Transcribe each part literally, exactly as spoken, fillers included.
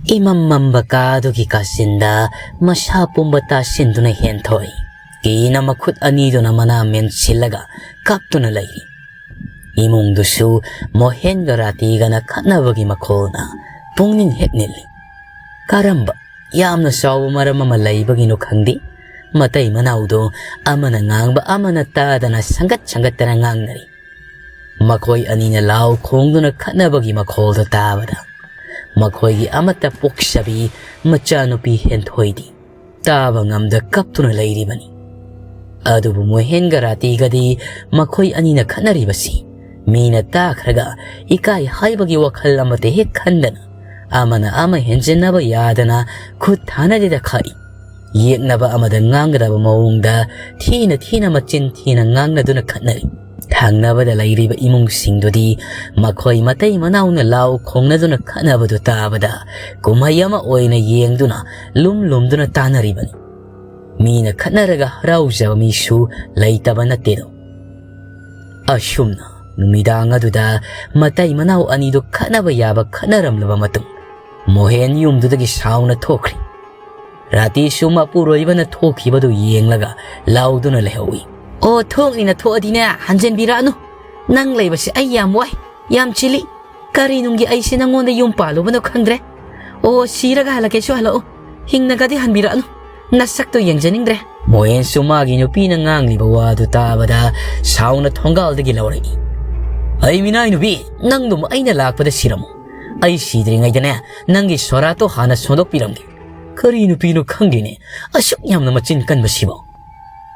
ꯏꯃꯝ ꯃꯝꯕ ꯀꯥꯗꯨꯒꯤ ꯀꯥꯆꯤꯟꯗ ꯃꯁꯥ ꯄꯨꯝꯕ ꯇꯥꯁꯤꯟꯗꯨꯅ ꯍꯦꯟꯊꯣꯏ ꯀꯤꯅ ꯃꯈꯨꯠ ꯑꯅꯤꯗꯨꯅ ꯃꯅꯥ ꯃꯦꯟꯁꯤꯜꯂꯒ ꯀꯞꯇꯨꯅ ꯂꯩꯔꯤ꯫ ꯏꯃꯨꯡꯗꯨꯁꯨ ꯃꯣꯍꯦꯟꯒ ꯔꯥꯇꯤꯒꯅ ꯈꯠꯅꯕꯒꯤ ꯃꯈꯣꯜꯅ ꯄꯨꯛꯅꯤꯡ ꯍꯦꯛ ꯅꯤꯜꯂꯤ꯫ ꯀꯔꯝꯕ ꯌꯥꯝꯅ ꯆꯥꯎꯕ ꯃꯔꯝ ꯑꯃ ꯂꯩꯕꯒꯤꯅꯣ ꯈꯪꯗꯦ, ꯃꯇꯩ ꯃꯅꯥꯎꯗꯣ ꯑꯃꯅ ꯉꯥꯡꯕ ꯑꯃꯅ ꯇꯥꯗꯅ ꯁꯪꯒꯠ ꯁꯪꯒꯠꯇꯅ ꯉꯥꯡꯅꯔꯤ꯫ ꯃꯈꯣꯏ ꯑꯅꯤꯅ ꯂꯥꯎ ꯈꯣꯡꯗꯨꯅ ꯈꯠꯅꯕꯒꯤ ꯃꯈꯣꯜꯗꯨ ꯇꯥꯕꯗ ꯃꯈꯣꯏꯒꯤ ꯑꯃꯠꯇ ꯄꯣꯛꯆꯕꯤ ꯃꯆꯥꯅꯨꯄꯤ ꯍꯦꯟꯊꯣꯏꯗꯤ ꯇꯥꯕ ꯉꯝꯗ ꯀꯞꯇꯨꯅ ꯂꯩꯔꯤꯕꯅꯤ꯫ ꯑꯗꯨꯕꯨ ꯃꯣꯍꯦꯟꯒ ꯔꯥꯇꯤꯒꯗꯤ ꯃꯈꯣꯏ ꯑꯅꯤꯅ ꯈꯠꯅꯔꯤꯕꯁꯤ ꯃꯤꯅ ꯇꯥꯈ꯭ꯔꯒ ꯏꯀꯥꯏ ꯍꯥꯏꯕꯒꯤ ꯋꯥꯈꯜ ꯑꯃꯠꯇ ꯍꯦꯛ ꯈꯟꯗꯅ ꯑꯃꯅ ꯑꯃ ꯍꯦꯟꯖꯤꯟꯅꯕ ꯌꯥꯗꯅ ꯈꯨꯠ ꯊꯥꯅꯗꯦꯗ ꯈꯥꯛꯏ꯫ ꯌꯦꯛꯅꯕ ꯑꯃꯗ ꯉꯥꯡꯒꯗꯕ ꯃꯑꯣꯡꯗ ꯊꯤꯅ ꯊꯤꯅ ꯃꯆꯤꯟ ꯊꯤꯅ ꯉꯥꯡꯅꯗꯨꯅ ꯈꯠꯅꯔꯤ꯫ ꯊꯪꯅꯕꯗ ꯂꯩꯔꯤꯕ ꯏꯃꯨꯡꯁꯤꯡꯗꯨꯗꯤ ꯃꯈꯣꯏ ꯃꯇꯩ ꯃꯅꯥꯎꯅ ꯂꯥꯎ ꯈꯣꯡꯅꯗꯨꯅ ꯈꯠꯅꯕꯗꯨ ꯇꯥꯕꯗ ꯀꯨꯝꯍꯩ ꯑꯃ ꯑꯣꯏꯅ ꯌꯦꯡꯗꯨꯅ ꯂꯨꯝ ꯂꯨꯝꯗꯨꯅ ꯇꯥꯅꯔꯤꯕꯅꯤ꯫ ꯃꯤꯅ ꯈꯠꯅꯔꯒ ꯍꯔꯥꯎꯖꯕ ꯃꯤꯁꯨ ꯂꯩꯇꯕ ꯅꯠꯇꯦꯗꯣ꯫ ꯑꯁꯨꯝꯅ ꯅꯨꯃꯤꯗꯥꯡ ꯑꯗꯨꯗ ꯃꯇꯩ ꯃꯅꯥꯎ ꯑꯅꯤꯗꯨ ꯈꯠꯅꯕ ꯌꯥꯕ ꯈꯠꯅꯔꯝꯂꯕ ꯃꯇꯨꯡ ꯃꯣꯍꯦꯟ ꯌꯨꯝꯗꯨꯗꯒꯤ ꯁꯥꯎꯅ ꯊꯣꯛꯈ꯭ꯔꯤ꯫ ꯔꯥꯇꯤꯁꯨ ꯃꯄꯨꯔꯣꯏꯕꯅ ꯊꯣꯛꯈꯤꯕꯗꯨ ꯌꯦꯡꯂꯒ ꯂꯥꯎꯗꯨꯅ ꯂꯩꯍꯧꯏ꯫ "ꯑꯣ, ꯊꯣꯛꯅꯤꯅ ꯊꯣꯛꯑꯗꯤꯅꯦ, ꯍꯟꯖꯤꯟꯕꯤꯔꯛꯑꯅꯨ꯫ ꯅꯪ ꯂꯩꯕꯁꯦ ꯑꯩ ꯌꯥꯝ ꯋꯥꯏ, ꯌꯥꯝ ꯆꯤꯜꯂꯤ꯫ ꯀꯔꯤ ꯅꯨꯡꯒꯤ ꯑꯩꯁꯦ ꯅꯪꯉꯣꯟꯗ ꯌꯨꯝ ꯄꯥꯜꯂꯨꯕꯅꯣ ꯈꯪꯗ꯭ꯔꯦ꯫ ꯑꯣ, ꯁꯤꯔꯒ ꯍꯜꯂꯛꯀꯦꯁꯨ ꯍꯜꯂꯛꯎ, ꯍꯤꯡꯅꯒꯗꯤ ꯍꯟꯕꯤꯔꯛꯑꯅꯨ꯫ ꯅꯁꯛꯇꯣ ꯌꯦꯡꯖꯅꯤꯡꯗ꯭ꯔꯦ꯫" ꯃꯣꯍꯦꯟꯁꯨ ꯃꯥꯒꯤ ꯅꯨꯄꯤꯅ ꯉꯥꯡꯂꯤꯕ ꯋꯥꯗꯨ ꯇꯥꯕꯗ ꯁꯥꯎꯅ ꯊꯣꯡꯒꯥꯜꯗꯒꯤ ꯂꯧꯔꯛꯏ꯫ "ꯑꯩ ꯃꯤꯅꯥꯏ ꯅꯨꯄꯤ, ꯅꯪꯗꯨꯝ ꯑꯩꯅ ꯂꯥꯛꯄꯗ ꯁꯤꯔꯝꯃꯨ꯫ ꯑꯩ ꯁꯤꯗ꯭ꯔꯤꯉꯩꯗꯅꯦ, ꯅꯪꯒꯤ ꯁꯣꯔꯥꯠꯇꯣ ꯍꯥꯟꯅ ꯁꯣꯟꯗꯣꯛꯄꯤꯔꯝꯒꯦ꯫ ꯀꯔꯤ ꯅꯨꯄꯤꯅꯣ ꯈꯪꯗꯦꯅꯦ, ꯑꯁꯨꯛ ꯌꯥꯝꯅ ꯃꯆꯤꯟ ꯀꯟꯕꯁꯤꯕꯣ?"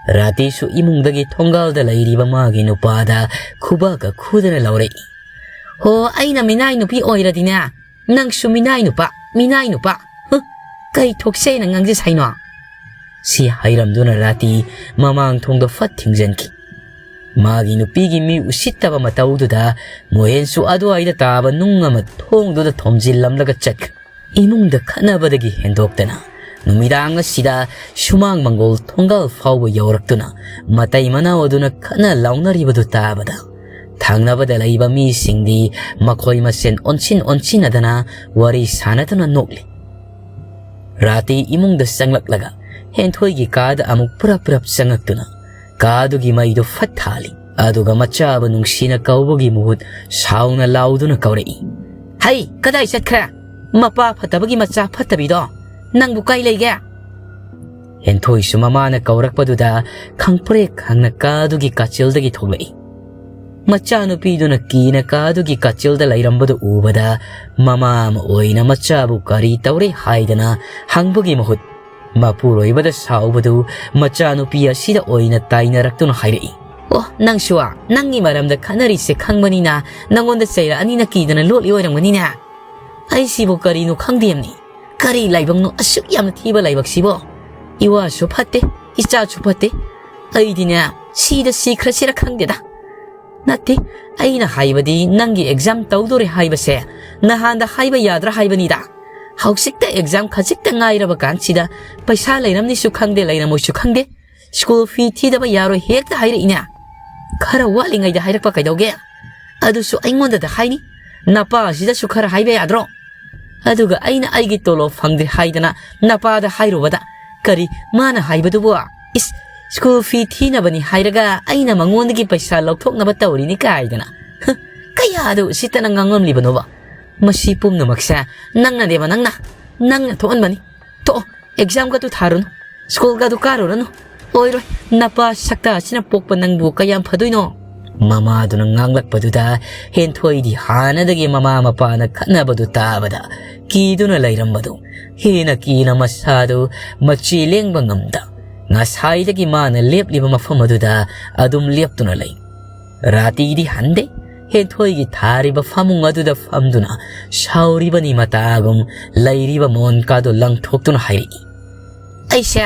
ꯔꯥꯇꯤꯁꯨ ꯏꯃꯨꯡꯗꯒꯤ ꯊꯣꯡꯒꯥꯜꯗ ꯂꯩꯔꯤꯕ ꯃꯥꯒꯤ ꯅꯨꯄꯥꯗ ꯈꯨꯕꯥꯛꯀ ꯈꯨꯗꯅ ꯂꯧꯔꯛꯏ꯫ "ꯍꯣ, ꯑꯩꯅ ꯃꯤꯅꯥꯏ ꯅꯨꯄꯤ ꯑꯣꯏꯔꯗꯤꯅꯦ, ꯅꯪꯁꯨ ꯃꯤꯅꯥꯏ ꯅꯨꯄꯥ, ꯃꯤꯅꯥꯏ ꯅꯨꯄꯥ꯫ ꯍꯨ, ꯀꯩ ꯊꯣꯛꯁꯦꯅ ꯉꯥꯡꯖ ꯁꯥꯏꯅꯣ?" ꯁꯤ ꯍꯥꯏꯔꯝꯗꯨꯅ ꯔꯥꯇꯤ ꯃꯃꯥꯡ ꯊꯣꯡꯗ ꯐꯠ ꯊꯤꯡꯖꯤꯟꯈꯤ꯫ ꯃꯥꯒꯤ ꯅꯨꯄꯤꯒꯤ ꯃꯤ ꯎꯁꯤꯠꯇꯕ ꯃꯇꯧꯗꯨꯗ ꯃꯣꯍꯦꯟꯁꯨ ꯑꯗꯨꯋꯥꯏꯗ ꯇꯥꯕ ꯅꯨꯡ ꯑꯃ ꯊꯣꯡꯗꯨꯗ ꯊꯣꯝꯖꯤꯜꯂꯝꯂꯒ ꯆꯠꯈ꯭ꯔꯦ꯫ ꯏꯃꯨꯡꯗ ꯈꯠꯅꯕꯗꯒꯤ ꯍꯦꯟꯗꯣꯛꯇꯅ ꯅꯨꯃꯤꯗꯥꯡ ꯑꯁꯤꯗ ꯁꯨꯃꯥꯡ ꯃꯪꯒꯣꯜ ꯊꯣꯡꯒꯥꯜ ꯐꯥꯎꯕ ꯌꯧꯔꯛꯇꯨꯅ ꯃꯇꯩ ꯃꯅꯥꯎ ꯑꯗꯨꯅ ꯈꯠꯅ ꯂꯥꯎꯅꯔꯤꯕꯗꯨ ꯇꯥꯕꯗ ꯊꯪꯅꯕꯗ ꯂꯩꯕ ꯃꯤꯁꯤꯡꯗꯤ ꯃꯈꯣꯏ ꯃꯁꯦꯟ ꯑꯣꯟꯁꯤꯟ ꯑꯣꯟꯁꯤꯟꯅꯗꯅ ꯋꯥꯔꯤ ꯁꯥꯟꯅꯗꯨꯅ ꯅꯣꯛꯂꯤ꯫ ꯔꯥꯇꯤ ꯏꯃꯨꯡꯗ ꯆꯪꯂꯛꯂꯒ ꯍꯦꯟꯊꯣꯏꯒꯤ ꯀꯥꯗ ꯑꯃꯨꯛ ꯄꯨꯔꯞ ꯄꯨꯔꯞ ꯆꯪꯉꯛꯇꯨꯅ ꯀꯥꯗꯨꯒꯤ ꯃꯩꯗꯨ ꯐꯠ ꯊꯥꯜꯂꯤ꯫ ꯑꯗꯨꯒ ꯃꯆꯥꯕꯨ ꯅꯨꯡꯁꯤꯅ ꯀꯧꯕꯒꯤ ꯃꯍꯨꯠ ꯁꯥꯎꯅ ꯂꯥꯎꯗꯨꯅ ꯀꯧꯔꯛꯏ, "ꯍꯩ, ꯀꯗꯥꯏ ꯆꯠꯈ꯭ꯔꯦ? ꯃꯄꯥ ꯐꯠꯇꯕꯒꯤ ꯃꯆꯥ ꯐꯠꯇꯕꯤꯗꯣ, ꯅꯪꯕꯨ ꯀꯥꯏ ꯂꯩꯒꯦ?" ꯍꯦꯟꯊꯣꯏꯁꯨ ꯃꯃꯥꯅ ꯀꯧꯔꯛꯄꯗꯨꯗ ꯈꯪꯄ꯭ꯔꯦꯛ ꯈꯪꯅ ꯀꯥꯗꯨꯒꯤ ꯀꯥꯆꯤꯜꯗꯒꯤ ꯊꯣꯛꯂꯛꯏ꯫ ꯃꯆꯥꯅꯨꯄꯤꯗꯨꯅ ꯀꯤꯅ ꯀꯥꯗꯨꯒꯤ ꯀꯥꯆꯤꯜꯗ ꯂꯩꯔꯝꯕꯗꯨ ꯎꯕꯗ, ꯃꯃꯥ ꯑꯃ ꯑꯣꯏꯅ ꯃꯆꯥꯕꯨ ꯀꯔꯤ ꯇꯧꯔꯦ ꯍꯥꯏꯗꯅ ꯍꯪꯕꯒꯤ ꯃꯍꯨꯠ, ꯃꯄꯨꯔꯣꯏꯕꯗ ꯁꯥꯎꯕꯗꯨ ꯃꯆꯥꯅꯨꯄꯤ ꯑꯁꯤꯗ ꯑꯣꯏꯅ ꯇꯥꯏꯅꯔꯛꯇꯨꯅ ꯍꯥꯏꯔꯛꯏ, "ꯑꯣ, ꯅꯪꯁꯨ ꯅꯪꯒꯤ ꯃꯔꯝꯗ ꯈꯠꯅꯔꯤꯁꯦ ꯈꯪꯕꯅꯤꯅ ꯅꯪꯉꯣꯟꯗ ꯆꯩꯔꯛꯑꯅꯤꯅ ꯀꯤꯗꯅ ꯂꯣꯠꯂꯤ ꯑꯣꯏꯔꯝꯒꯅꯤꯅꯦ꯫ ꯑꯩꯁꯤꯕꯨ ꯀꯔꯤꯅꯣ ꯈꯪꯗꯦꯝꯅꯤ꯫ ꯀꯔꯤ ꯂꯥꯏꯕꯛꯅꯣ ꯑꯁꯨꯛ ꯌꯥꯝꯅ ꯊꯤꯕ ꯂꯥꯏꯕꯛꯁꯤꯕꯣ? ꯏꯋꯥꯁꯨ ꯐꯠꯇꯦ, ꯏꯆꯥꯁꯨ ꯐꯠꯇꯦ꯫ ꯑꯩꯗꯤꯅꯦ, ꯁꯤꯗ ꯁꯤꯈ꯭ꯔꯁꯤꯔ ꯈꯪꯗꯦꯗ꯫ ꯅꯠꯇꯦ, ꯑꯩꯅ ꯍꯥꯏꯕꯗꯤ ꯅꯪꯒꯤ ꯑꯦꯛꯖꯥꯝ ꯇꯧꯗꯣꯔꯦ ꯍꯥꯏꯕꯁꯦ ꯅꯍꯥꯟꯗ ꯍꯥꯏꯕ ꯌꯥꯗ꯭ꯔꯥ ꯍꯥꯏꯕꯅꯤꯗ꯫ ꯍꯧꯖꯤꯛꯇ ꯑꯦꯛꯖꯥꯝ ꯈꯖꯤꯛꯇ ꯉꯥꯏꯔꯕ ꯀꯥꯟꯁꯤꯗ ꯄꯩꯁꯥ ꯂꯩꯔꯝꯅꯤꯁꯨ ꯈꯪꯗꯦ, ꯂꯩꯔꯝꯃꯣꯏꯁꯨ ꯈꯪꯗꯦ꯫ ꯁ꯭ꯀꯨꯜ ꯐꯤ ꯊꯤꯗꯕ ꯌꯥꯔꯣꯏ ꯍꯦꯛꯇ ꯍꯥꯏꯔꯛꯏꯅꯦ꯫ ꯈꯔ ꯋꯥꯠꯂꯤꯉꯩꯗ ꯍꯥꯏꯔꯛꯄ ꯀꯩꯗꯧꯒꯦ? ꯑꯗꯨꯁꯨ ꯑꯩꯉꯣꯟꯗꯗ ꯍꯥꯏꯅꯤ꯫ ꯅꯄꯥ ꯑꯁꯤꯗꯁꯨ ꯈꯔ ꯍꯥꯏꯕ ꯌꯥꯗ꯭ꯔꯣ? ꯑꯗꯨꯒ ꯑꯩꯅ ꯑꯩꯒꯤ ꯇꯣꯂꯣꯞ ꯐꯪꯗꯦ ꯍꯥꯏꯗꯅ ꯅꯄꯥꯗ ꯍꯥꯏꯔꯨꯕꯗ, ꯀꯔꯤ ꯃꯥꯅ ꯍꯥꯏꯕꯗꯨꯕꯨ? ꯏꯁ, ꯁ꯭ꯀꯨꯜ ꯐꯤ ꯊꯤꯅꯕꯅꯤ ꯍꯥꯏꯔꯒ ꯑꯩꯅ ꯃꯉꯣꯟꯗꯒꯤ ꯄꯩꯁꯥ ꯂꯧꯊꯣꯛꯅꯕ ꯇꯧꯔꯤꯅꯤ ꯀꯥꯏꯗꯅ꯫ ꯍ, ꯀꯌꯥꯗ ꯎꯁꯤꯠꯇꯅ ꯉꯥꯡꯂꯝꯂꯤꯕꯅꯣꯕ? ꯃꯁꯤ ꯄꯨꯝꯅꯃꯛꯁꯦ ꯅꯪꯅꯅꯦꯕ, ꯅꯪꯅ, ꯅꯪꯅ ꯊꯣꯛꯍꯟꯕꯅꯤ꯫ ꯊꯣꯛꯑꯣ, ꯑꯦꯛꯖꯥꯝꯒꯗꯨ ꯊꯥꯔꯨꯅꯨ, ꯁ꯭ꯀꯨꯜꯒꯗꯨ ꯀꯥꯔꯨꯔꯅꯨ꯫ ꯑꯣꯏꯔꯣꯏ, ꯅꯄꯥ ꯁꯛꯇꯥ ꯑꯁꯤꯅ ꯄꯣꯛꯄ ꯅꯪꯕꯨ ꯀꯌꯥꯝ ꯐꯗꯣꯏꯅꯣ? ꯃꯃꯥꯗꯨꯅ ꯉꯥꯡꯂꯛꯄꯗꯨꯗ ꯍꯦꯟꯊꯣꯏꯗꯤ ꯍꯥꯟꯅꯗꯒꯤ ꯃꯃꯥ ꯃꯄꯥꯅ ꯈꯠꯅꯕꯗꯨ ꯇꯥꯕꯗ ꯀꯤꯗꯨꯅ ꯂꯩꯔꯝꯕꯗꯨ ꯍꯦꯟꯅ ꯀꯤꯅ ꯃꯁꯥꯗꯨ ꯃꯆꯤ ꯂꯦꯡꯕ ꯉꯝꯗ ꯉꯁꯥꯏꯗꯒꯤ ꯃꯥꯅ ꯂꯦꯞꯂꯤꯕ ꯃꯐꯝ ꯑꯗꯨꯗ ꯑꯗꯨꯝ ꯂꯦꯞꯇꯨꯅ ꯂꯩ꯫ ꯔꯥꯇꯤꯗꯤ ꯍꯟꯗꯦ꯫ ꯍꯦꯟꯊꯣꯏꯒꯤ ꯊꯥꯔꯤꯕ ꯐꯃꯨꯡ ꯑꯗꯨꯗ ꯐꯝꯗꯨꯅ ꯁꯥꯎꯔꯤꯕꯅꯤ ꯃꯇꯥꯒꯨꯝ ꯂꯩꯔꯤꯕ ꯃꯣꯟꯀꯥꯗꯨ ꯂꯪꯊꯣꯛꯇꯨꯅ ꯍꯥꯏꯔꯛꯏ, "ꯑꯩꯁꯦ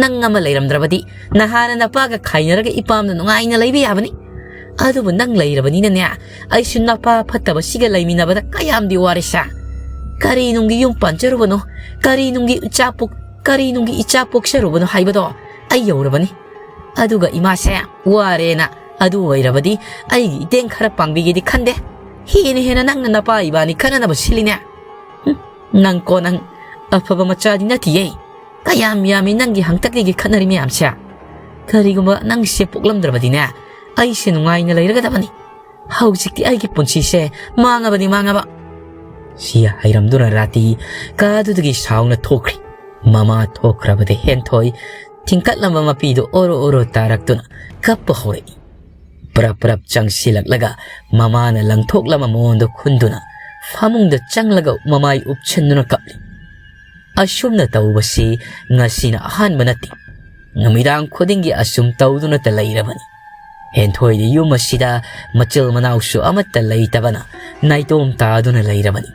ꯅꯪ ꯑꯃ ꯂꯩꯔꯝꯗ꯭ꯔꯕꯗꯤ ꯅꯍꯥꯟꯅ ꯅꯄꯥꯒ ꯈꯥꯏꯅꯔꯒ ꯏꯄꯥꯝꯗ ꯅꯨꯡꯉꯥꯏꯅ ꯂꯩꯕ ꯌꯥꯕꯅꯤ꯫ ꯑꯗꯨꯕꯨ ꯅꯪ ꯂꯩꯔꯕꯅꯤꯅꯅꯦ, ꯑꯩꯁꯨ ꯅꯄꯥ ꯐꯠꯇꯕꯁꯤꯒ ꯂꯩꯃꯤꯟꯅꯕꯗ ꯀꯌꯥꯝꯗꯤ ꯋꯥꯔꯦꯁꯦ꯫ ꯀꯔꯤ ꯅꯨꯡꯒꯤ ꯌꯨꯝ ꯄꯥꯟꯖꯔꯨꯕꯅꯣ, ꯀꯔꯤ ꯅꯨꯡꯒꯤ ꯏꯆꯥ ꯄꯣꯛ-, ꯀꯔꯤ ꯅꯨꯡꯒꯤ ꯏꯆꯥ ꯄꯣꯛꯆꯔꯨꯕꯅꯣ ꯍꯥꯏꯕꯗꯣ ꯑꯩ ꯌꯧꯔꯕꯅꯤ꯫ ꯑꯗꯨꯒ ꯏꯃꯥꯁꯦ ꯋꯥꯔꯦꯅ ꯑꯗꯨ ꯑꯣꯏꯔꯕꯗꯤ ꯑꯩꯒꯤ ꯏꯇꯦꯡ ꯈꯔ ꯄꯥꯡꯕꯤꯒꯦꯗꯤ ꯈꯟꯗꯦ꯫ ꯍꯦꯟꯅ ꯍꯦꯟꯅ ꯅꯪꯅ ꯅꯄꯥ ꯏꯕꯥꯅꯤ ꯈꯠꯅꯅꯕ ꯁꯤꯜꯂꯤꯅꯦ꯫ ꯍꯨꯝ, ꯅꯪ ꯀꯣ ꯅꯪ ꯑꯐꯕ ꯃꯆꯥꯗꯤ ꯅꯠꯇꯤꯌꯦ꯫ ꯀꯌꯥꯝ ꯌꯥꯝꯃꯤ ꯅꯪꯒꯤ ꯍꯪꯇꯛꯇꯒꯤ ꯈꯠꯅꯔꯤ ꯃꯌꯥꯝꯁꯦ꯫ ꯀꯔꯤꯒꯨꯝꯕ ꯅꯪꯁꯦ ꯄꯣꯛꯂꯝꯗ꯭ꯔꯕꯗꯤꯅꯦ, ꯑꯩꯁꯦ ꯅꯨꯡꯉꯥꯏꯅ ꯂꯩꯔꯒꯗꯕꯅꯤ꯫ ꯍꯧꯖꯤꯛꯇꯤ ꯑꯩꯒꯤ ꯄꯨꯟꯁꯤꯁꯦ ꯃꯥꯡꯉꯕꯅꯤ, ꯃꯥꯡꯉꯕ꯫ ꯁꯤ ꯍꯥꯏꯔꯝꯗꯨꯅ ꯔꯥꯇꯤ ꯀꯥꯗꯨꯗꯒꯤ ꯁꯥꯎꯅ ꯊꯣꯛꯈ꯭ꯔꯤ꯫ ꯃꯃꯥ ꯊꯣꯛꯈ꯭ꯔꯕꯗ ꯍꯦꯟꯊꯣꯏ ꯊꯤꯡꯀꯠꯂꯝꯕ ꯃꯄꯤꯗꯨ ꯑꯣꯔꯣ ꯑꯣꯔꯣ ꯇꯥꯔꯛꯇꯨꯅ ꯀꯞꯄ ꯍꯧꯔꯛꯏ꯫ ꯄ꯭ꯔꯞ ꯄ꯭ꯔꯞ ꯆꯪꯁꯤꯜꯂꯛꯂꯒ ꯃꯃꯥꯅ ꯂꯪꯊꯣꯛꯂꯝꯕ ꯃꯣꯟꯗꯨ ꯈꯨꯟꯗꯨꯅ ꯐꯃꯨꯡꯗ ꯆꯪꯂꯒ ꯃꯃꯥꯏ ꯎꯞꯁꯤꯟꯗꯨꯅ ꯀꯞꯂꯤ꯫ ꯑꯁꯨꯝꯅ ꯇꯧꯕꯁꯤ ꯉꯁꯤꯅ ꯑꯍꯥꯟꯕ ꯅꯠꯇꯦ꯫ ꯅꯨꯃꯤꯗꯥꯡ ꯈꯨꯗꯤꯡꯒꯤ ꯑꯁꯨꯝ ꯇꯧꯗꯨꯅꯇ ꯂꯩꯔꯕꯅꯤ꯫ ꯍꯦꯟꯊꯣꯏꯗꯤ ꯌꯨꯝ ꯑꯁꯤꯗ ꯃꯆꯤꯜ ꯃꯅꯥꯎꯁꯨ ꯑꯃꯠꯇ ꯂꯩꯇꯕꯅ ꯅꯥꯏꯇꯣꯝ ꯇꯥꯗꯨꯅ ꯂꯩꯔꯕꯅꯤ꯫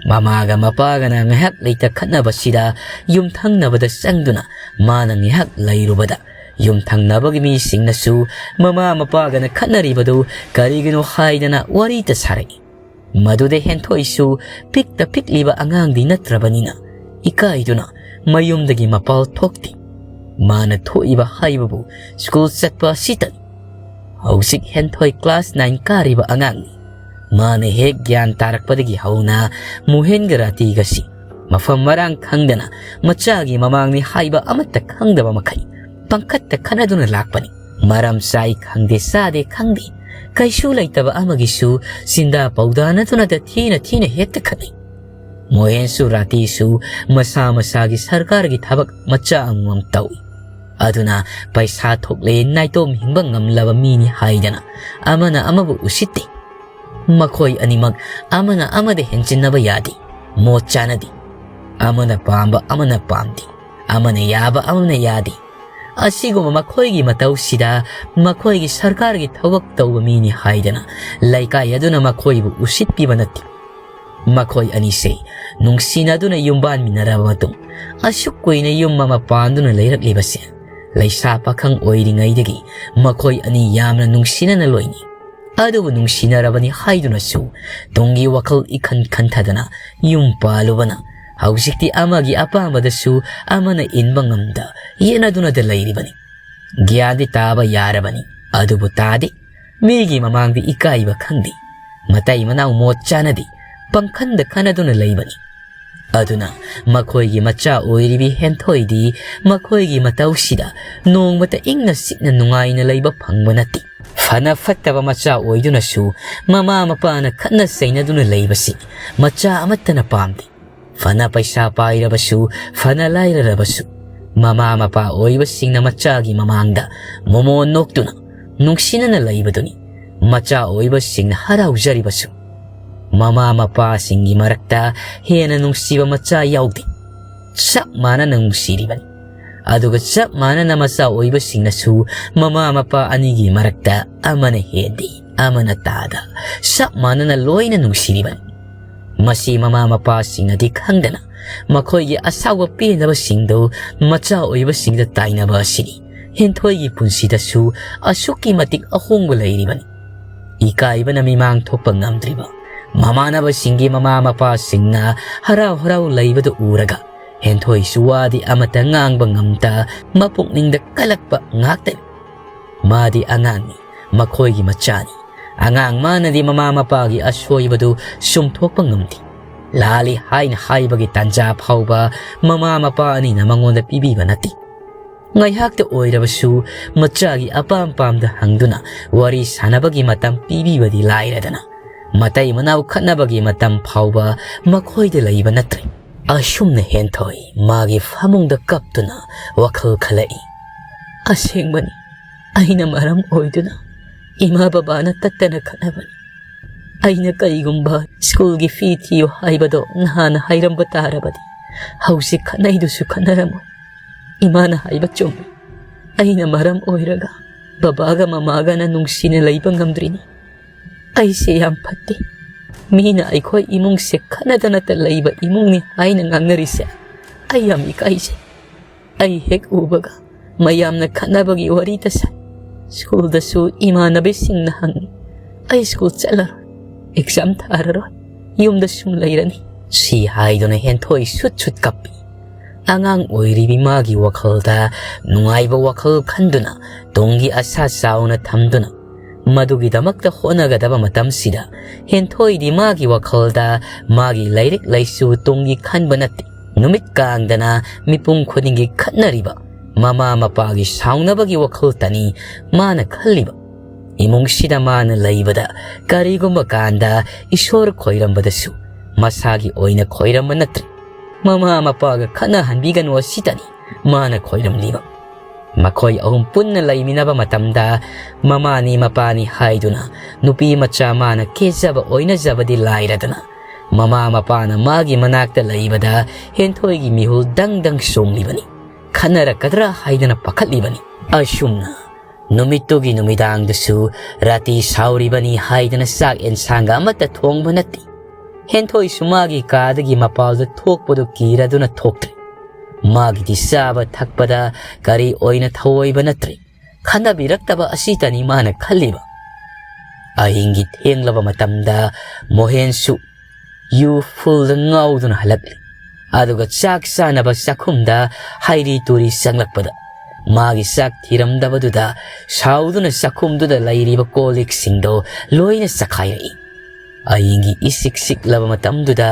ꯃꯃꯥꯒ ꯃꯄꯥꯒꯅ ꯉꯥꯏꯍꯥꯛ ꯂꯩꯇ ꯈꯠꯅꯕꯁꯤꯗ ꯌꯨꯝꯊꯪꯅꯕꯗ ꯆꯪꯗꯨꯅ ꯃꯥꯅ ꯉꯥꯏꯍꯥꯛ ꯂꯩꯔꯨꯕꯗ ꯌꯨꯝꯊꯪꯅꯕꯒꯤ ꯃꯤꯁꯤꯡꯅꯁꯨ ꯃꯃꯥ ꯃꯄꯥꯒꯅ ꯈꯠꯅꯔꯤꯕꯗꯨ ꯀꯔꯤꯒꯤꯅꯣ ꯍꯥꯏꯗꯅ ꯋꯥꯔꯤꯇ ꯁꯥꯔꯛꯏ꯫ ꯃꯗꯨꯗ ꯍꯦꯟꯊꯣꯏꯁꯨ ꯄꯤꯛꯇ ꯄꯤꯛꯂꯤꯕ ꯑꯉꯥꯡꯗꯤ ꯅꯠꯇ꯭ꯔꯕꯅꯤꯅ ꯏꯀꯥꯏꯗꯨꯅ ꯃꯌꯨꯝꯗꯒꯤ ꯃꯄꯥꯜ ꯊꯣꯛꯇꯦ꯫ ꯃꯥꯅ ꯊꯣꯛꯏꯕ ꯍꯥꯏꯕꯕꯨ ꯁ꯭ꯀꯨꯜ ꯆꯠꯄ ꯑꯁꯤꯇꯅꯤ꯫ ꯍꯧꯖꯤꯛ ꯍꯦꯟꯊꯣꯏ ꯀ꯭ꯂꯥꯁ ꯅꯥꯏꯟ ꯀꯥꯔꯤꯕ ꯑꯉꯥꯡꯅꯤ꯫ ꯃꯥꯅ ꯍꯦꯛ ꯒ꯭ꯌꯥꯟ ꯇꯥꯔꯛꯄꯗꯒꯤ ꯍꯧꯅ ꯃꯣꯍꯦꯟꯒ ꯔꯥꯇꯤꯒꯁꯤ ꯃꯐꯝ ꯃꯔꯥꯡ ꯈꯪꯗꯅ ꯃꯆꯥꯒꯤ ꯃꯃꯥꯡꯅꯤ ꯍꯥꯏꯕ ꯑꯃꯠꯇ ꯈꯪꯗꯕ ꯃꯈꯩ ꯄꯪꯈꯠꯇ ꯈꯠꯅꯗꯨꯅ ꯂꯥꯛꯄꯅꯤ꯫ ꯃꯔꯝ ꯆꯥꯏ ꯈꯪꯗꯦ, ꯆꯥꯗꯦ ꯈꯪꯗꯦ, ꯀꯩꯁꯨ ꯂꯩꯇꯕ ꯑꯃꯒꯤꯁꯨ ꯆꯤꯟꯗꯥ ꯄꯧꯗꯥꯅꯗꯨꯅꯗ ꯊꯤꯅ ꯊꯤꯅ ꯍꯦꯛꯇ ꯈꯠꯅꯩ꯫ ꯃꯣꯍꯦꯟꯁꯨ ꯔꯥꯇꯤꯁꯨ ꯃꯁꯥ ꯃꯁꯥꯒꯤ ꯁꯔꯀꯥꯔꯒꯤ ꯊꯕꯛ ꯃꯆꯥ ꯑꯃꯃꯝ ꯇꯧꯏ꯫ ꯑꯗꯨꯅ ꯄꯩꯁꯥ ꯊꯣꯛꯂꯦ ꯅꯥꯏꯇꯣꯝ ꯍꯤꯡꯕ ꯉꯝꯂꯕ ꯃꯤꯅꯤ ꯍꯥꯏꯗꯅ ꯑꯃꯅ ꯑꯃꯕꯨ ꯎꯁꯤꯠꯇꯦ꯫ ꯃꯈꯣꯏ ꯑꯅꯤꯃꯛ ꯑꯃꯅ ꯑꯃꯗ ꯍꯦꯟꯖꯤꯟꯅꯕ ꯌꯥꯗꯦ, ꯃꯣꯠ ꯆꯥꯅꯗꯦ꯫ ꯑꯃꯅ ꯄꯥꯝꯕ ꯑꯃꯅ ꯄꯥꯝꯗꯦ, ꯑꯃꯅ ꯌꯥꯕ ꯑꯃꯅ ꯌꯥꯗꯦ꯫ ꯑꯁꯤꯒꯨꯝꯕ ꯃꯈꯣꯏꯒꯤ ꯃꯇꯧꯁꯤꯗ ꯃꯈꯣꯏꯒꯤ ꯁꯔꯀꯥꯔꯒꯤ ꯊꯕꯛ ꯇꯧꯕ ꯃꯤꯅꯤ ꯍꯥꯏꯗꯅ ꯂꯩꯀꯥꯏ ꯑꯗꯨꯅ ꯃꯈꯣꯏꯕꯨ ꯎꯁꯤꯠꯄꯤꯕ ꯅꯠꯇꯦ꯫ ꯃꯈꯣꯏ ꯑꯅꯤꯁꯦ ꯅꯨꯡꯁꯤꯅꯗꯨꯅ ꯌꯨꯝꯕꯥꯟꯃꯤꯟꯅꯔꯕ ꯃꯇꯨꯡ, ꯑꯁꯨꯛ ꯀꯨꯏꯅ ꯌꯨꯝ ꯑꯃ ꯄꯥꯟꯗꯨꯅ ꯂꯩꯔꯛꯂꯤꯕꯁꯦ, ꯂꯩꯁꯥ ꯄꯥꯈꯪ ꯑꯣꯏꯔꯤꯉꯩꯗꯒꯤ ꯃꯈꯣꯏ ꯑꯅꯤ ꯌꯥꯝꯅ ꯅꯨꯡꯁꯤꯅꯅ ꯂꯣꯏꯅꯩ꯫ ꯑꯗꯨꯕꯨ ꯅꯨꯡꯁꯤꯅꯔꯕꯅꯤ ꯍꯥꯏꯗꯨꯅꯁꯨ ꯇꯨꯡꯒꯤ ꯋꯥꯈꯜ ꯏꯈꯟ ꯈꯟꯊꯗꯅ ꯌꯨꯝ ꯄꯥꯜꯂꯨꯕꯅ ꯍꯧꯖꯤꯛꯇꯤ ꯑꯃꯒꯤ ꯑꯄꯥꯝꯕꯗꯁꯨ ꯑꯃꯅ ꯏꯟꯕ ꯉꯝꯗ ꯌꯦꯠꯅꯗꯨꯅꯗ ꯂꯩꯔꯤꯕꯅꯤ꯫ ꯒ꯭ꯌꯥꯟꯗꯤ ꯇꯥꯕ ꯌꯥꯔꯕꯅꯤ꯫ ꯑꯗꯨꯕꯨ ꯇꯥꯗꯦ꯫ ꯃꯤꯒꯤ ꯃꯃꯥꯡꯗ ꯏꯀꯥꯏꯕ ꯈꯪꯗꯦ꯫ ꯃꯇꯩ ꯃꯅꯥꯎ ꯃꯣꯠ ꯆꯥꯅꯗꯦ꯫ ꯄꯪꯈꯟꯗ ꯈꯟꯅꯗꯨꯅ ꯂꯩꯕꯅꯤ꯫ ꯑꯗꯨꯅ ꯃꯈꯣꯏꯒꯤ ꯃꯆꯥ ꯑꯣꯏꯔꯤꯕꯤ ꯍꯦꯟꯊꯣꯏꯗꯤ ꯃꯈꯣꯏꯒꯤ ꯃꯇꯧꯁꯤꯗ ꯅꯣꯡꯃꯇ ꯏꯪꯅ ꯆꯤꯛꯅ ꯅꯨꯡꯉꯥꯏꯅ ꯂꯩꯕ ꯐꯪꯕ ꯅꯠꯇꯦ꯫ ꯐꯅ ꯐꯠꯇꯕ ꯃꯆꯥ ꯑꯣꯏꯗꯨꯅꯁꯨ ꯃꯃꯥ ꯃꯄꯥꯅ ꯈꯠꯅ ꯆꯩꯅꯗꯨꯅ ꯂꯩꯕꯁꯤ ꯃꯆꯥ ꯑꯃꯠꯇꯅ ꯄꯥꯝꯗꯦ꯫ ꯐꯅ ꯄꯩꯁꯥ ꯄꯥꯏꯔꯕꯁꯨ, ꯐꯅ ꯂꯥꯏꯔꯔꯕꯁꯨ, ꯃꯃꯥ ꯃꯄꯥ ꯑꯣꯏꯕꯁꯤꯡꯅ ꯃꯆꯥꯒꯤ ꯃꯃꯥꯡꯗ ꯃꯣꯃꯣꯟ ꯅꯣꯛꯇꯨꯅ ꯅꯨꯡꯁꯤꯅꯅ ꯂꯩꯕꯗꯨꯅꯤ ꯃꯆꯥ ꯑꯣꯏꯕꯁꯤꯡꯅ ꯍꯔꯥꯎꯖꯔꯤꯕꯁꯨ꯫ ꯃꯃꯥ ꯃꯄꯥꯁꯤꯡꯒꯤ ꯃꯔꯛꯇ ꯍꯦꯟꯅ ꯅꯨꯡꯁꯤꯕ ꯃꯆꯥ ꯌꯥꯎꯗꯦ꯫ ꯆꯞ ꯃꯥꯟꯅꯅ ꯅꯨꯡꯁꯤꯔꯤꯕꯅꯤ꯫ ꯑꯗꯨꯒ ꯆꯞ ꯃꯥꯟꯅꯅ ꯃꯆꯥ ꯑꯣꯏꯕꯁꯤꯡꯅꯁꯨ ꯃꯃꯥ ꯃꯄꯥ ꯑꯅꯤꯒꯤ ꯃꯔꯛꯇ ꯑꯃꯅ ꯍꯦꯟꯗꯦ, ꯑꯃꯅ ꯇꯥꯗ, ꯆꯞ ꯃꯥꯟꯅꯅ ꯂꯣꯏꯅ ꯅꯨꯡꯁꯤꯔꯤꯕꯅꯤ꯫ ꯃꯁꯤ ꯃꯃꯥ ꯃꯄꯥꯁꯤꯡꯅꯗꯤ ꯈꯪꯗꯅ ꯃꯈꯣꯏꯒꯤ ꯑꯁꯥꯎꯕ ꯄꯦꯟꯗꯕꯁꯤꯡꯗꯨ ꯃꯆꯥ ꯑꯣꯏꯕꯁꯤꯡꯗ ꯇꯥꯏꯅꯕ ꯑꯁꯤꯅꯤ ꯍꯦꯟꯊꯣꯏꯒꯤ ꯄꯨꯟꯁꯤꯗꯁꯨ ꯑꯁꯨꯛꯀꯤ ꯃꯇꯤꯛ ꯑꯍꯣꯡꯕ ꯂꯩꯔꯤꯕꯅꯤ꯫ ꯏꯀꯥꯏꯕꯅ ꯃꯤꯃꯥꯡ ꯊꯣꯛꯄ ꯉꯝꯗ꯭ꯔꯤꯕ ꯃꯃꯥꯟꯅꯕꯁꯤꯡꯒꯤ ꯃꯃꯥ ꯃꯄꯥꯁꯤꯡꯅ ꯍꯔꯥꯎ ꯍꯔꯥꯎ ꯂꯩꯕꯗꯨ ꯎꯔꯒ ꯍꯦꯟꯊꯣꯏꯁꯨ ꯋꯥꯗꯤ ꯑꯃꯠꯇ ꯉꯥꯡꯕ ꯉꯝꯗ ꯃꯄꯨꯛꯅꯤꯡꯗ ꯀꯜꯂꯛꯄ ꯉꯥꯛꯇꯅꯤ꯫ ꯃꯥꯗꯤ ꯑꯉꯥꯡꯅꯤ, ꯃꯈꯣꯏꯒꯤ ꯃꯆꯥꯅꯤ꯫ ꯑꯉꯥꯡ ꯃꯥꯅꯗꯤ ꯃꯃꯥ ꯃꯄꯥꯒꯤ ꯑꯁꯣꯏꯕꯗꯨ ꯆꯨꯝꯊꯣꯛꯄ ꯉꯝꯗꯦ꯫ ꯂꯥꯜꯂꯤ ꯍꯥꯏꯅ ꯍꯥꯏꯕꯒꯤ ꯇꯥꯟꯖꯥ ꯐꯥꯎꯕ ꯃꯃꯥ ꯃꯄꯥ ꯑꯅꯤꯅ ꯃꯉꯣꯟꯗ ꯄꯤꯕꯤꯕ ꯅꯠꯇꯦ꯫ ꯉꯥꯏꯍꯥꯛꯇ ꯑꯣꯏꯔꯕꯁꯨ ꯃꯆꯥꯒꯤ ꯑꯄꯥꯝ ꯄꯥꯝꯗ ꯍꯪꯗꯨꯅ ꯋꯥꯔꯤ ꯁꯥꯟꯅꯕꯒꯤ ꯃꯇꯝ ꯄꯤꯕꯤꯕꯗꯤ ꯂꯥꯏꯔꯗꯅ, ꯃꯇꯩ ꯃꯅꯥꯎ ꯈꯠꯅꯕꯒꯤ ꯃꯇꯝ ꯐꯥꯎꯕ ꯃꯈꯣꯏꯗ ꯂꯩꯕ ꯅꯠꯇ꯭ꯔꯦ꯫ ꯑꯁꯨꯝꯅ ꯍꯦꯟꯊꯣꯏ ꯃꯥꯒꯤ ꯐꯃꯨꯡꯗ ꯀꯞꯇꯨꯅ ꯋꯥꯈꯜ ꯈꯜꯂꯛꯏ꯫ ꯑꯁꯦꯡꯕꯅꯤ, ꯑꯩꯅ ꯃꯔꯝ ꯑꯣꯏꯗꯨꯅ ꯏꯃꯥ ꯕꯕꯥꯅ ꯇꯠꯇꯅ ꯈꯠꯅꯕꯅꯤ꯫ ꯑꯩꯅ ꯀꯔꯤꯒꯨꯝꯕ ꯁ꯭ꯀꯨꯜꯒꯤ ꯐꯤ ꯊꯤꯌꯨ ꯍꯥꯏꯕꯗꯣ ꯅꯍꯥꯟꯅ ꯍꯥꯏꯔꯝꯕ ꯇꯥꯔꯕꯗꯤ ꯍꯧꯖꯤꯛ ꯈꯠꯅꯩꯗꯨꯁꯨ ꯈꯠꯅꯔꯝꯃꯣꯏ꯫ ꯏꯃꯥꯅ ꯍꯥꯏꯕ ꯆꯨꯝꯃꯤ꯫ ꯑꯩꯅ ꯃꯔꯝ ꯑꯣꯏꯔꯒ ꯕꯕꯥꯒ ꯃꯃꯥꯒꯅ ꯅꯨꯡꯁꯤꯅ ꯂꯩꯕ ꯉꯝꯗ꯭ꯔꯤꯅꯤ꯫ ꯑꯩꯁꯦ ꯌꯥꯝ ꯐꯠꯇꯦ꯫ ꯃꯤꯅ ꯑꯩꯈꯣꯏ ꯏꯃꯨꯡꯁꯦ ꯈꯠꯅꯗꯅꯇ ꯂꯩꯕ ꯏꯃꯨꯡꯅꯤ ꯍꯥꯏꯅ ꯉꯥꯡꯅꯔꯤꯁꯦ ꯑꯩ ꯌꯥꯝ ꯏꯀꯥꯏꯖꯩ꯫ ꯑꯩ ꯍꯦꯛ ꯎꯕꯒ ꯃꯌꯥꯝꯅ ꯈꯠꯅꯕꯒꯤ ꯋꯥꯔꯤꯇ ꯁꯥꯏ꯫ ꯁ꯭ꯀꯨꯜꯗꯁꯨ ꯏꯃꯥꯟꯅꯕꯤꯁꯤꯡꯅ ꯍꯪꯉꯤ, "ꯑꯩ ꯁ꯭ꯀꯨꯜ ꯆꯠꯂꯔꯣꯏ, ꯑꯦꯛꯖꯥꯝ ꯊꯥꯔꯔꯣꯏ, ꯌꯨꯝꯗ ꯁꯨꯝ ꯂꯩꯔꯅꯤ" ꯁꯤ ꯍꯥꯏꯗꯨꯅ ꯍꯦꯟꯊꯣꯏ ꯁꯨꯠ ꯁꯨꯠ ꯀꯞꯄꯤ꯫ ꯑꯉꯥꯡ ꯑꯣꯏꯔꯤꯕꯤ ꯃꯥꯒꯤ ꯋꯥꯈꯜꯗ ꯅꯨꯡꯉꯥꯏꯕ ꯋꯥꯈꯜ ꯈꯟꯗꯨꯅ, ꯇꯨꯡꯒꯤ ꯑꯁꯥ ꯆꯥꯎꯅ ꯊꯝꯗꯨꯅ, ꯃꯗꯨꯒꯤꯗꯃꯛꯇ ꯍꯣꯠꯅꯒꯗꯕ ꯃꯇꯝꯁꯤꯗ ꯍꯦꯟꯊꯣꯏꯗꯤ ꯃꯥꯒꯤ ꯋꯥꯈꯜꯗ ꯃꯥꯒꯤ ꯂꯥꯏꯔꯤꯛ ꯂꯥꯏꯁꯨ ꯇꯨꯡꯒꯤ ꯈꯟꯕ ꯅꯠꯇꯦ꯫ ꯅꯨꯃꯤꯠ ꯀꯥꯡꯗꯅ ꯃꯤꯄꯨꯝ ꯈꯨꯗꯤꯡꯒꯤ ꯈꯠꯅꯔꯤꯕ ꯃꯃꯥ ꯃꯄꯥꯒꯤ ꯁꯥꯎꯅꯕꯒꯤ ꯋꯥꯈꯜꯇꯅꯤ ꯃꯥꯅ ꯈꯜꯂꯤꯕ꯫ ꯏꯃꯨꯡꯁꯤꯗ ꯃꯥꯅ ꯂꯩꯕꯗ ꯀꯔꯤꯒꯨꯝꯕ ꯀꯥꯟꯗ ꯏꯁꯣꯔ ꯈꯣꯏꯔꯝꯕꯗꯁꯨ ꯃꯁꯥꯒꯤ ꯑꯣꯏꯅ ꯈꯣꯏꯔꯝꯕ ꯅꯠꯇ꯭ꯔꯦ꯫ ꯃꯃꯥ ꯃꯄꯥꯒ ꯈꯠꯅꯍꯟꯕꯤꯒꯅꯨ ꯑꯁꯤꯇꯅꯤ ꯃꯥꯅ ꯈꯣꯏꯔꯝꯂꯤꯕ꯫ ꯃꯈꯣꯏ ꯑꯍꯨꯝ ꯄꯨꯟꯅ ꯂꯩꯃꯤꯟꯅꯕ ꯃꯇꯝꯗ ꯃꯃꯥꯅꯤ ꯃꯄꯥꯅꯤ ꯍꯥꯏꯗꯨꯅ ꯅꯨꯄꯤ ꯃꯆꯥ ꯃꯥꯅ ꯀꯦꯖꯕ ꯑꯣꯏꯅꯖꯕꯗꯤ ꯂꯥꯏꯔꯗꯅ, ꯃꯃꯥ ꯃꯄꯥꯅ ꯃꯥꯒꯤ ꯃꯅꯥꯛꯇ ꯂꯩꯕꯗ ꯍꯦꯟꯊꯣꯏꯒꯤ ꯃꯤꯍꯨꯜ ꯗꯪ ꯗꯪ ꯆꯣꯡꯂꯤꯕꯅꯤ꯫ ꯈꯠꯅꯔꯛꯀꯗ꯭ꯔꯥ ꯍꯥꯏꯗꯅ ꯄꯥꯈꯠꯂꯤꯕꯅꯤ꯫ ꯑꯁꯨꯝꯅ ꯅꯨꯃꯤꯠꯇꯨꯒꯤ ꯅꯨꯃꯤꯗꯥꯡꯗꯨꯁꯨ ꯔꯥꯇꯤ ꯁꯥꯎꯔꯤꯕꯅꯤ ꯍꯥꯏꯗꯅ ꯆꯥꯛ ꯑꯦꯟꯁꯥꯡꯒ ꯑꯃꯠꯇ ꯊꯣꯡꯕ ꯅꯠꯇꯦ꯫ ꯍꯦꯟꯊꯣꯏꯁꯨ ꯃꯥꯒꯤ ꯀꯥꯗꯒꯤ ꯃꯄꯥꯜꯗ ꯊꯣꯛꯄꯗꯨ ꯀꯤꯔꯗꯨꯅ ꯊꯣꯛꯇ꯭ꯔꯦ꯫ ꯃꯥꯒꯤꯗꯤ ꯆꯥꯕ ꯊꯛꯄꯗ ꯀꯔꯤ ꯑꯣꯏꯅ ꯊꯧꯑꯣꯏꯕ ꯅꯠꯇ꯭ꯔꯦ꯫ ꯈꯟꯅꯕꯤꯔꯛꯇꯕ ꯑꯁꯤꯇꯅꯤ ꯃꯥꯅ ꯈꯜꯂꯤꯕ꯫ ꯑꯍꯤꯡꯒꯤ ꯊꯦꯡꯂꯕ ꯃꯇꯝꯗ ꯃꯣꯍꯦꯟꯁꯨ ꯌꯨ ꯐꯨꯜꯗ ꯉꯥꯎꯗꯨꯅ ꯍꯜꯂꯛꯂꯤ꯫ ꯑꯗꯨꯒ ꯆꯥꯛ ꯆꯥꯅꯕ ꯆꯥꯛꯈꯨꯝꯗ ꯍꯩꯔꯤ ꯇꯨꯔꯤ ꯆꯪꯂꯛꯄꯗ ꯃꯥꯒꯤ ꯆꯥꯛ ꯊꯤꯔꯝꯗꯕꯗꯨꯗ ꯁꯥꯎꯗꯨꯅ ꯆꯥꯛꯈꯨꯝꯗꯨꯗ ꯂꯩꯔꯤꯕ ꯀꯣꯜ ꯂꯤꯛꯁꯤꯡꯗꯣ ꯂꯣꯏꯅ ꯆꯈꯥꯏꯔꯛꯏ꯫ ꯑꯍꯤꯡꯒꯤ ꯏꯁꯤꯛ ꯁꯤꯛꯂꯕ ꯃꯇꯝꯗꯨꯗ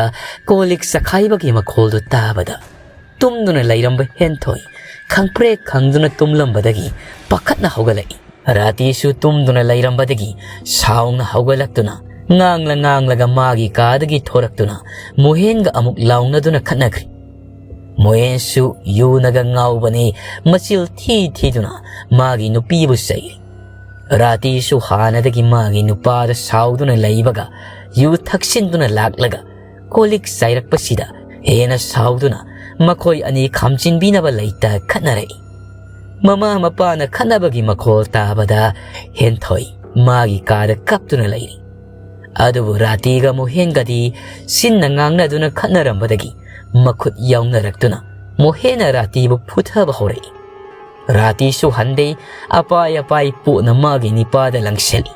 ꯀꯣꯜ ꯂꯤꯛ ꯆꯈꯥꯏꯕꯒꯤ ꯃꯈꯣꯜꯗꯨ ꯇꯥꯕꯗ ꯇꯨꯝꯗꯨꯅ ꯂꯩꯔꯝꯕ ꯍꯦꯟꯊꯣꯏ ꯈꯪꯄ꯭ꯔꯦꯛ ꯈꯪꯗꯨꯅ ꯇꯨꯝꯂꯝꯕꯗꯒꯤ ꯄꯥꯈꯠꯅ ꯍꯧꯒꯠꯂꯛꯏ꯫ ꯔꯥꯇꯤꯁꯨ ꯇꯨꯝꯗꯨꯅ ꯂꯩꯔꯝꯕꯗꯒꯤ ꯁꯥꯎꯅ ꯍꯧꯒꯠꯂꯛꯇꯨꯅ ꯉꯥꯡꯂ ꯉꯥꯡꯂꯒ ꯃꯥꯒꯤ ꯀꯥꯗꯒꯤ ꯊꯣꯔꯛꯇꯨꯅ ꯃꯣꯍꯦꯟꯒ ꯑꯃꯨꯛ ꯂꯥꯎꯅꯗꯨꯅ ꯈꯠꯅꯈ꯭ꯔꯤ꯫ ꯃꯣꯍꯦꯟꯁꯨ ꯌꯨꯅꯒ ꯉꯥꯎꯕꯅꯤ, ꯃꯆꯤꯜ ꯊꯤ ꯊꯤꯗꯨꯅ ꯃꯥꯒꯤ ꯅꯨꯄꯤꯕꯨ ꯆꯩꯔꯤ꯫ ꯔꯥꯇꯤꯁꯨ ꯍꯥꯟꯅꯗꯒꯤ ꯃꯥꯒꯤ ꯅꯨꯄꯥꯗ ꯁꯥꯎꯗꯨꯅ ꯂꯩꯕꯒ ꯌꯨ ꯊꯛꯆꯤꯟꯗꯨꯅ ꯂꯥꯛꯂꯒ ꯀꯣꯜ ꯂꯤꯛ ꯆꯥꯏꯔꯛꯄꯁꯤꯗ ꯍꯦꯟꯅ ꯁꯥꯎꯗꯨꯅ ꯃꯈꯣꯏ ꯑꯅꯤ ꯈꯥꯝꯖꯤꯟꯕꯤꯅꯕ ꯂꯩꯇ ꯈꯠꯅꯔꯛꯏ꯫ ꯃꯃꯥ ꯃꯄꯥꯅ ꯈꯠꯅꯕꯒꯤ ꯃꯈꯣꯜ ꯇꯥꯕꯗ ꯍꯦꯟꯊꯣꯏ ꯃꯥꯒꯤ ꯀꯥꯗ ꯀꯞꯇꯨꯅ ꯂꯩꯔꯤ꯫ ꯑꯗꯨꯕꯨ ꯔꯥꯇꯤꯒ ꯃꯣꯍꯦꯟꯒꯗꯤ ꯆꯤꯟꯅ ꯉꯥꯡꯅꯗꯨꯅ ꯈꯠꯅꯔꯝꯕꯗꯒꯤ ꯃꯈꯨꯠ ꯌꯥꯎꯅꯔꯛꯇꯨꯅ ꯃꯣꯍꯦꯟꯅ ꯔꯥꯇꯤꯕꯨ ꯐꯨꯊꯕ ꯍꯧꯔꯛꯏ꯫ ꯔꯥꯇꯤꯁꯨ ꯍꯟꯗꯦ, ꯑꯄꯥꯏ ꯑꯄꯥꯏ ꯄꯣꯠꯅ ꯃꯥꯒꯤ ꯅꯤꯄꯥꯗ ꯂꯪꯁꯤꯜꯂꯤ꯫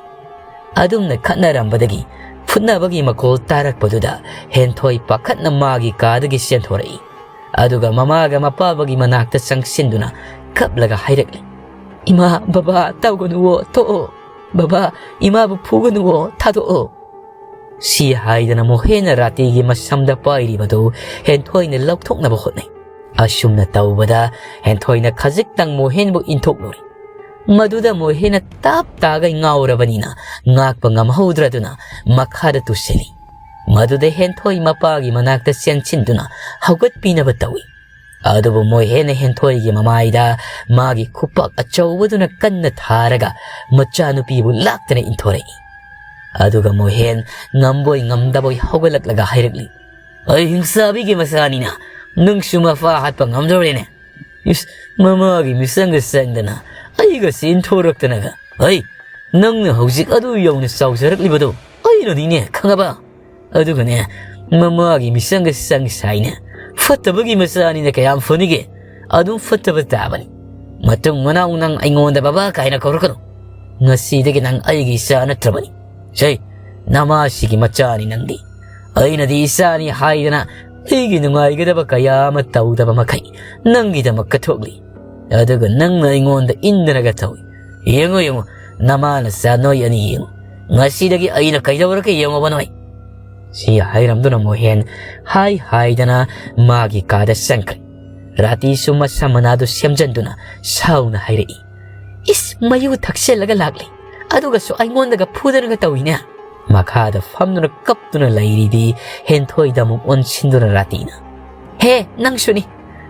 ꯑꯗꯨꯝꯅ ꯈꯠꯅꯔꯝꯕꯗꯒꯤ ꯐꯨꯠꯅꯕꯒꯤ ꯃꯈꯣꯜ ꯇꯥꯔꯛꯄꯗꯨꯗ ꯍꯦꯟꯊꯣꯏ ꯄꯥꯈꯠꯅ ꯃꯥꯒꯤ ꯀꯥꯗꯒꯤ ꯆꯦꯟꯊꯣꯔꯛꯏ꯫ ꯑꯗꯨꯒ ꯃꯃꯥꯒ ꯃꯄꯥꯕꯒꯤ ꯃꯅꯥꯛꯇ ꯆꯪꯁꯤꯟꯗꯨꯅ ꯀꯞꯂꯒ ꯍꯥꯏꯔꯛꯂꯤ, "ꯏꯃꯥ, ꯕꯕꯥ, ꯇꯧꯒꯅꯨꯋꯣ, ꯇꯣꯛꯑꯣ꯫ ꯕꯕꯥ, ꯏꯃꯥꯕꯨ ꯐꯨꯒꯅꯨꯋꯣ, ꯊꯥꯗꯣꯛꯑꯣ"꯫ ꯁꯤ ꯍꯥꯏꯗꯅ ꯃꯣꯍꯦꯟꯅ ꯔꯥꯇꯤꯒꯤ ꯃꯁꯝꯗ ꯄꯥꯏꯔꯤꯕꯗꯨ ꯍꯦꯟꯊꯣꯏꯅ ꯂꯧꯊꯣꯛꯅꯕ ꯍꯣꯠꯅꯩ꯫ ꯑꯁꯨꯝꯅ ꯇꯧꯕꯗ ꯍꯦꯟꯊꯣꯏꯅ ꯈꯖꯤꯛꯇꯪ ꯃꯣꯍꯦꯟꯕꯨ ꯏꯟꯊꯣꯛꯂꯨꯔꯦ꯫ ꯃꯗꯨꯗ ꯃꯣꯍꯦꯟꯅ ꯇꯥꯞ ꯇꯥꯒꯩ ꯉꯥꯎꯔꯕꯅꯤꯅ ꯉꯥꯛꯄ ꯉꯝꯍꯧꯗ꯭ꯔꯗꯨꯅ ꯃꯈꯥꯗ ꯇꯨꯁꯤꯜꯂꯤ꯫ ꯃꯗꯨꯗ ꯍꯦꯟꯊꯣꯏ ꯃꯄꯥꯒꯤ ꯃꯅꯥꯛꯇ ꯆꯦꯟꯁꯤꯟꯗꯨꯅ ꯍꯧꯒꯠꯄꯤꯅꯕ ꯇꯧꯏ꯫ ꯑꯗꯨꯕꯨ ꯃꯣꯍꯦꯟꯅ ꯍꯦꯟꯊꯣꯏꯒꯤ ꯃꯃꯥꯏꯗ ꯃꯥꯒꯤ ꯈꯨꯄꯥꯛ ꯑꯆꯧꯕꯗꯨꯅ ꯀꯟꯅ ꯊꯥꯔꯒ ꯃꯆꯥꯅꯨꯄꯤꯕꯨ ꯂꯥꯛꯇꯅ ꯏꯟꯊꯣꯔꯛꯏ꯫ ꯑꯗꯨꯒ ꯃꯣꯍꯦꯟ ꯉꯝꯕꯣꯏ ꯉꯝꯗꯕꯣꯏ ꯍꯧꯒꯠꯂꯛꯂꯒ ꯍꯥꯏꯔꯛꯂꯤ, "ꯑꯩ ꯍꯤꯡꯁꯥꯕꯤꯒꯤ ꯃꯆꯥꯅꯤꯅ ꯅꯪꯁꯨ ꯃꯄꯥ ꯍꯥꯠꯄ ꯉꯝꯗꯧꯔꯦꯅꯦ꯫ ꯏꯁ, ꯃꯃꯥꯒꯤ ꯃꯤꯆꯪꯒ ꯆꯪꯗꯅ ꯑꯩꯒꯁꯤ ꯏꯟꯊꯣꯔꯛꯇꯅꯒ꯫ ꯍꯩ, ꯅꯪꯅ ꯍꯧꯖꯤꯛ ꯑꯗꯨ ꯌꯧꯅ ꯆꯥꯎꯖꯔꯛꯂꯤꯕꯗꯣ ꯑꯩꯅꯅꯤꯅꯦ, ꯈꯪꯉꯕ? ꯑꯗꯨꯒꯅꯦ, ꯃꯃꯥꯒꯤ ꯃꯤꯆꯪꯒ ꯆꯪ ꯁꯥꯏꯅꯦ꯫ ꯐꯠꯇꯕꯒꯤ ꯃꯆꯥꯅꯤꯅ ꯀꯌꯥꯝ ꯐꯅꯤꯒꯦ? ꯑꯗꯨꯝ ꯐꯠꯇꯕ ꯇꯥꯕꯅꯤ꯫ ꯃꯇꯨꯡ ꯃꯅꯥꯎ ꯅꯪ ꯑꯩꯉꯣꯟꯗ ꯕꯕꯥ ꯀꯥꯏꯅ ꯀꯧꯔꯛꯀꯅꯨ꯫ ꯉꯁꯤꯗꯒꯤ ꯅꯪ ꯑꯩꯒꯤ ꯏꯆꯥ ꯅꯠꯇ꯭ꯔꯕꯅꯤ꯫ ꯁꯦ, ꯅꯃꯥꯁꯤꯒꯤ ꯃꯆꯥꯅꯤ ꯅꯪꯗꯤ꯫ ꯑꯩꯅꯗꯤ ꯏꯆꯥꯅꯤ ꯍꯥꯏꯗꯅ ꯑꯩꯒꯤ ꯅꯨꯡꯉꯥꯏꯒꯗꯕ ꯀꯌꯥ ꯑꯃ ꯇꯧꯗꯕ ꯃꯈꯩ ꯅꯪꯒꯤꯗꯃꯛ ꯀꯠꯊꯣꯛꯂꯤ꯫ ꯑꯗꯨꯒ ꯅꯪꯅ ꯑꯩꯉꯣꯟꯗ ꯏꯟꯗꯅꯒ ꯇꯧꯏ꯫ ꯌꯦꯡꯉꯨ, ꯌꯦꯡꯉꯨ, ꯅꯃꯥ ꯅꯆꯥ ꯅꯣꯏ ꯑꯅꯤ ꯌꯦꯡꯉꯨ꯫ ꯉꯁꯤꯗꯒꯤ ꯑꯩꯅ ꯀꯩꯗꯧꯔꯒꯦ ꯌꯦꯡꯉꯣꯕ ꯅꯣꯏ"꯫ ꯁꯤ ꯍꯥꯏꯔꯝꯗꯨꯅ ꯃꯣꯍꯦꯟ ꯍꯥꯏ ꯍꯥꯏꯗꯅ ꯃꯥꯒꯤ ꯀꯥꯗ ꯆꯪꯈ꯭ꯔꯦ꯫ ꯔꯥꯇꯤꯁꯨ ꯃꯁꯝ ꯃꯅꯥꯗꯨ ꯁꯦꯝꯖꯟꯗꯨꯅ ꯁꯥꯎꯅ ꯍꯥꯏꯔꯛꯏ, "ꯏꯁ, ꯃꯌꯨ ꯊꯛꯆꯜꯂꯒ ꯂꯥꯛꯂꯤ, ꯑꯗꯨꯒꯁꯨ ꯑꯩꯉꯣꯟꯗꯒ ꯐꯨꯗꯅꯒ ꯇꯧꯏꯅꯦ"꯫ ꯃꯈꯥꯗ ꯐꯝꯗꯨꯅ ꯀꯞꯇꯨꯅ ꯂꯩꯔꯤꯗꯤ ꯍꯦꯟꯊꯣꯏꯗ ꯑꯃꯨꯛ ꯑꯣꯟꯁꯤꯟꯗꯨꯅ ꯔꯥꯇꯤꯅ, "ꯍꯦ, ꯅꯪꯁꯨꯅꯤ,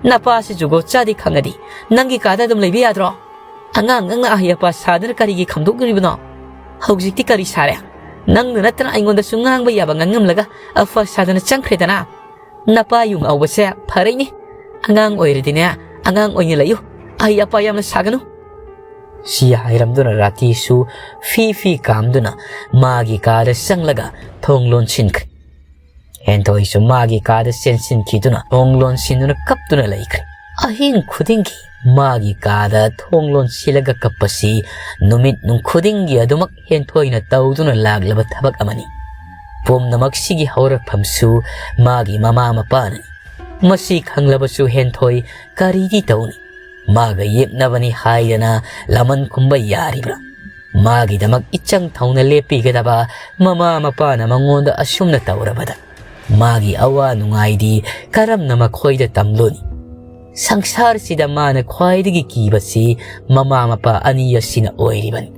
ꯅꯄꯥꯁꯤ ꯖꯨꯒꯣꯠ ꯆꯥꯗꯦ ꯈꯪꯉꯗꯤ ꯅꯪꯒꯤ ꯀꯥꯗ ꯑꯗꯨꯝ ꯂꯩꯕ ꯌꯥꯗ꯭ꯔꯣ? ꯑꯉꯥꯡ ꯅꯪꯅ ꯑꯍꯩ ꯑꯄꯥ ꯁꯥꯗꯅ ꯀꯔꯤꯒꯤ ꯈꯪꯗꯣꯛꯂꯤꯕꯅꯣ? ꯍꯧꯖꯤꯛꯇꯤ ꯀꯔꯤ ꯁꯥꯔꯦ? ꯅꯪꯅ ꯅꯠꯇꯅ ꯑꯩꯉꯣꯟꯗꯁꯨ ꯉꯥꯡꯕ ꯌꯥꯕ ꯉꯥꯡꯉꯝꯂꯒ ꯑꯐ ꯁꯥꯗꯅ ꯆꯪꯈ꯭ꯔꯦꯗꯅ꯫ ꯅꯄꯥ ꯌꯨ ꯉꯥꯎꯕꯁꯦ ꯐꯔꯛꯏꯅꯦ꯫ ꯑꯉꯥꯡ ꯑꯣꯏꯔꯗꯤꯅꯦ, ꯑꯉꯥꯡ ꯑꯣꯏꯅ ꯂꯩꯌꯨ꯫ ꯑꯍꯩ ꯑꯄꯥ ꯌꯥꯝꯅ ꯁꯥꯒꯅꯨ"꯫ ꯁꯤ ꯍꯥꯏꯔꯝꯗꯨꯅ ꯔꯥꯇꯤꯁꯨ ꯐꯤ ꯐꯤ ꯀꯥꯝꯗꯨꯅ ꯃꯥꯒꯤ ꯀꯥꯗ ꯆꯪꯂꯒ ꯊꯣꯡ ꯂꯣꯟꯁꯤꯟꯈ꯭ꯔꯦ꯫ ꯍꯦꯟꯊꯣꯏꯁꯨ ꯃꯥꯒꯤ ꯀꯥꯗ ꯆꯦꯟꯁꯤꯟꯈꯤꯗꯨꯅ ꯊꯣꯡ ꯂꯣꯟꯁꯤꯟꯗꯨꯅ ꯀꯞꯇꯨꯅ ꯂꯩꯈ꯭ꯔꯦ꯫ ꯑꯍꯤꯡ ꯈꯨꯗꯤꯡꯒꯤ ꯃꯥꯒꯤ ꯀꯥꯗ ꯊꯣꯡ ꯂꯣꯟꯁꯤꯜꯂꯒ ꯀꯞꯄꯁꯤ ꯅꯨꯃꯤꯠ ꯅꯨꯡ ꯈꯨꯗꯤꯡꯒꯤ ꯑꯗꯨꯃꯛ ꯍꯦꯟꯊꯣꯏꯅ ꯇꯧꯗꯨꯅ ꯂꯥꯛꯂꯕ ꯊꯕꯛ ꯑꯃꯅꯤ꯫ ꯄꯨꯝꯅꯃꯛꯁꯤꯒꯤ ꯍꯧꯔꯛꯐꯝꯁꯨ ꯃꯥꯒꯤ ꯃꯃꯥ ꯃꯄꯥꯅꯅꯤ꯫ ꯃꯁꯤ ꯈꯪꯂꯕꯁꯨ ꯍꯦꯟꯊꯣꯏ ꯀꯔꯤꯗꯤ ꯇꯧꯅꯤ? ꯃꯥꯒ ꯌꯦꯛꯅꯕꯅꯤ ꯍꯥꯏꯗꯅ ꯂꯃꯟ ꯈꯨꯝꯕ ꯌꯥꯔꯤꯕ꯭ꯔꯥ? ꯃꯥꯒꯤꯗꯃꯛ ꯏꯆꯪ ꯊꯧꯅ ꯂꯦꯞꯄꯤꯒꯗꯕ ꯃꯃꯥ ꯃꯄꯥꯅ ꯃꯉꯣꯟꯗ ꯑꯁꯨꯝꯅ ꯇꯧꯔꯕꯗ ꯃꯥꯒꯤ ꯑꯋꯥ ꯅꯨꯡꯉꯥꯏꯗꯤ ꯀꯔꯝꯅ ꯃꯈꯣꯏꯗ ꯇꯝꯂꯨꯅꯤ? ꯁꯪꯁꯥꯔꯁꯤꯗ ꯃꯥꯅ ꯈ꯭ꯋꯥꯏꯗꯒꯤ ꯀꯤꯕꯁꯤ ꯃꯃꯥ ꯃꯄꯥ ꯑꯅꯤ ꯑꯁꯤꯅ ꯑꯣꯏꯔꯤꯕꯅꯤ꯫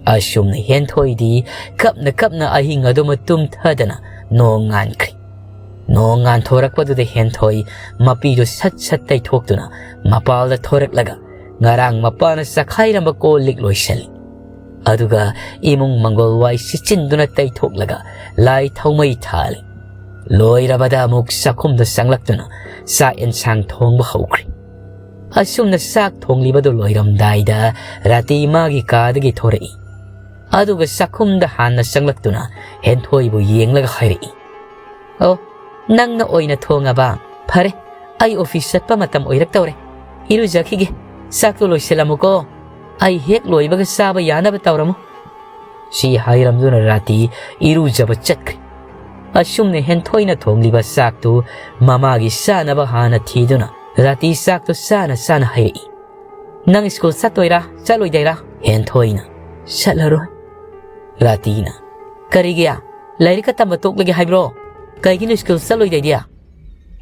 ꯑꯁꯨꯝꯅ ꯍꯦꯟꯊꯣꯏꯗꯤ ꯀꯞꯅ ꯀꯞꯅ ꯑꯍꯤꯡ ꯑꯗꯨꯃ ꯇꯨꯝꯊꯗꯅ ꯅꯣꯡ ꯉꯥꯟꯈ꯭ꯔꯦ꯫ ꯅꯣꯡ ꯉꯥꯟꯊꯣꯔꯛꯄꯗꯨꯗ ꯍꯦꯟꯊꯣꯏ ꯃꯄꯤꯗꯨ ꯁꯠ ꯁꯠ ꯇꯩꯊꯣꯛꯇꯨꯅ ꯃꯄꯥꯜꯗ ꯊꯣꯔꯛꯂꯒ ꯉꯔꯥꯡ ꯃꯄꯥꯅ ꯆꯈꯥꯏꯔꯝꯕ ꯀꯣꯜ ꯂꯤꯛ ꯂꯣꯏꯁꯜꯂꯤ꯫ ꯑꯗꯨꯒ ꯏꯃꯨꯡ ꯃꯪꯒꯣꯜ ꯋꯥꯏ ꯁꯤꯠꯆꯤꯟꯗꯨꯅ ꯇꯩꯊꯣꯛꯂꯒ ꯂꯥꯏ ꯊꯧꯃꯩ ꯊꯥꯜꯂꯤ꯫ ꯂꯣꯏꯔꯕꯗ ꯑꯃꯨꯛ ꯆꯥꯛꯈꯨꯝꯗ ꯆꯪꯂꯛꯇꯨꯅ ꯆꯥꯛ ꯑꯦꯟꯁꯥꯡ ꯊꯣꯡꯕ ꯍꯧꯈ꯭ꯔꯦ꯫ ꯑꯁꯨꯝꯅ ꯆꯥꯛ ꯊꯣꯡꯂꯤꯕꯗꯨ ꯂꯣꯏꯔꯝꯗꯥꯏꯗ ꯔꯥꯇꯤ ꯃꯥꯒꯤ ꯀꯥꯗꯒꯤ ꯊꯣꯔꯛꯏ꯫ ꯑꯗꯨꯒ ꯆꯥꯛꯈꯨꯝꯗ ꯍꯥꯟꯅ ꯆꯪꯂꯛꯇꯨꯅ ꯍꯦꯟꯊꯣꯏꯕꯨ ꯌꯦꯡꯂꯒ ꯍꯥꯏꯔꯛꯏ, "ꯑꯣ, ꯅꯪꯅ ꯑꯣꯏꯅ ꯊꯣꯡꯉꯕ? ꯐꯔꯦ, ꯑꯩ ꯑꯣꯐꯤꯁ ꯆꯠꯄ ꯃꯇꯝ ꯑꯣꯏꯔꯛꯇꯧꯔꯦ꯫ ꯏꯔꯨꯖꯈꯤꯒꯦ꯫ ꯆꯥꯛꯇꯣ ꯂꯣꯏꯁꯤꯜꯂꯝꯃꯨꯀꯣ꯫ ꯑꯩ ꯍꯦꯛ ꯂꯣꯏꯕꯒ ꯆꯥꯕ ꯌꯥꯅꯕ ꯇꯧꯔꯝꯃꯨ꯫" ꯁꯤ ꯍꯥꯏꯔꯝꯗꯨꯅ ꯔꯥꯇꯤ ꯏꯔꯨꯖꯕ ꯆꯠꯈ꯭ꯔꯦ꯫ ꯑꯁꯨꯝꯅ ꯍꯦꯟꯊꯣꯏꯅ ꯊꯣꯡꯂꯤꯕ ꯆꯥꯛꯇꯨ ꯃꯃꯥꯒꯤ ꯆꯥꯅꯕ ꯍꯥꯟꯅ ꯊꯤꯗꯨꯅ ꯔꯥꯇꯤ ꯆꯥꯛꯇꯨ ꯆꯥꯅ ꯆꯥꯅ ꯍꯥꯏꯔꯛꯏ, "ꯅꯪ ꯁ꯭ꯀꯨꯜ ꯆꯠꯇꯣꯏꯔꯥ, ꯆꯠꯂꯣꯏꯗꯣꯏꯔꯥ?" ꯍꯦꯟꯊꯣꯏꯅ, "ꯆꯠꯂꯔꯣꯏ꯫" ꯔꯥꯇꯤꯅ, "ꯀꯔꯤꯒꯤ? ꯂꯥꯏꯔꯤꯛꯀ ꯇꯝꯕ ꯇꯣꯛꯂꯒꯦ ꯍꯥꯏꯕ꯭ꯔꯣ? ꯀꯩꯒꯤꯅꯣ ꯁ꯭ꯀꯨꯜ ꯆꯠꯂꯣꯏꯗꯣꯏꯗꯤ?"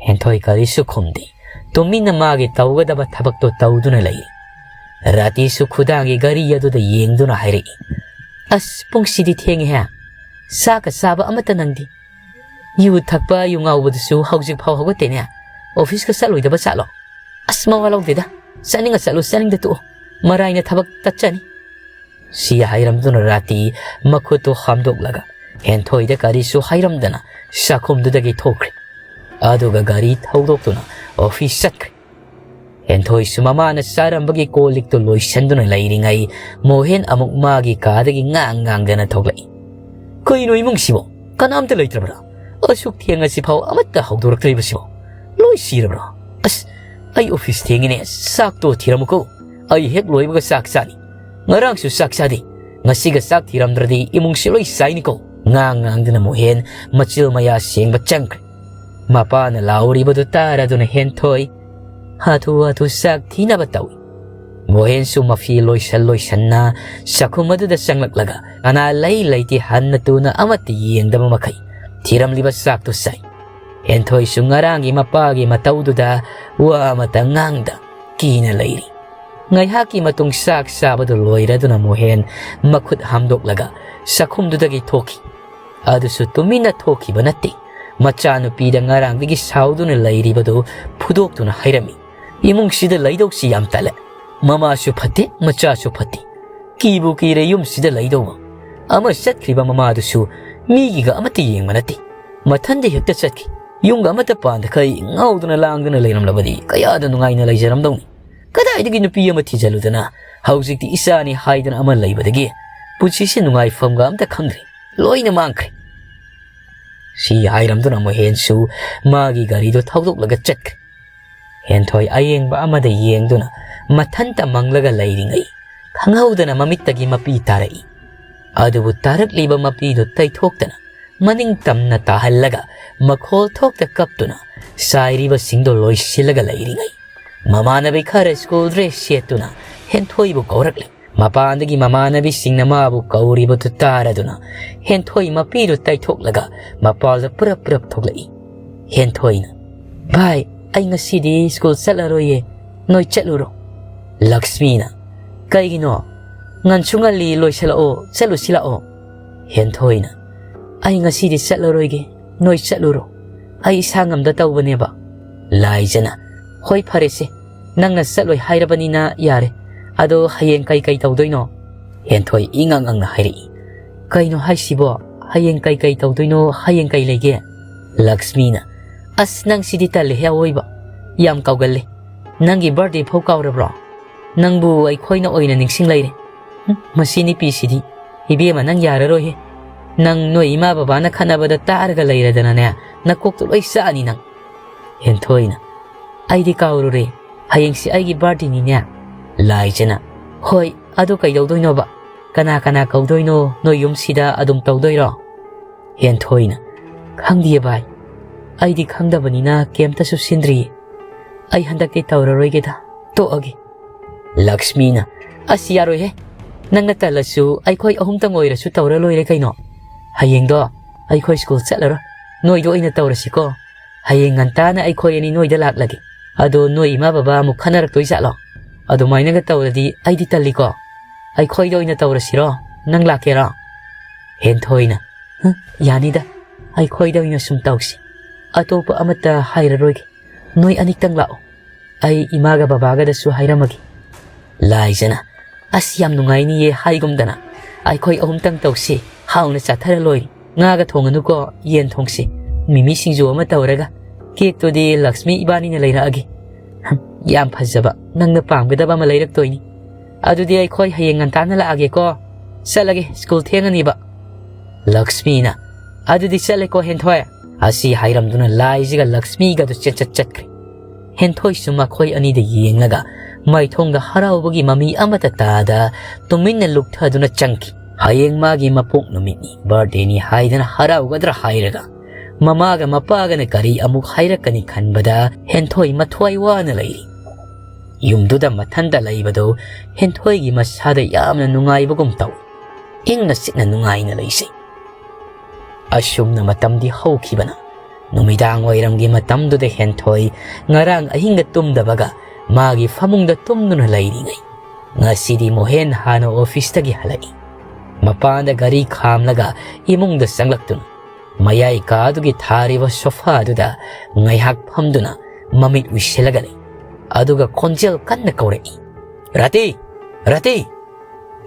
ꯍꯦꯟꯊꯣꯏ ꯀꯔꯤꯁꯨ ꯈꯨꯝꯗꯦ꯫ ꯇꯨꯃꯤꯟꯅ ꯃꯥꯒꯤ ꯇꯧꯒꯗꯕ ꯊꯕꯛꯇꯣ ꯇꯧꯗꯨꯅ ꯂꯩꯔꯤ꯫ ꯔꯥꯇꯤꯁꯨ ꯈꯨꯗꯥꯡꯒꯤ ꯘꯔꯤ ꯑꯗꯨꯗ ꯌꯦꯡꯗꯨꯅ ꯍꯥꯏꯔꯛꯏ, "ꯑꯁ, ꯄꯨꯡꯁꯤꯗꯤ ꯊꯦꯡꯉꯦꯍꯦ꯫ ꯆꯥꯛꯀ ꯆꯥꯕ ꯑꯃꯠꯇ ꯅꯪꯗꯦ꯫ ꯌꯨ ꯊꯛꯄ, ꯌꯨ ꯉꯥꯎꯕꯗꯨꯁꯨ ꯍꯧꯖꯤꯛ ꯐꯥꯎ ꯍꯧꯒꯠꯇꯦꯅꯦ꯫ ꯑꯣꯐꯤꯁꯀ ꯆꯠꯂꯣꯏꯗꯕ ꯆꯥꯠꯂꯣ? ꯑꯁ, ꯃꯋꯥ ꯂꯧꯗꯦꯗ꯫ ꯆꯠꯅꯤꯡꯉ ꯆꯠꯂꯨ, ꯆꯠꯅꯤꯡꯗ ꯇꯣꯛꯑꯣ꯫ ꯃꯔꯥꯏꯅ ꯊꯕꯛ ꯇꯠꯆꯅꯤ꯫" ꯁꯤ ꯍꯥꯏꯔꯝꯗꯨꯅ ꯔꯥꯇꯤ ꯃꯈꯨꯠꯇꯨ ꯍꯥꯝꯗꯣꯛꯂꯒ ꯍꯦꯟꯊꯣꯏꯗ ꯀꯔꯤꯁꯨ ꯍꯥꯏꯔꯝꯗꯅ ꯆꯥꯛꯈꯨꯝꯗꯨꯗꯒꯤ ꯊꯣꯛꯈ꯭ꯔꯦ꯫ ꯑꯗꯨꯒ ꯒꯥꯔꯤ ꯊꯧꯗꯣꯛꯇꯨꯅ ꯑꯣꯐꯤꯁ ꯆꯠꯈ꯭ꯔꯦ꯫ ꯍꯦꯟꯊꯣꯏꯁꯨ ꯃꯃꯥꯅ ꯆꯥꯔꯝꯕꯒꯤ ꯀꯣꯜ ꯂꯤꯛꯇꯨ ꯂꯣꯏꯁꯟꯗꯨꯅ ꯂꯩꯔꯤꯉꯩ ꯃꯣꯍꯦꯟ ꯑꯃꯨꯛ ꯃꯥꯒꯤ ꯀꯥꯗꯒꯤ ꯉꯥꯡ ꯉꯥꯡꯗꯅ ꯊꯣꯛꯂꯛꯏ꯫ "ꯀꯩꯅꯣ ꯏꯃꯨꯡꯁꯤꯕꯣ? ꯀꯅꯥꯝꯇ ꯂꯩꯇ꯭ꯔꯕ꯭ꯔꯥ? ꯑꯁꯨꯛ ꯊꯦꯡꯉꯁꯤꯐꯥꯎ ꯑꯃꯠꯇ ꯍꯧꯗꯣꯔꯛꯇ꯭ꯔꯤꯕꯁꯤꯕꯣ? ꯂꯣꯏ ꯁꯤꯔꯕ꯭ꯔꯥ? ꯑꯁ, ꯑꯩ ꯑꯣꯐꯤꯁ ꯊꯦꯡꯉꯤꯅꯦ, ꯆꯥꯛꯇꯣ ꯊꯤꯔꯝꯃꯨꯀꯣ꯫ ꯑꯩ ꯍꯦꯛ ꯂꯣꯏꯕꯒ ꯆꯥꯛ ꯆꯥꯅꯤ꯫ ꯉꯔꯥꯡꯁꯨ ꯆꯥꯛ ꯆꯥꯗꯦ꯫ ꯉꯁꯤꯒ ꯆꯥꯛ ꯊꯤꯔꯝꯗ꯭ꯔꯗꯤ ꯏꯃꯨꯡꯁꯤ ꯂꯣꯏ ꯆꯥꯏꯅꯤꯀꯣ꯫" ꯉꯥꯡ ꯉꯥꯡꯗꯨꯅ ꯃꯣꯍꯦꯟ ꯃꯆꯤꯜ ꯃꯌꯥ ꯁꯦꯡꯕ ꯆꯪꯈ꯭ꯔꯦ꯫ ꯃꯄꯥꯅ ꯂꯥꯎꯔꯤꯕꯗꯨ ꯇꯥꯔꯗꯨꯅ ꯍꯦꯟꯊꯣꯏ ꯍꯥꯊꯨ ꯍꯥꯊꯨ ꯆꯥꯛ ꯊꯤꯅꯕ ꯇꯧꯏ꯫ ꯃꯣꯍꯦꯟꯁꯨ ꯃꯐꯤ ꯂꯣꯏꯁꯜ ꯂꯣꯏꯁꯟꯅ ꯆꯥꯛꯈꯨꯝ ꯑꯗꯨꯗ ꯆꯪꯂꯛꯂꯒ ꯀꯅꯥ ꯂꯩ ꯂꯩꯇꯦ ꯍꯟꯅ ꯇꯨꯅ ꯑꯃꯠꯇ ꯌꯦꯡꯗꯕ ꯃꯈꯩ ꯊꯤꯔꯝꯂꯤꯕ ꯆꯥꯛꯇꯨ ꯆꯥꯏ꯫ ꯍꯦꯟꯊꯣꯏꯁꯨ ꯉꯔꯥꯡꯒꯤ ꯃꯄꯥꯒꯤ ꯃꯇꯧꯗꯨꯗ ꯋꯥ ꯑꯃꯇ ꯉꯥꯡꯗ ꯀꯤꯅ ꯂꯩꯔꯤ꯫ ꯉꯥꯏꯍꯥꯛꯀꯤ ꯃꯇꯨꯡ ꯆꯥꯛ ꯆꯥꯕꯗꯨ ꯂꯣꯏꯔꯗꯨꯅ ꯃꯣꯍꯦꯟ ꯃꯈꯨꯠ ꯍꯥꯝꯗꯣꯛꯂꯒ ꯆꯥꯛꯈꯨꯝꯗꯨꯗꯒꯤ ꯊꯣꯛꯈꯤ꯫ ꯑꯗꯨꯁꯨ ꯇꯨꯃꯤꯟꯅ ꯊꯣꯛꯈꯤꯕ ꯅꯠꯇꯦ꯫ ꯃꯆꯥꯅꯨꯄꯤꯗ ꯉꯔꯥꯡꯗꯒꯤ ꯁꯥꯎꯗꯨꯅ ꯂꯩꯔꯤꯕꯗꯨ ꯐꯨꯗꯣꯛꯇꯨꯅ ꯍꯥꯏꯔꯝꯃꯤ, "ꯏꯃꯨꯡꯁꯤꯗ ꯂꯩꯗꯧꯁꯤ ꯌꯥꯝ ꯇꯜꯂꯦ꯫ ꯃꯃꯥꯁꯨ ꯐꯠꯇꯦ, ꯃꯆꯥꯁꯨ ꯐꯠꯇꯦ꯫ ꯀꯤꯕꯨ ꯀꯤꯔꯦ ꯌꯨꯝꯁꯤꯗ ꯂꯩꯗꯧꯕ꯫ ꯑꯃ ꯆꯠꯈ꯭ꯔꯤꯕ ꯃꯃꯥꯗꯨꯁꯨ ꯃꯤꯒꯤꯒ ꯑꯃꯠꯇ ꯌꯦꯡꯕ ꯅꯠꯇꯦ꯫ ꯃꯊꯟꯗ ꯍꯦꯛꯇ ꯆꯠꯈꯤ꯫ ꯌꯨꯝꯒ ꯑꯃꯠꯇ ꯄꯥꯟꯗꯈꯩ ꯉꯥꯎꯗꯨꯅ ꯂꯥꯡꯗꯨꯅ ꯂꯩꯔꯝꯂꯕꯗꯤ ꯀꯌꯥꯗ ꯅꯨꯡꯉꯥꯏꯅ ꯂꯩꯖꯔꯝꯗꯧꯅꯤ꯫ ꯀꯗꯥꯏꯗꯒꯤ ꯅꯨꯄꯤ ꯑꯃ ꯊꯤꯖꯤꯜꯂꯨꯗꯅ ꯍꯧꯖꯤꯛꯇꯤ ꯏꯆꯥꯅꯤ ꯍꯥꯏꯗꯅ ꯑꯃ ꯂꯩꯕꯗꯒꯤ ꯄꯨꯟꯁꯤꯁꯦ ꯅꯨꯡꯉꯥꯏꯐꯝꯒ ꯑꯝꯇ ꯈꯪꯗ꯭ꯔꯦ꯫ ꯂꯣꯏꯅ ꯃꯥꯡꯈ꯭ꯔꯦ"꯫ ꯁꯤ ꯍꯥꯏꯔꯝꯗꯨꯅ ꯃꯣꯍꯦꯟꯁꯨ ꯃꯥꯒꯤ ꯒꯥꯔꯤꯗꯨ ꯊꯧꯗꯣꯛꯂꯒ ꯆꯠꯈ꯭ꯔꯦ꯫ ꯍꯦꯟꯊꯣꯏ ꯑꯌꯦꯡꯕ ꯑꯃꯗ ꯌꯦꯡꯗꯨꯅ ꯃꯊꯟꯇ ꯃꯪꯂꯒ ꯂꯩꯔꯤꯉꯩ ꯈꯪꯍꯧꯗꯅ ꯃꯃꯤꯠꯇꯒꯤ ꯃꯄꯤ ꯇꯥꯔꯛꯏ꯫ ꯑꯗꯨꯕꯨ ꯇꯥꯔꯛꯂꯤꯕ ꯃꯄꯤꯗꯨ ꯇꯩꯊꯣꯛꯇꯅ ꯃꯅꯤꯡ ꯇꯝꯅ ꯇꯥꯍꯜꯂꯒ ꯃꯈꯣꯜ ꯊꯣꯛꯇ ꯀꯞꯇꯨꯅ ꯆꯥꯏꯔꯤꯕꯁꯤꯡꯗꯨ ꯂꯣꯏꯁꯤꯜꯂꯒ ꯂꯩꯔꯤꯉꯩ ꯃꯃꯥꯟꯅꯕꯤ ꯈꯔ ꯁ꯭ꯀꯨꯜ ꯗ꯭ꯔꯦꯁ ꯁꯦꯠꯇꯨꯅ ꯍꯦꯟꯊꯣꯏꯕꯨ ꯀꯧꯔꯛꯂꯤ꯫ ꯃꯄꯥꯟꯗꯒꯤ ꯃꯃꯥꯟꯅꯕꯤꯁꯤꯡꯅ ꯃꯥꯕꯨ ꯀꯧꯔꯤꯕꯗꯨ ꯇꯥꯔꯗꯨꯅ ꯍꯦꯟꯊꯣꯏ ꯃꯄꯤꯗꯨ ꯇꯩꯊꯣꯛꯂꯒ ꯃꯄꯥꯜꯗ ꯄꯨꯔꯞ ꯄꯨꯔꯞ ꯊꯣꯛꯂꯛꯏ꯫ ꯍꯦꯟꯊꯣꯏꯅ, "ꯚꯥꯏ, ꯑꯩ ꯉꯁꯤꯗꯤ ꯁ꯭ꯀꯨꯜ ꯆꯠꯂꯔꯣꯏꯌꯦ, ꯅꯣꯏ ꯆꯠꯂꯨꯔꯣ"꯫ ꯂꯛꯁꯃꯤꯅ, "ꯀꯩꯒꯤꯅꯣ? ꯉꯟꯁꯨ ꯉꯜꯂꯤ, ꯂꯣꯏꯁꯤꯜꯂꯛꯑꯣ, ꯆꯠꯂꯨꯁꯤ ꯂꯥꯛꯑꯣ"꯫ ꯍꯦꯟꯊꯣꯏꯅ, "ꯑꯩ ꯉꯁꯤꯗꯤ ꯆꯠꯂꯔꯣꯏꯒꯦ, ꯅꯣꯏ ꯆꯠꯂꯨꯔꯣ, ꯑꯩ ꯏꯁꯥ ꯉꯝꯗ ꯇꯧꯕꯅꯦꯕ"꯫ ꯂꯥꯏꯖꯅ, "ꯍꯣꯏ ꯐꯔꯦꯁꯦ, ꯅꯪꯅ ꯆꯠꯂꯣꯏ ꯍꯥꯏꯔꯕꯅꯤꯅ ꯌꯥꯔꯦ꯫ ꯑꯗꯣ ꯍꯌꯦꯡ ꯀꯩ ꯀꯩ ꯇꯧꯗꯣꯏꯅꯣ?" ꯍꯦꯟꯊꯣꯏ ꯏꯉꯛ ꯉꯛꯅ ꯍꯥꯏꯔꯛꯏ꯫ "ꯀꯩꯅꯣ ꯍꯥꯏꯁꯤꯕꯣ? ꯍꯌꯦꯡ ꯀꯩ ꯀꯩ ꯇꯧꯗꯣꯏꯅꯣ? ꯍꯌꯦꯡ ꯀꯩ ꯂꯩꯒꯦ?" ꯂꯛꯁꯃꯤꯅ, "ꯑꯁ, ꯅꯪ ꯁꯤꯗꯤ ꯇꯜꯂꯦꯍꯦ ꯑꯋꯣꯏꯕ꯫ ꯌꯥꯝ ꯀꯥꯎꯒꯜꯂꯦ꯫ ꯅꯪꯒꯤ ꯕꯥꯔꯗꯦ ꯐꯥꯎ ꯀꯥꯎꯔꯕ꯭ꯔꯣ? ꯅꯪꯕꯨ ꯑꯩꯈꯣꯏꯅ ꯑꯣꯏꯅ ꯅꯤꯡꯁꯤꯡ ꯂꯩꯔꯦ꯫ ꯍꯨꯝ, ꯃꯁꯤ ꯅꯨꯄꯤꯁꯤꯗꯤ꯫ ꯏꯕꯦꯝꯃ, ꯅꯪ ꯌꯥꯔꯔꯣꯏꯍꯦ꯫ ꯅꯪ ꯅꯣꯏ ꯏꯃꯥ ꯕꯕꯥꯅ ꯈꯠꯅꯕꯗ ꯇꯥꯔꯒ ꯂꯩꯔꯗꯅꯅꯦ, ꯅꯀꯣꯛꯇꯣ ꯂꯣꯏ ꯆꯥꯛꯑꯅꯤ ꯅꯪ"꯫ ꯍꯦꯟꯊꯣꯏꯅ, "ꯑꯩꯗꯤ ꯀꯥꯎꯔꯨꯔꯦ꯫ ꯍꯌꯦꯡꯁꯤ ꯑꯩꯒꯤ ꯕꯥꯔꯗꯦꯅꯤꯅꯦ"꯫ ꯂꯥꯏꯖꯅ, "ꯍꯣꯏ, ꯑꯗꯨ ꯀꯩꯗꯧꯗꯣꯏꯅꯣꯕ? ꯀꯅꯥ ꯀꯅꯥ ꯀꯧꯗꯣꯏꯅꯣ? ꯅꯣꯏ ꯌꯨꯝꯁꯤꯗ ꯑꯗꯨꯝ ꯇꯧꯗꯣꯏꯔꯣ?" ꯍꯦꯟꯊꯣꯏꯅ, "ꯈꯪꯗꯤꯌꯦ ꯚꯥꯏ꯫ ꯑꯩꯗꯤ ꯈꯪꯗꯕꯅꯤꯅ ꯀꯩꯝꯇꯁꯨ ꯁꯤꯟꯗ꯭ꯔꯤꯌꯦ꯫ ꯑꯩ ꯍꯟꯗꯛꯇꯤ ꯇꯧꯔꯔꯣꯏꯒꯦꯗ, ꯇꯣꯛꯑꯒꯦ꯫" ꯂꯛꯁꯃꯤꯅ, "ꯑꯁ, ꯌꯥꯔꯣꯏꯍꯦ꯫ ꯅꯪꯅ ꯇꯜꯂꯁꯨ ꯑꯩꯈꯣꯏ ꯑꯍꯨꯝꯇꯪ ꯑꯣꯏꯔꯁꯨ ꯇꯧꯔ ꯂꯣꯏꯔꯦ ꯀꯩꯅꯣ꯫ ꯍꯌꯦꯡꯗꯣ ꯑꯩꯈꯣꯏ ꯁ꯭ꯀꯨꯜ ꯆꯠꯂꯔꯣꯏ, ꯅꯣꯏꯗ ꯑꯣꯏꯅ ꯇꯧꯔꯁꯤꯀꯣ꯫ ꯍꯌꯦꯡ ꯉꯟꯇꯥꯅ ꯑꯩꯈꯣꯏ ꯑꯅꯤ ꯅꯣꯏꯗ ꯂꯥꯛꯂꯒꯦ꯫ ꯑꯗꯣ ꯅꯣꯏ ꯏꯃꯥ ꯕꯕꯥ ꯑꯃꯨꯛ ꯈꯟꯅꯔꯛꯇꯣꯏ ꯖꯥꯠꯂꯣ? ꯑꯗꯨꯃꯥꯏꯅꯒ ꯇꯧꯔꯗꯤ ꯑꯩꯗꯤ ꯇꯜꯂꯤꯀꯣ꯫ ꯑꯩꯈꯣꯏꯗ ꯑꯣꯏꯅ ꯇꯧꯔꯁꯤꯔꯣ? ꯅꯪ ꯂꯥꯛꯀꯦꯔꯣ?" ꯍꯦꯟꯊꯣꯏꯅ, "ꯍꯨꯝ, ꯌꯥꯅꯤꯗ, ꯑꯩꯈꯣꯏꯗ ꯑꯣꯏꯅ ꯁꯨꯝ ꯇꯧꯁꯤ꯫ ꯑꯇꯣꯞꯄ ꯑꯃꯠꯇ ꯍꯥꯏꯔꯔꯣꯏꯒꯦ꯫ ꯅꯣꯏ ꯑꯅꯤꯛꯇꯪ ꯂꯥꯛꯑꯣ꯫ ꯑꯩ ꯏꯃꯥꯒ ꯕꯕꯥꯒꯗꯁꯨ ꯍꯥꯏꯔꯝꯃꯒꯦ꯫" ꯂꯥꯏꯖꯅ, "ꯑꯁ, ꯌꯥꯝ ꯅꯨꯡꯉꯥꯏꯅꯤꯌꯦ, ꯍꯥꯏꯒꯨꯝꯗꯅ꯫ ꯑꯩꯈꯣꯏ ꯑꯍꯨꯝꯇꯪ ꯇꯧꯁꯤ, ꯍꯥꯎꯅ ꯆꯥꯊꯔ ꯂꯣꯏꯔꯦ꯫ ꯉꯥꯒ ꯊꯣꯡꯉꯅꯨꯀꯣ, ꯌꯦꯟ ꯊꯣꯡꯁꯤ꯫ ꯃꯤꯃꯤ ꯁꯤꯡꯖꯨ ꯑꯃ ꯇꯧꯔꯒ꯫ ꯀꯦꯛꯇꯨꯗꯤ ꯂꯛꯁꯃꯤ ꯏꯕꯥꯅꯤꯅ ꯂꯩꯔꯛꯑꯒꯦ꯫" "ꯍꯝ, ꯌꯥꯝ ꯐꯖꯕ, ꯅꯪꯅ ꯄꯥꯝꯒꯗꯕ ꯑꯃ ꯂꯩꯔꯛꯇꯣꯏꯅꯤ꯫ ꯑꯗꯨꯗꯤ ꯑꯩꯈꯣꯏ ꯍꯌꯦꯡ ꯉꯟꯇꯥꯅ ꯂꯥꯛꯑꯒꯦꯀꯣ꯫ ꯆꯠꯂꯒꯦ, ꯁ꯭ꯀꯨꯜ ꯊꯦꯡꯉꯅꯤꯕ꯫" ꯂꯛꯁꯃꯤꯅ, "ꯑꯗꯨꯗꯤ ꯆꯠꯂꯦꯀꯣ, ꯍꯦꯟꯊꯣꯏ꯫" ꯑꯁꯤ ꯍꯥꯏꯔꯝꯗꯨꯅ ꯂꯥꯏꯖꯒ ꯂꯛꯁꯃꯤꯒꯗꯨ ꯆꯦꯟꯆꯠ ꯆꯠꯈ꯭ꯔꯦ꯫ ꯍꯦꯟꯊꯣꯏꯁꯨ ꯃꯈꯣꯏ ꯑꯅꯤꯗ ꯌꯦꯡꯂꯒ ꯃꯥꯏꯊꯣꯡꯗ ꯍꯔꯥꯎꯕꯒꯤ ꯃꯃꯤ ꯑꯃꯠꯇ ꯇꯥꯗ ꯇꯨꯃꯤꯟꯅ ꯂꯨꯞꯊꯗꯨꯅ ꯆꯪꯈꯤ꯫ ꯍꯌꯦꯡ ꯃꯥꯒꯤ ꯃꯄꯣꯛ ꯅꯨꯃꯤꯠꯅꯤ, ꯕꯥꯔꯗꯦꯅꯤ ꯍꯥꯏꯗꯅ ꯍꯔꯥꯎꯒꯗ꯭ꯔꯥ ꯍꯥꯏꯔꯒ ꯃꯃꯥꯒ ꯃꯄꯥꯒꯅ ꯀꯔꯤ ꯑꯃꯨꯛ ꯍꯥꯏꯔꯛꯀꯅꯤ ꯈꯟꯕꯗ ꯍꯦꯟꯊꯣꯏ ꯃꯊ꯭ꯋꯥꯏ ꯋꯥꯅ ꯂꯩꯔꯤ꯫ ꯌꯨꯝꯗꯨꯗ ꯃꯊꯟꯇ ꯂꯩꯕꯗꯨ ꯍꯦꯟꯊꯣꯏꯒꯤ ꯃꯁꯥꯗ ꯌꯥꯝꯅ ꯅꯨꯡꯉꯥꯏꯕꯒꯨꯝ ꯇꯧ꯫ ꯏꯪꯅ ꯆꯤꯛꯅ ꯅꯨꯡꯉꯥꯏꯅ ꯂꯩꯖꯩ꯫ ꯑꯁꯨꯝꯅ ꯃꯇꯝꯗꯤ ꯍꯧꯈꯤꯕꯅ ꯅꯨꯃꯤꯗꯥꯡ ꯋꯥꯏꯔꯝꯒꯤ ꯃꯇꯝꯗꯨꯗ ꯍꯦꯟꯊꯣꯏ ꯉꯔꯥꯡ ꯑꯍꯤꯡꯗ ꯇꯨꯝꯗꯕꯒ ꯃꯥꯒꯤ ꯐꯃꯨꯡꯗ ꯇꯨꯝꯗꯨꯅ ꯂꯩꯔꯤꯉꯩ, ꯉꯁꯤꯗꯤ ꯃꯣꯍꯦꯟ ꯍꯥꯟꯅ ꯑꯣꯐꯤꯁꯇꯒꯤ ꯍꯜꯂꯛꯏ꯫ ꯃꯄꯥꯟꯗ ꯒꯥꯔꯤ ꯈꯥꯝꯂꯒ ꯏꯃꯨꯡꯗ ꯆꯪꯂꯛꯇꯨꯅ ꯃꯌꯥꯏ ꯀꯥꯗꯨꯒꯤ ꯊꯥꯔꯤꯕ ꯁꯣꯐꯥꯗꯨꯗ ꯉꯥꯏꯍꯥꯛ ꯐꯝꯗꯨꯅ ꯃꯃꯤꯠ ꯎꯏꯁꯤꯜꯂꯒ ꯂꯩ꯫ ꯑꯗꯨꯒ ꯈꯣꯟꯖꯦꯜ ꯀꯟꯅ ꯀꯧꯔꯛꯏ, "ꯔꯥꯇꯤ! ꯔꯥꯇꯤ!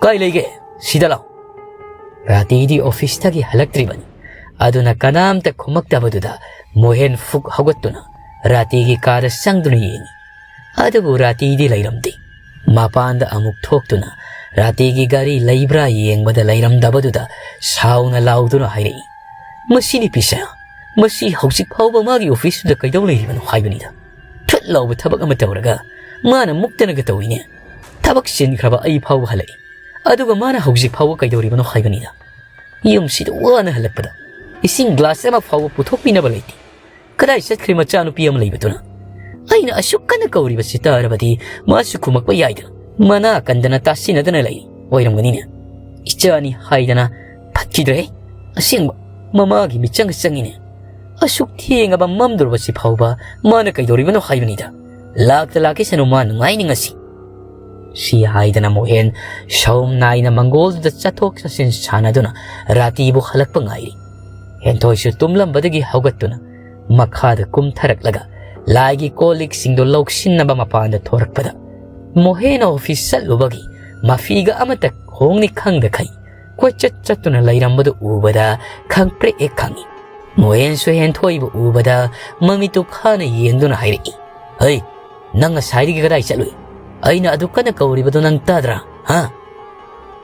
ꯀꯥꯏ ꯂꯩꯒꯦ? ꯁꯤꯗ ꯂꯥꯎ!" ꯔꯥꯇꯤꯗꯤ ꯑꯣꯐꯤꯁꯇꯒꯤ ꯍꯜꯂꯛꯇ꯭ꯔꯤꯕꯅꯤ꯫ ꯑꯗꯨꯅ ꯀꯅꯥꯝꯇ ꯈꯨꯝꯃꯛꯇꯕꯗꯨꯗ ꯃꯣꯍꯦꯟ ꯐꯨꯛ ꯍꯧꯒꯠꯇꯨꯅ ꯔꯥꯇꯤꯒꯤ ꯀꯥꯗ ꯆꯪꯗꯨꯅ ꯌꯦꯡꯏ꯫ ꯑꯗꯨꯕꯨ ꯔꯥꯇꯤꯗꯤ ꯂꯩꯔꯝꯗꯦ꯫ ꯃꯄꯥꯟꯗ ꯑꯃꯨꯛ ꯊꯣꯛꯇꯨꯅ ꯔꯥꯇꯤꯒꯤ ꯒꯥꯔꯤ ꯂꯩꯕ꯭ꯔꯥ ꯌꯦꯡꯕꯗ ꯂꯩꯔꯝꯗꯕꯗꯨꯗ ꯁꯥꯎꯅ ꯂꯥꯎꯗꯨꯅ ꯍꯥꯏꯔꯛꯏ, "ꯃꯁꯤ ꯅꯨꯄꯤꯁꯦ, ꯃꯁꯤ ꯍꯧꯖꯤꯛ ꯐꯥꯎꯕ ꯃꯥꯒꯤ ꯑꯣꯐꯤꯁꯇꯨꯗ ꯀꯩꯗꯧ ꯂꯩꯔꯤꯕꯅꯣ ꯍꯥꯏꯕꯅꯤꯗ꯫ ꯐꯠ ꯂꯥꯎꯕ ꯊꯕꯛ ꯑꯃ ꯇꯧꯔꯒ ꯃꯥꯅ ꯃꯨꯛꯇꯅꯒ ꯇꯧꯏꯅꯦ꯫ ꯊꯕꯛ ꯆꯤꯟꯈ꯭ꯔꯕ ꯑꯩ ꯐꯥꯎꯕ ꯍꯜꯂꯛꯏ꯫ ꯑꯗꯨꯒ ꯃꯥꯅ ꯍꯧꯖꯤꯛ ꯐꯥꯎꯕ ꯀꯩꯗꯧꯔꯤꯕꯅꯣ ꯍꯥꯏꯕꯅꯤꯗ꯫ ꯌꯨꯝꯁꯤꯗ ꯋꯥꯅ ꯍꯜꯂꯛꯄꯗ ꯏꯁꯤꯡ ꯒ꯭ꯂꯥꯁ ꯑꯃ ꯐꯥꯎꯕ ꯄꯨꯊꯣꯛꯄꯤꯅꯕ ꯂꯩꯇꯦ꯫ ꯀꯗꯥꯏ ꯆꯠꯈ꯭ꯔꯦ ꯃꯆꯥꯅꯨꯄꯤ ꯑꯃ ꯂꯩꯕꯗꯨꯅ? ꯑꯩꯅ ꯑꯁꯨꯛ ꯀꯟꯅ ꯀꯧꯔꯤꯕꯁꯤ ꯇꯥꯔꯕꯗꯤ ꯃꯥꯁꯨ ꯈꯨꯝꯃꯛꯄ ꯌꯥꯏꯗ꯫ ꯃꯅꯥ ꯀꯟꯗꯅ ꯇꯥꯁꯤꯟꯅꯗꯅ ꯂꯩ ꯑꯣꯏꯔꯝꯒꯅꯤꯅꯦ꯫ ꯏꯆꯥꯅꯤ ꯍꯥꯏꯗꯅ ꯐꯠꯈꯤꯗ꯭ꯔꯦ꯫ ꯑꯁꯦꯡꯕ ꯃꯃꯥꯒꯤ ꯃꯤꯆꯪ ꯆꯪꯉꯤꯅꯦ꯫ ꯑꯁꯨꯛ ꯊꯦꯡꯉꯕ ꯃꯝꯗꯣꯔꯕꯁꯤ ꯐꯥꯎꯕ ꯃꯥꯅ ꯀꯩꯗꯧꯔꯤꯕꯅꯣ ꯍꯥꯏꯕꯅꯤꯗ꯫ ꯂꯥꯛꯇ ꯂꯥꯛꯈꯤꯁꯅꯨ, ꯃꯥ ꯅꯨꯡꯉꯥꯏꯅꯤ ꯉꯁꯤ꯫ ꯁꯤ ꯍꯥꯏꯗꯅ ꯃꯣꯍꯦꯟ ꯁꯥꯎꯝ ꯅꯥꯏꯅ ꯃꯪꯒꯣꯜꯗꯨꯗ ꯆꯠꯊꯣꯛ ꯆꯠꯁꯤꯟ ꯁꯥꯟꯅꯗꯨꯅ ꯔꯥꯇꯤꯕꯨ ꯍꯜꯂꯛꯄ ꯉꯥꯏꯔꯤ꯫ ꯍꯦꯟꯊꯣꯏꯁꯨ ꯇꯨꯝꯂꯝꯕꯗꯒꯤ ꯍꯧꯒꯠꯇꯨꯅ ꯃꯈꯥꯗ ꯀꯨꯝꯊꯔꯛꯂꯒ ꯂꯥꯏꯒꯤ ꯀꯣꯜ ꯂꯤꯛꯁꯤꯡꯗꯨ ꯂꯧꯁꯤꯟꯅꯕ ꯃꯄꯥꯟꯗ ꯊꯣꯔꯛꯄꯗ, ꯃꯣꯍꯦꯟ ꯑꯣꯐꯤꯁ ꯆꯠꯂꯨꯕꯒꯤ ꯃꯐꯤꯒ ꯑꯃꯠꯇ ꯍꯣꯡꯅꯤ ꯈꯪꯗꯈꯩ ꯀꯣꯏꯆꯠ ꯆꯠꯇꯨꯅ ꯂꯩꯔꯝꯕꯗꯨ ꯎꯕꯗ ꯈꯪꯄ꯭ꯔꯦꯛ ꯍꯦꯛ ꯈꯪꯏ꯫ ꯃꯣꯍꯦꯟꯁꯨ ꯍꯦꯟꯊꯣꯏꯕꯨ ꯎꯕꯗ ꯃꯃꯤꯠꯇꯨ ꯈꯥꯅ ꯌꯦꯡꯗꯨꯅ ꯍꯥꯏꯔꯛꯏ, "ꯍꯩ, ꯅꯪ ꯉꯁꯥꯏꯗꯒꯤ ꯀꯗꯥꯏ ꯆꯠꯂꯨꯏ? ꯑꯩꯅ ꯑꯗꯨ ꯀꯟꯅ ꯀꯧꯔꯤꯕꯗꯨ ꯅꯪ ꯇꯥꯗ꯭ꯔꯥ, ꯍꯥ?"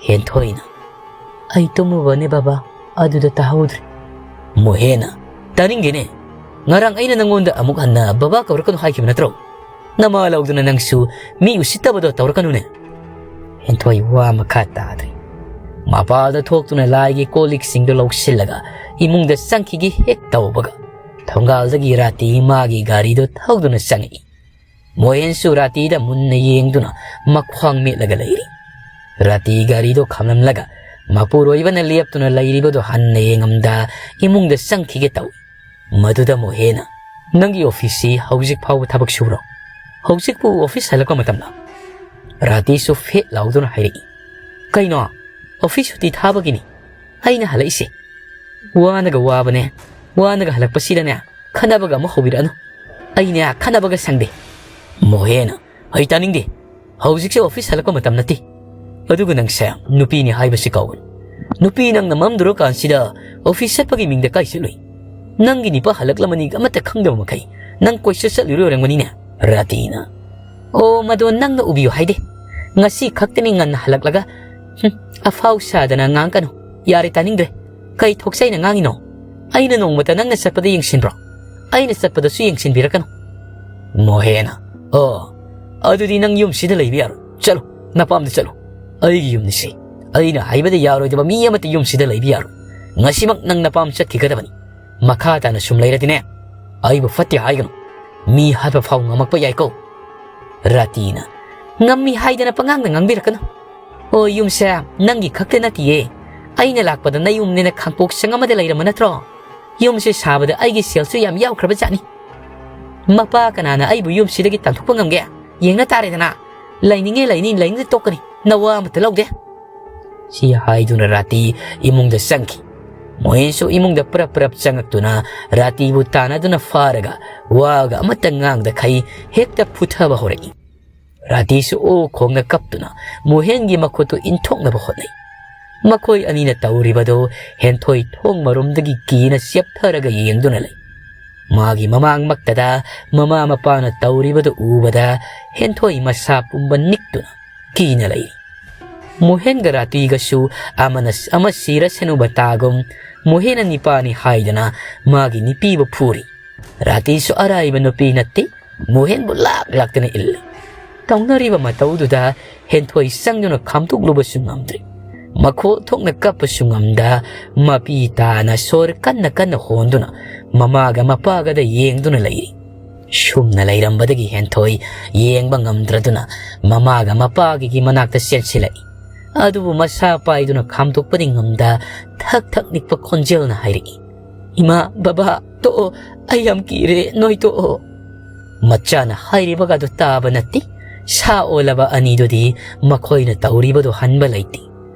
ꯍꯦꯟꯊꯣꯏꯅ, "ꯑꯩ ꯇꯨꯝꯃꯨꯕꯅꯦ ꯕꯕꯥ, ꯑꯗꯨꯗ ꯇꯥꯍꯧꯗ꯭ꯔꯦ꯫" ꯃꯣꯍꯦꯟꯅ, "ꯇꯥꯅꯤꯡꯗꯦꯅꯦ, ꯉꯔꯥꯡ ꯑꯩꯅ ꯅꯪꯉꯣꯟꯗ ꯑꯃꯨꯛ ꯍꯟꯅ ꯕꯕꯥ ꯀꯧꯔꯛꯀꯅꯨ ꯍꯥꯏꯈꯤꯕ ꯅꯠꯇ꯭ꯔꯣ? ꯅꯃꯥ ꯂꯧꯗꯨꯅ ꯅꯪꯁꯨ ꯃꯤ ꯎꯁꯤꯠꯇꯕꯗꯣ ꯇꯧꯔꯛꯀꯅꯨꯅꯦ꯫" ꯍꯦꯟꯊꯣꯏ ꯋꯥ ꯃꯈꯥ ꯇꯥꯗ꯭ꯔꯦ꯫ ꯃꯄꯥꯜꯗ ꯊꯣꯛꯇꯨꯅ ꯂꯥꯏꯒꯤ ꯀꯣꯜ ꯂꯤꯛꯁꯤꯡꯗꯨ ꯂꯧꯁꯤꯜꯂꯒ ꯏꯃꯨꯡꯗ ꯆꯪꯈꯤꯒꯦ ꯍꯦꯛ ꯇꯧꯕꯒ, ꯊꯣꯡꯒꯥꯜꯗꯒꯤ ꯔꯥꯇꯤ ꯃꯥꯒꯤ ꯒꯥꯔꯤꯗꯨ ꯊꯧꯗꯨꯅ ꯆꯪꯉꯛꯏ꯫ ꯃꯣꯍꯦꯟꯁꯨ ꯔꯥꯇꯤꯗ ꯃꯨꯟꯅ ꯌꯦꯡꯗꯨꯅ ꯃꯈ꯭ꯋꯥꯡ ꯃꯦꯠꯂꯒ ꯂꯩꯔꯤ꯫ ꯔꯥꯇꯤ ꯒꯥꯔꯤꯗꯨ ꯈꯥꯝꯂꯝꯂꯒ ꯃꯄꯨꯔꯣꯏꯕꯅ ꯂꯦꯞꯇꯨꯅ ꯂꯩꯔꯤꯕꯗꯨ ꯍꯟꯅ ꯌꯦꯡꯉꯝꯗ ꯏꯃꯨꯡꯗ ꯆꯪꯈꯤꯒꯦ ꯇꯧꯏ꯫ ꯃꯗꯨꯗ ꯃꯣꯍꯦꯅ, "ꯅꯪꯒꯤ ꯑꯣꯐꯤꯁꯁꯤ ꯍꯧꯖꯤꯛ ꯐꯥꯎꯕ ꯊꯕꯛ ꯁꯨꯕ꯭ꯔꯣ? ꯍꯧꯖꯤꯛꯄꯨ ꯑꯣꯐꯤꯁ ꯍꯜꯂꯛꯄ ꯃꯇꯝꯂ?" ꯔꯥꯇꯤꯁꯨ ꯐꯦꯠ ꯂꯥꯎꯗꯨꯅ ꯍꯥꯏꯔꯛꯏ, "ꯀꯩꯅꯣ? ꯑꯣꯐꯤꯁ ꯁꯨꯇꯤ ꯊꯥꯕꯒꯤꯅꯤ ꯑꯩꯅ ꯍꯜꯂꯛꯏꯁꯦ꯫ ꯋꯥꯅꯒ ꯋꯥꯕꯅꯦ, ꯋꯥꯅꯒ ꯍꯜꯂꯛꯄꯁꯤꯗꯅꯦ, ꯈꯠꯅꯕꯒ ꯑꯃꯨꯛ ꯍꯧꯕꯤꯔꯛꯑꯅꯨ꯫ ꯑꯩꯅꯦ ꯈꯠꯅꯕꯒ ꯁꯪꯗꯦ꯫" ꯃꯣꯍꯦꯅ, "ꯑꯩ ꯇꯥꯅꯤꯡꯗꯦ꯫ ꯍꯧꯖꯤꯛꯁꯦ ꯑꯣꯐꯤꯁ ꯍꯜꯂꯛꯄ ꯃꯇꯝ ꯅꯠꯇꯦ꯫ ꯑꯗꯨꯒ ꯅꯪꯁꯦ ꯅꯨꯄꯤꯅꯤ ꯍꯥꯏꯕꯁꯤ ꯀꯥꯎꯒꯅꯨ꯫ ꯅꯨꯄꯤ ꯅꯪꯅ ꯃꯝꯗꯨꯔꯀꯥꯟꯁꯤꯗ ꯑꯣꯐꯤꯁ ꯆꯠꯄꯒꯤ ꯃꯤꯡꯗ ꯀꯥꯏ ꯆꯠꯂꯨꯏ? ꯅꯪꯒꯤ ꯅꯤꯄꯥ ꯍꯜꯂꯛꯂꯝꯃꯅꯤ ꯑꯃꯠꯇ ꯈꯪꯗꯕ ꯃꯈꯩ ꯅꯪ ꯀꯣꯏꯆꯠ ꯆꯠꯂꯨꯔꯣꯏ ꯑꯣꯏꯔꯝꯒꯅꯤꯅꯦ꯫" ꯔꯥꯇꯤꯅ, "ꯑꯣ, ꯃꯗꯣ ꯅꯪꯅ ꯎꯕꯤꯌꯨ ꯍꯥꯏꯗꯦ꯫ ꯉꯁꯤ ꯈꯛꯇꯅꯤ ꯉꯟꯅ ꯍꯜꯂꯛꯂꯒ꯫ ꯍꯨꯝ, ꯑꯐꯥꯎ ꯁꯥꯗꯅ ꯉꯥꯡꯀꯅꯨ꯫ ꯌꯥꯔꯦ, ꯇꯥꯅꯤꯡꯗ꯭ꯔꯦ꯫ ꯀꯩ ꯊꯣꯛꯆꯩꯅ ꯉꯥꯡꯉꯤꯅꯣ? ꯑꯩꯅ ꯅꯣꯡꯃꯇ ꯅꯪꯅ ꯆꯠꯄꯗ ꯌꯦꯡꯁꯤꯟꯕ꯭ꯔꯣ? ꯑꯩꯅ ꯆꯠꯄꯗꯁꯨ ꯌꯦꯡꯁꯤꯟꯕꯤꯔꯛꯀꯅꯨ꯫" ꯃꯣꯍꯦꯅ, "ꯑꯣ, ꯑꯗꯨꯗꯤ ꯅꯪ ꯌꯨꯝꯁꯤꯗ ꯂꯩꯕ ꯌꯥꯔꯣꯏ꯫ ꯆꯠꯂꯣ, ꯅꯄꯥꯝꯗ ꯆꯠꯂꯣ꯫ ꯑꯩꯒꯤ ꯌꯨꯝꯅꯤ ꯁꯤ꯫ ꯑꯩꯅ ꯍꯥꯏꯕꯗ ꯌꯥꯔꯣꯏꯗꯕ ꯃꯤ ꯑꯃꯠꯇ ꯌꯨꯝꯁꯤꯗ ꯂꯩꯕ ꯌꯥꯔꯣꯏ꯫ ꯉꯁꯤꯃꯛ ꯅꯪ ꯅꯄꯥꯝ ꯆꯠꯈꯤꯒꯗꯕꯅꯤ꯫ ꯃꯈꯥ ꯇꯥꯅ ꯁꯨꯝ ꯂꯩꯔꯗꯤꯅꯦ, "ꯑꯩꯕꯨ ꯐꯠꯇꯦ ꯍꯥꯏꯒꯅꯨ꯫ ꯃꯤ ꯍꯥꯠꯄ ꯐꯥꯎ ꯉꯝꯃꯛꯄ ꯌꯥꯏꯀꯣ"꯫ ꯔꯥꯇꯤꯅ, "ꯉꯝꯃꯤ ꯍꯥꯏꯗꯅ ꯄꯉꯥꯡꯗ ꯉꯥꯡꯕꯤꯔꯛꯀꯅꯨ꯫ ꯑꯣ, ꯌꯨꯝꯁꯦ ꯅꯪꯒꯤ ꯈꯛꯇ ꯅꯠꯇꯤꯌꯦ꯫ ꯑꯩꯅ ꯂꯥꯛꯄꯗ ꯅꯌꯨꯝꯅꯦꯅ ꯈꯥꯡꯄꯣꯛ ꯁꯪ ꯑꯃꯗ ꯂꯩꯔꯝꯕ ꯅꯠꯇ꯭ꯔꯣ? ꯌꯨꯝꯁꯦ ꯁꯥꯕꯗ ꯑꯩꯒꯤ ꯁꯦꯜꯁꯨ ꯌꯥꯝ ꯌꯥꯎꯈ꯭ꯔꯕ ꯖꯥꯠꯅꯤ꯫ ꯃꯄꯥ ꯀꯅꯥꯅ ꯑꯩꯕꯨ ꯌꯨꯝꯁꯤꯗꯒꯤ ꯇꯥꯟꯊꯣꯛꯄ ꯉꯝꯒꯦ? ꯌꯦꯡꯅ ꯇꯥꯔꯦꯗꯅ꯫ ꯂꯩꯅꯤꯡꯉꯦ ꯂꯩꯅꯤ, ꯂꯩꯅꯤꯡꯗ ꯇꯣꯛꯀꯅꯤ꯫ ꯅꯋꯥ ꯑꯃꯠꯇ ꯂꯧꯗꯦ"꯫ ꯁꯤ ꯍꯥꯏꯗꯨꯅ ꯔꯥꯇꯤ ꯏꯃꯨꯡꯗ ꯆꯪꯈꯤ꯫ ꯃꯣꯍꯦꯟꯁꯨ ꯏꯃꯨꯡꯗ ꯄ꯭ꯔꯞ ꯄ꯭ꯔꯞ ꯆꯪꯉꯛꯇꯨꯅ ꯔꯥꯇꯤꯕꯨ ꯇꯥꯟꯅꯗꯨꯅ ꯐꯥꯔꯒ ꯋꯥꯒ ꯑꯃꯠꯇ ꯉꯥꯡꯗꯈꯩ ꯍꯦꯛꯇ ꯐꯨꯊꯕ ꯍꯧꯔꯛꯏ꯫ ꯔꯥꯇꯤꯁꯨ ꯑꯣ ꯈꯣꯡꯅ ꯀꯞꯇꯨꯅ ꯃꯣꯍꯦꯟꯒꯤ ꯃꯈꯨꯠꯇꯨ ꯏꯟꯊꯣꯛꯅꯕ ꯍꯣꯠꯅꯩ꯫ ꯃꯈꯣꯏ ꯑꯅꯤꯅ ꯇꯧꯔꯤꯕꯗꯨ ꯍꯦꯟꯊꯣꯏ ꯊꯣꯡ ꯃꯔꯨꯝꯗꯒꯤ ꯀꯤꯅ ꯆꯦꯞꯊꯔꯒ ꯌꯦꯡꯗꯨꯅ ꯂꯩ꯫ ꯃꯥꯒꯤ ꯃꯃꯥꯡꯃꯛꯇꯗ ꯃꯃꯥ ꯃꯄꯥꯅ ꯇꯧꯔꯤꯕꯗꯨ ꯎꯕꯗ ꯍꯦꯟꯊꯣꯏ ꯃꯁꯥ ꯄꯨꯝꯕ ꯅꯤꯛꯇꯨꯅ ꯀꯤꯅ ꯂꯩꯔꯤ꯫ ꯃꯣꯍꯦꯟꯒ ꯔꯥꯇꯤꯒꯁꯨ ꯑꯃꯅ ꯑꯃ ꯁꯤꯔꯁꯅꯨꯕ ꯇꯥꯒꯨꯝ ꯃꯣꯍꯦꯟꯅ ꯅꯤꯄꯥꯅꯤ ꯍꯥꯏꯗꯅ ꯃꯥꯒꯤ ꯅꯨꯄꯤꯕꯨ ꯐꯨꯔꯤ꯫ ꯔꯥꯇꯤꯁꯨ ꯑꯔꯥꯏꯕ ꯅꯨꯄꯤ ꯅꯠꯇꯦ, ꯃꯣꯍꯦꯟꯕꯨ ꯂꯥꯛ ꯂꯥꯛꯇꯅ ꯏꯜꯂꯤ꯫ ꯇꯧꯅꯔꯤꯕ ꯃꯇꯧꯗꯨꯗ ꯍꯦꯟꯊꯣꯏ ꯆꯪꯗꯨꯅ ꯈꯥꯝꯗꯣꯛꯂꯨꯕꯁꯨ ꯉꯝꯗ꯭ꯔꯤ꯫ ꯃꯈꯣꯜ ꯊꯣꯛꯅ ꯀꯞꯄꯁꯨ ꯉꯝꯗ ꯃꯄꯤ ꯇꯥꯅ ꯁꯣꯔ ꯀꯟꯅ ꯀꯟꯅ ꯍꯣꯟꯗꯨꯅ ꯃꯃꯥꯒ ꯃꯄꯥꯒꯗ ꯌꯦꯡꯗꯨꯅ ꯂꯩꯔꯤ꯫ ꯁꯨꯝꯅ ꯂꯩꯔꯝꯕꯗꯒꯤ ꯍꯦꯟꯊꯣꯏ ꯌꯦꯡꯕ ꯉꯝꯗ꯭ꯔꯗꯨꯅ ꯃꯃꯥꯒ ꯃꯄꯥꯒꯤ ꯃꯅꯥꯛꯇ ꯆꯦꯟꯁꯤꯜꯂꯛꯏ꯫ ꯑꯗꯨꯕꯨ ꯃꯁꯥ ꯄꯥꯏꯗꯨꯅ ꯈꯥꯝꯗꯣꯛꯄꯗꯤ ꯉꯝꯗ ꯊꯛ ꯊꯛ ꯅꯤꯛꯄ ꯈꯣꯟꯖꯦꯜꯅ ꯍꯥꯏꯔꯛꯏ, "ꯏꯃꯥ, ꯕꯕꯥ, ꯇꯣꯛꯑꯣ, ꯑꯩ ꯌꯥꯝ ꯀꯤꯔꯦ, ꯅꯣꯏ ꯇꯣꯛꯑꯣ"꯫ ꯃꯆꯥꯅ ꯍꯥꯏꯔꯤꯕꯒꯗꯨ ꯇꯥꯕ ꯅꯠꯇꯦ꯫ ꯁꯥ ꯑꯣꯜꯂꯕ ꯑꯅꯤꯗꯨꯗꯤ ꯃꯈꯣꯏꯅ ꯇꯧꯔꯤꯕꯗꯨ ꯍꯟꯕ ꯂꯩꯇꯦ꯫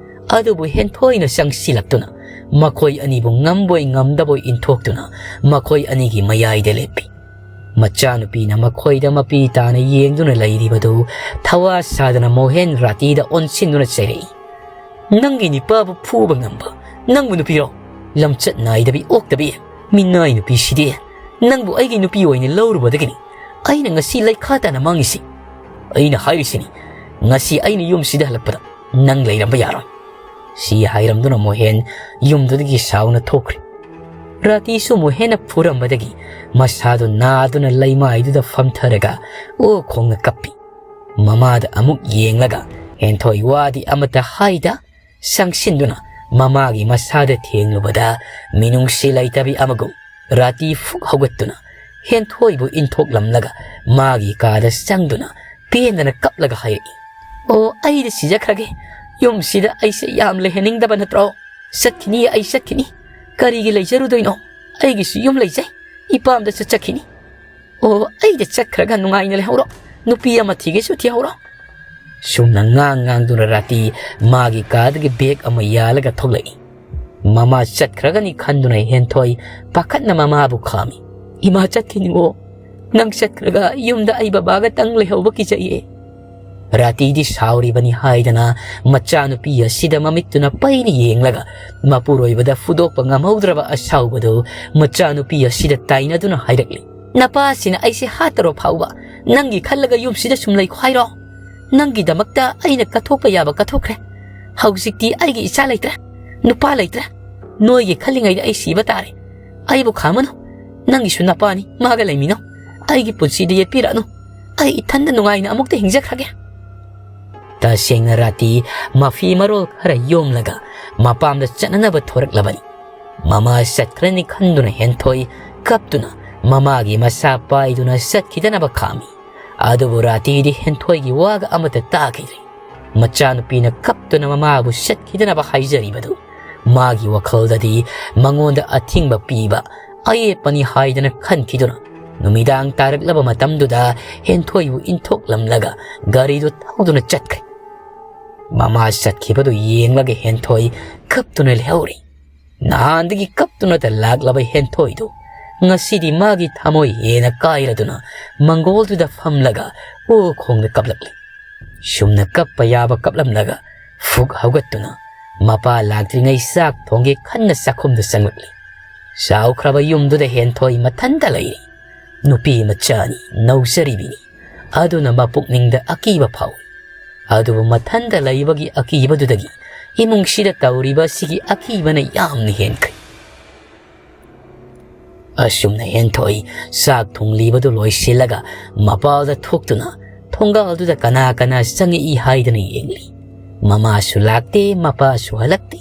ꯑꯗꯨꯕꯨ ꯍꯦꯟꯊꯣꯏꯅ ꯆꯪꯁꯤꯜꯂꯛꯇꯨꯅ ꯃꯈꯣꯏ ꯑꯅꯤꯕꯨ ꯉꯝꯕꯣꯏ ꯉꯝꯗꯕꯣꯏ ꯏꯟꯊꯣꯛꯇꯨꯅ ꯃꯈꯣꯏ ꯑꯅꯤꯒꯤ ꯃꯌꯥꯏꯗ ꯂꯦꯞꯄꯤ꯫ ꯃꯆꯥꯅꯨꯄꯤꯅ ꯃꯈꯣꯏꯗ ꯃꯄꯤ ꯇꯥꯅ ꯌꯦꯡꯗꯨꯅ ꯂꯩꯔꯤꯕꯗꯨ ꯊꯋꯥ ꯁꯥꯗꯅ ꯃꯣꯍꯦꯟ ꯔꯥꯇꯤꯗ ꯑꯣꯟꯁꯤꯟꯗꯨꯅ ꯆꯩꯔꯛꯏ, "ꯅꯪꯒꯤ ꯅꯤꯄꯥꯕꯨ ꯐꯨꯕ ꯉꯝꯕ ꯅꯪꯕꯨ ꯅꯨꯄꯤꯔꯣ? ꯂꯝꯆꯠ ꯅꯥꯏꯗꯕꯤ ꯑꯣꯛꯇꯕꯤ ꯃꯤꯅꯥꯏ ꯅꯨꯄꯤꯁꯤꯗꯤ! ꯅꯪꯕꯨ ꯑꯩꯒꯤ ꯅꯨꯄꯤ ꯑꯣꯏꯅ ꯂꯧꯔꯨꯕꯗꯒꯤꯅꯤ ꯑꯩꯅ ꯉꯁꯤ ꯂꯩꯈꯥ ꯇꯥꯅ ꯃꯥꯡꯉꯤꯁꯤ꯫ ꯑꯩꯅ ꯍꯥꯏꯔꯤꯁꯤꯅꯤ, ꯉꯁꯤ ꯑꯩꯅ ꯌꯨꯝꯁꯤꯗ ꯍꯜꯂꯛꯄꯗ ꯅꯪ ꯂꯩꯔꯝꯕ ꯌꯥꯔꯣꯏ"꯫ ꯁꯤ ꯍꯥꯏꯔꯝꯗꯨꯅ ꯃꯣꯍꯦꯟ ꯌꯨꯝꯗꯨꯗꯒꯤ ꯁꯥꯎꯅ ꯊꯣꯛꯈ꯭ꯔꯦ꯫ ꯔꯥꯇꯤꯁꯨ ꯃꯣꯍꯦꯟꯅ ꯐꯨꯔꯝꯕꯗꯒꯤ ꯃꯁꯥꯗꯨ ꯅꯥꯗꯨꯅ ꯂꯩꯃꯥꯏꯗꯨꯗ ꯐꯝꯊꯔꯒ ꯑꯣ ꯈꯣꯡꯅ ꯀꯞꯄꯤ꯫ ꯃꯃꯥꯗ ꯑꯃꯨꯛ ꯌꯦꯡꯂꯒ ꯍꯦꯟꯊꯣꯏ ꯋꯥꯗꯤ ꯑꯃꯠꯇ ꯍꯥꯏꯗ ꯆꯪꯁꯤꯟꯗꯨꯅ ꯃꯃꯥꯒꯤ ꯃꯁꯥꯗ ꯊꯦꯡꯂꯨꯕꯗ ꯃꯤꯅꯨꯡꯁꯤ ꯂꯩꯇꯕꯤ ꯑꯃꯒꯨꯝ ꯔꯥꯇꯤ ꯐꯨꯛ ꯍꯧꯒꯠꯇꯨꯅ ꯍꯦꯟꯊꯣꯏꯕꯨ ꯏꯟꯊꯣꯛꯂꯝꯂꯒ ꯃꯥꯒꯤ ꯀꯥꯗ ꯆꯪꯗꯨꯅ ꯄꯦꯟꯗꯅ ꯀꯞꯂꯒ ꯍꯥꯏꯔꯛꯏ, "ꯑꯣ, ꯑꯩꯗꯤ ꯁꯤꯖꯈ꯭ꯔꯒꯦ꯫ ꯌꯨꯝꯁꯤꯗ ꯑꯩꯁꯦ ꯌꯥꯝ ꯂꯩꯍꯟꯅꯤꯡꯗꯕ ꯅꯠꯇ꯭ꯔꯣ? ꯆꯠꯈꯤꯅꯤ, ꯑꯩ ꯆꯠꯈꯤꯅꯤ꯫ ꯀꯔꯤꯒꯤ ꯂꯩꯖꯔꯨꯗꯣꯏꯅꯣ? ꯑꯩꯒꯤꯁꯨ ꯌꯨꯝ ꯂꯩꯖꯩ꯫ ꯏꯄꯥꯝꯗ ꯆꯠꯆꯈꯤꯅꯤ꯫ ꯑꯣ, ꯑꯩꯗꯤ ꯆꯠꯈ꯭ꯔꯒ ꯅꯨꯡꯉꯥꯏꯅ ꯂꯩꯍꯧꯔꯣ꯫ ꯅꯨꯄꯤ ꯑꯃ ꯊꯤꯒꯦꯁꯨ ꯊꯤꯍꯧꯔꯣ"꯫ ꯁꯨꯝꯅ ꯉꯥꯡ ꯉꯥꯡꯗꯨꯅ ꯔꯥꯇꯤ ꯃꯥꯒꯤ ꯀꯥꯗꯒꯤ ꯕꯦꯒ ꯑꯃ ꯌꯥꯜꯂꯒ ꯊꯣꯛꯂꯛꯏ꯫ ꯃꯃꯥ ꯆꯠꯈ꯭ꯔꯒꯅꯤ ꯈꯟꯗꯨꯅ ꯍꯦꯟꯊꯣꯏ ꯄꯥꯈꯠꯅ ꯃꯃꯥꯕꯨ ꯈꯥꯝꯃꯤ꯫ "ꯏꯃꯥ, ꯆꯠꯈꯤꯅꯨꯋꯣ꯫ ꯅꯪ ꯆꯠꯈ꯭ꯔꯒ ꯌꯨꯝꯗ ꯑꯩ ꯕꯕꯥꯒꯇꯪ ꯂꯩꯍꯧꯕ ꯀꯤꯖꯩꯌꯦ"꯫ ꯔꯥꯇꯤꯗꯤ ꯁꯥꯎꯔꯤꯕꯅꯤ ꯍꯥꯏꯗꯅ ꯃꯆꯥꯅꯨꯄꯤ ꯑꯁꯤꯗ ꯃꯃꯤꯠꯇꯨꯅ ꯄꯩꯅ ꯌꯦꯡꯂꯒ ꯃꯄꯨꯔꯣꯏꯕꯗ ꯐꯨꯗꯣꯛꯄ ꯉꯝꯍꯧꯗ꯭ꯔꯕ ꯑꯁꯥꯎꯕꯗꯨ ꯃꯆꯥꯅꯨꯄꯤ ꯑꯁꯤꯗ ꯇꯥꯏꯅꯗꯨꯅ ꯍꯥꯏꯔꯛꯂꯤ, "ꯅꯄꯥꯁꯤꯅ ꯑꯩꯁꯦ ꯍꯥꯠꯇꯔꯣ ꯐꯥꯎꯕ ꯅꯪꯒꯤ ꯈꯜꯂꯒ ꯌꯨꯝꯁꯤꯗ ꯁꯨꯝ ꯂꯩꯈꯣ ꯍꯥꯏꯔꯣ? ꯅꯪꯒꯤꯗꯃꯛꯇ ꯑꯩꯅ ꯀꯠꯊꯣꯛꯄ ꯌꯥꯕ ꯀꯠꯊꯣꯛꯈ꯭ꯔꯦ꯫ ꯍꯧꯖꯤꯛꯇꯤ ꯑꯩꯒꯤ ꯏꯆꯥ ꯂꯩꯇ꯭ꯔꯦ, ꯅꯨꯄꯥ ꯂꯩꯇ꯭ꯔꯦ꯫ ꯅꯣꯏꯒꯤ ꯈꯜꯂꯤꯉꯩꯗ ꯑꯩ ꯁꯤꯕ ꯇꯥꯔꯦ꯫ ꯑꯩꯕꯨ ꯈꯥꯝꯃꯅꯨ꯫ ꯅꯪꯒꯤꯁꯨ ꯅꯄꯥꯅꯤ, ꯃꯥꯒ ꯂꯩꯃꯤꯟꯅꯧ꯫ ꯑꯩꯒꯤ ꯄꯨꯟꯁꯤꯗ ꯌꯦꯠꯄꯤꯔꯛꯅꯨ꯫ ꯑꯩ ꯏꯊꯟꯗ ꯅꯨꯡꯉꯥꯏꯅ ꯑꯃꯨꯛꯇ ꯍꯤꯡꯖꯈ꯭ꯔꯒꯦ"꯫ ꯇꯁꯦꯡꯅ ꯔꯥꯇꯤ ꯃꯐꯤ ꯃꯔꯣꯜ ꯈꯔ ꯌꯣꯝꯂꯒ ꯃꯄꯥꯝꯗ ꯆꯠꯅꯅꯕ ꯊꯣꯔꯛꯂꯕꯅꯤ꯫ ꯃꯃꯥ ꯆꯠꯈ꯭ꯔꯅꯤ ꯈꯟꯗꯨꯅ ꯍꯦꯟꯊꯣꯏ ꯀꯞꯇꯨꯅ ꯃꯃꯥꯒꯤ ꯃꯁꯥ ꯄꯥꯏꯗꯨꯅ ꯆꯠꯈꯤꯗꯅꯕ ꯈꯥꯝꯃꯤ꯫ ꯑꯗꯨꯕꯨ ꯔꯥꯇꯤꯗꯤ ꯍꯦꯟꯊꯣꯏꯒꯤ ꯋꯥꯒ ꯑꯃꯠꯇ ꯇꯥꯈꯤꯗ꯭ꯔꯦ꯫ ꯃꯆꯥꯅꯨꯄꯤꯅ ꯀꯞꯇꯨꯅ ꯃꯃꯥꯕꯨ ꯆꯠꯈꯤꯗꯅꯕ ꯍꯥꯏꯖꯔꯤꯕꯗꯨ ꯃꯥꯒꯤ ꯋꯥꯈꯜꯗꯗꯤ ꯃꯉꯣꯟꯗ ꯑꯊꯤꯡꯕ ꯄꯤꯕ ꯑꯌꯦꯠꯄꯅꯤ ꯍꯥꯏꯗꯅ ꯈꯟꯈꯤꯗꯨꯅ ꯅꯨꯃꯤꯗꯥꯡ ꯇꯥꯔꯛꯂꯕ ꯃꯇꯝꯗꯨꯗ ꯍꯦꯟꯊꯣꯏꯕꯨ ꯏꯟꯊꯣꯛꯂꯝꯂꯒ ꯒꯥꯔꯤꯗꯨ ꯊꯧꯗꯨꯅ ꯆꯠꯈ꯭ꯔꯦ꯫ ꯃꯃꯥ ꯆꯠꯈꯤꯕꯗꯨ ꯌꯦꯡꯂꯒ ꯍꯦꯟꯊꯣꯏ ꯀꯞꯇꯨꯅ ꯂꯩꯍꯧꯔꯤ꯫ ꯅꯍꯥꯟꯗꯒꯤ ꯀꯞꯇꯨꯅꯇ ꯂꯥꯛꯂꯕ ꯍꯦꯟꯊꯣꯏꯗꯨ ꯉꯁꯤꯗꯤ ꯃꯥꯒꯤ ꯊꯃꯣꯏ ꯍꯦꯟꯅ ꯀꯥꯏꯔꯗꯨꯅ ꯃꯪꯒꯣꯜꯗꯨꯗ ꯐꯝꯂꯒ ꯑꯣ ꯈꯣꯡꯗ ꯀꯞꯂꯛꯂꯤ꯫ ꯁꯨꯝꯅ ꯀꯞꯄ ꯌꯥꯕ ꯀꯞꯂꯝꯂꯒ ꯐꯨꯛ ꯍꯧꯒꯠꯇꯨꯅ ꯃꯄꯥ ꯂꯥꯛꯇ꯭ꯔꯤꯉꯩ ꯆꯥꯛ ꯊꯣꯡꯒꯦ ꯈꯟꯅ ꯆꯥꯛꯈꯨꯝꯗ ꯆꯪꯂꯛꯂꯤ꯫ ꯆꯥꯎꯈ꯭ꯔꯕ ꯌꯨꯝꯗꯨꯗ ꯍꯦꯟꯊꯣꯏ ꯃꯊꯟꯇ ꯂꯩꯔꯤ꯫ ꯅꯨꯄꯤ ꯃꯆꯥꯅꯤ, ꯅꯧꯖꯔꯤꯕꯤꯅꯤ꯫ ꯑꯗꯨꯅ ꯃꯄꯨꯛꯅꯤꯡꯗ ꯑꯀꯤꯕ ꯐꯥꯎꯏ꯫ ꯑꯗꯨꯕꯨ ꯃꯊꯟꯇ ꯂꯩꯕꯒꯤ ꯑꯀꯤꯕꯗꯨꯗꯒꯤ ꯏꯃꯨꯡꯁꯤꯗ ꯇꯧꯔꯤꯕ ꯑꯁꯤꯒꯤ ꯑꯀꯤꯕꯅ ꯌꯥꯝꯅ ꯍꯦꯟꯈ꯭ꯔꯦ꯫ ꯑꯁꯨꯝꯅ ꯍꯦꯟꯊꯣꯏ ꯆꯥꯛ ꯊꯣꯡꯂꯤꯕꯗꯨ ꯂꯣꯏꯁꯤꯜꯂꯒ ꯃꯄꯥꯜꯗ ꯊꯣꯛꯇꯨꯅ ꯊꯣꯡꯒꯥꯜꯗꯨꯗ ꯀꯅꯥ ꯀꯅꯥ ꯆꯪꯉꯛꯏ ꯍꯥꯏꯗꯅ ꯌꯦꯡꯂꯤ꯫ ꯃꯃꯥꯁꯨ ꯂꯥꯛꯇꯦ, ꯃꯄꯥꯁꯨ ꯍꯜꯂꯛꯇꯦ꯫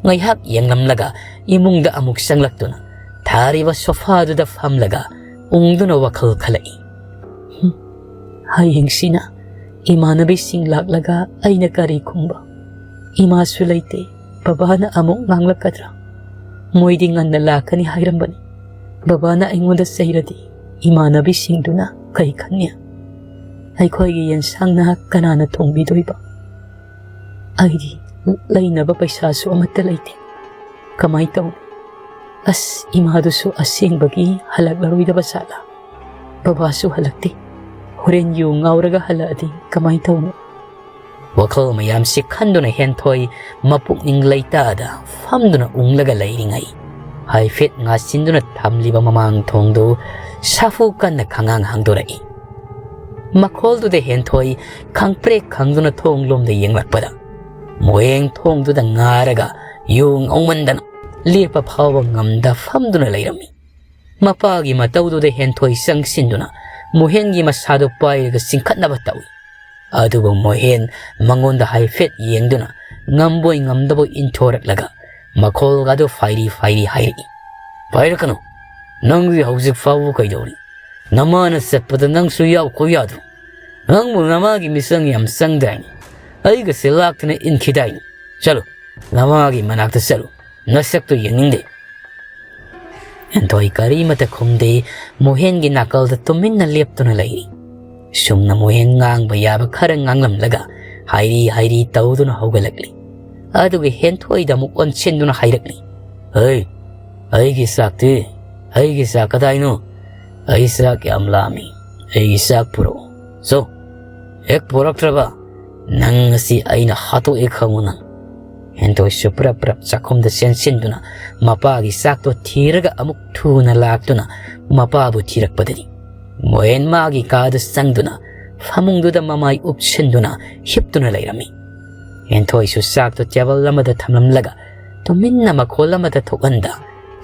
ꯉꯥꯏꯍꯥꯛ ꯌꯦꯡꯂꯝꯂꯒ ꯏꯃꯨꯡꯗ ꯑꯃꯨꯛ ꯆꯪꯂꯛꯇꯨꯅ ꯊꯥꯔꯤꯕ ꯁꯣꯐꯥꯗꯨꯗ ꯐꯝꯂꯒ ꯎꯪꯗꯨꯅ ꯋꯥꯈꯜ ꯈꯜꯂꯛꯏ꯫ "ꯍꯨꯝ, ꯍꯌꯦꯡꯁꯤꯅ ꯏꯃꯥꯟꯅꯕꯤꯁꯤꯡ ꯂꯥꯛꯂꯒ ꯑꯩꯅ ꯀꯔꯤ ꯈꯨꯝꯕ? ꯏꯃꯥꯁꯨ ꯂꯩꯇꯦ, ꯕꯕꯥꯅ ꯑꯃꯨꯛ ꯉꯥꯡꯂꯛꯀꯗ꯭ꯔꯥ? ꯃꯣꯏꯗꯤ ꯉꯟꯅ ꯂꯥꯛꯀꯅꯤ ꯍꯥꯏꯔꯝꯕꯅꯤ꯫ ꯕꯕꯥꯅ ꯑꯩꯉꯣꯟꯗ ꯆꯩꯔꯗꯤ ꯏꯃꯥꯟꯅꯕꯤꯁꯤꯡꯗꯨꯅ ꯀꯩ ꯈꯟꯅꯤ? ꯑꯩꯈꯣꯏꯒꯤ ꯌꯦꯟꯁꯥꯡꯅ ꯀꯅꯥꯅ ꯊꯣꯡꯕꯤꯗꯣꯏꯕ? ꯑꯩꯗꯤ ꯂꯩꯅꯕ ꯄꯩꯁꯥꯁꯨ ꯑꯃꯠꯇ ꯂꯩꯇꯦ꯫ ꯀꯃꯥꯏ ꯇꯧꯅꯤ? ꯑꯁ, ꯏꯃꯥꯗꯨꯁꯨ ꯑꯁꯦꯡꯕꯒꯤ ꯍꯜꯂꯛꯂꯔꯣꯏꯗꯕ ꯖꯥꯠꯂꯥ? ꯕꯕꯥꯁꯨ ꯍꯜꯂꯛꯇꯦ꯫ ꯍꯣꯔꯦꯟ ꯌꯨ ꯉꯥꯎꯔꯒ ꯍꯜꯂꯛꯑꯗꯤ ꯀꯃꯥꯏ ꯇꯧꯅꯤ?" ꯋꯥꯈꯜ ꯃꯌꯥꯝꯁꯤ ꯈꯟꯗꯨꯅ ꯍꯦꯟꯊꯣꯏ ꯃꯄꯨꯛꯅꯤꯡ ꯂꯩꯇꯥꯗ ꯐꯝꯗꯨꯅ ꯎꯪꯂꯒ ꯂꯩꯔꯤꯉꯩ, ꯍꯥꯏꯐꯦꯠ ꯉꯥꯁꯤꯟꯗꯨꯅ ꯊꯝꯂꯤꯕ ꯃꯃꯥꯡ ꯊꯣꯡꯗꯨ ꯁꯥꯐꯨ ꯀꯟꯅ ꯈꯪꯉꯥꯡ ꯍꯥꯡꯗꯣꯔꯛꯏ꯫ ꯃꯈꯣꯜꯗꯨꯗ ꯍꯦꯟꯊꯣꯏ ꯈꯪꯄ꯭ꯔꯦꯛ ꯈꯪꯗꯨꯅ ꯊꯣꯡ ꯂꯣꯝꯗ ꯌꯦꯡꯂꯛꯄꯗ, ꯃꯣꯌꯦꯡ ꯊꯣꯡꯗꯨꯗ ꯉꯥꯔꯒ ꯌꯨ ꯉꯧꯃꯟꯗꯅ ꯂꯦꯞꯄ ꯐꯥꯎꯕ ꯉꯝꯗ ꯐꯝꯗꯨꯅ ꯂꯩꯔꯝꯃꯤ꯫ ꯃꯄꯥꯒꯤ ꯃꯇꯧꯗꯨꯗ ꯍꯦꯟꯊꯣꯏ ꯆꯪꯁꯤꯟꯗꯨꯅ ꯃꯣꯍꯦꯟꯒꯤ ꯃꯁꯥꯗꯨ ꯄꯥꯏꯔꯒ ꯆꯤꯡꯈꯠꯅꯕ ꯇꯧꯏ꯫ ꯑꯗꯨꯕꯨ ꯃꯣꯍꯦꯟ ꯃꯉꯣꯟꯗ ꯍꯥꯏꯐꯦꯠ ꯌꯦꯡꯗꯨꯅ ꯉꯝꯕꯣꯏ ꯉꯝꯗꯕꯣꯏ ꯏꯟꯊꯣꯔꯛꯂꯒ ꯃꯈꯣꯜꯒꯗꯨ ꯐꯥꯏꯔꯤ ꯐꯥꯏꯔꯤ ꯍꯥꯏꯔꯛꯏ꯫ "ꯄꯥꯏꯔꯛꯀꯅꯨ꯫ ꯅꯪꯗꯤ ꯍꯧꯖꯤꯛ ꯐꯥꯎꯕ ꯀꯩꯗꯧꯔꯤ? ꯅꯃꯥꯅ ꯆꯠꯄꯗ ꯅꯪꯁꯨ ꯌꯥꯎꯈꯣ ꯌꯥꯗ꯭ꯔꯣ? ꯅꯪꯕꯨ ꯅꯃꯥꯒꯤ ꯃꯤꯆꯪ ꯌꯥꯝ ꯆꯪꯗꯥꯏꯅꯦ? ꯑꯩꯒꯁꯦ ꯂꯥꯛꯇꯅ ꯏꯟꯈꯤꯗꯥꯏꯅꯦ? ꯆꯠꯂꯨ, ꯅꯃꯥꯒꯤ ꯃꯅꯥꯛꯇ ꯆꯠꯂꯨ꯫ ꯅꯁꯛꯇꯨ ꯌꯦꯡꯅꯤꯡꯗꯦ꯫" ꯍꯦꯟꯊꯣꯏ ꯀꯔꯤꯃꯇ ꯈꯨꯝꯗꯦ꯫ ꯃꯣꯍꯦꯟꯒꯤ ꯅꯥꯀꯜꯗ ꯇꯨꯃꯤꯟꯅ ꯂꯦꯞꯇꯨꯅ ꯂꯩꯔꯤ꯫ ꯁꯨꯝꯅ ꯃꯣꯍꯦꯟ ꯉꯥꯡꯕ ꯌꯥꯕ ꯈꯔ ꯉꯥꯡꯂꯝꯂꯒ ꯍꯥꯏꯔꯤ ꯍꯥꯏꯔꯤ ꯇꯧꯗꯨꯅ ꯍꯧꯒꯠꯂꯛꯂꯤ꯫ ꯑꯗꯨꯒ ꯍꯦꯟꯊꯣꯏꯗ ꯑꯃꯨꯛ ꯑꯣꯟꯁꯤꯟꯗꯨꯅ ꯍꯥꯏꯔꯛꯂꯤ꯫ "ꯍꯩ, ꯑꯩꯒꯤ ꯆꯥꯛꯇꯤ? ꯑꯩꯒꯤ ꯆꯥꯛ ꯀꯗꯥꯏꯅꯣ? ꯑꯩ ꯆꯥꯛ ꯌꯥꯝ ꯂꯥꯝꯃꯤ꯫ ꯑꯩꯒꯤ ꯆꯥꯛ ꯄꯨꯔꯛꯑꯣ꯫ ꯆꯣ, ꯍꯦꯛ ꯄꯨꯔꯛꯇ꯭ꯔꯕ ꯅꯪ ꯑꯁꯤ ꯑꯩꯅ ꯍꯥꯠꯇꯣꯛꯑꯦ ꯈꯪꯉꯨ ꯅꯪ꯫" ꯍꯦꯟꯊꯣꯏꯁꯨ ꯄ꯭ꯔꯞ ꯄ꯭ꯔꯞ ꯆꯥꯛꯈꯨꯝꯗ ꯆꯦꯟꯁꯤꯟꯗꯨꯅ ꯃꯄꯥꯒꯤ ꯆꯥꯛꯇꯣ ꯊꯤꯔꯒ ꯑꯃꯨꯛ ꯊꯨꯅ ꯂꯥꯛꯇꯨꯅ ꯃꯄꯥꯕꯨ ꯊꯤꯔꯛꯄꯗꯅꯤ꯫ ꯃꯣꯍꯦꯟ ꯃꯥꯒꯤ ꯀꯥꯗ ꯆꯪꯗꯨꯅ ꯐꯃꯨꯡꯗꯨꯗ ꯃꯃꯥꯏ ꯎꯞꯁꯤꯟꯗꯨꯅ ꯍꯤꯞꯇꯨꯅ ꯂꯩꯔꯝꯃꯤ꯫ ꯍꯦꯟꯊꯣꯏꯁꯨ ꯆꯥꯛꯇꯣ ꯇꯦꯕꯜ ꯑꯃꯗ ꯊꯝꯂꯝꯂꯒ ꯇꯨꯃꯤꯟꯅ ꯃꯈꯣꯜ ꯑꯃꯠꯇ ꯊꯣꯛꯍꯟꯗ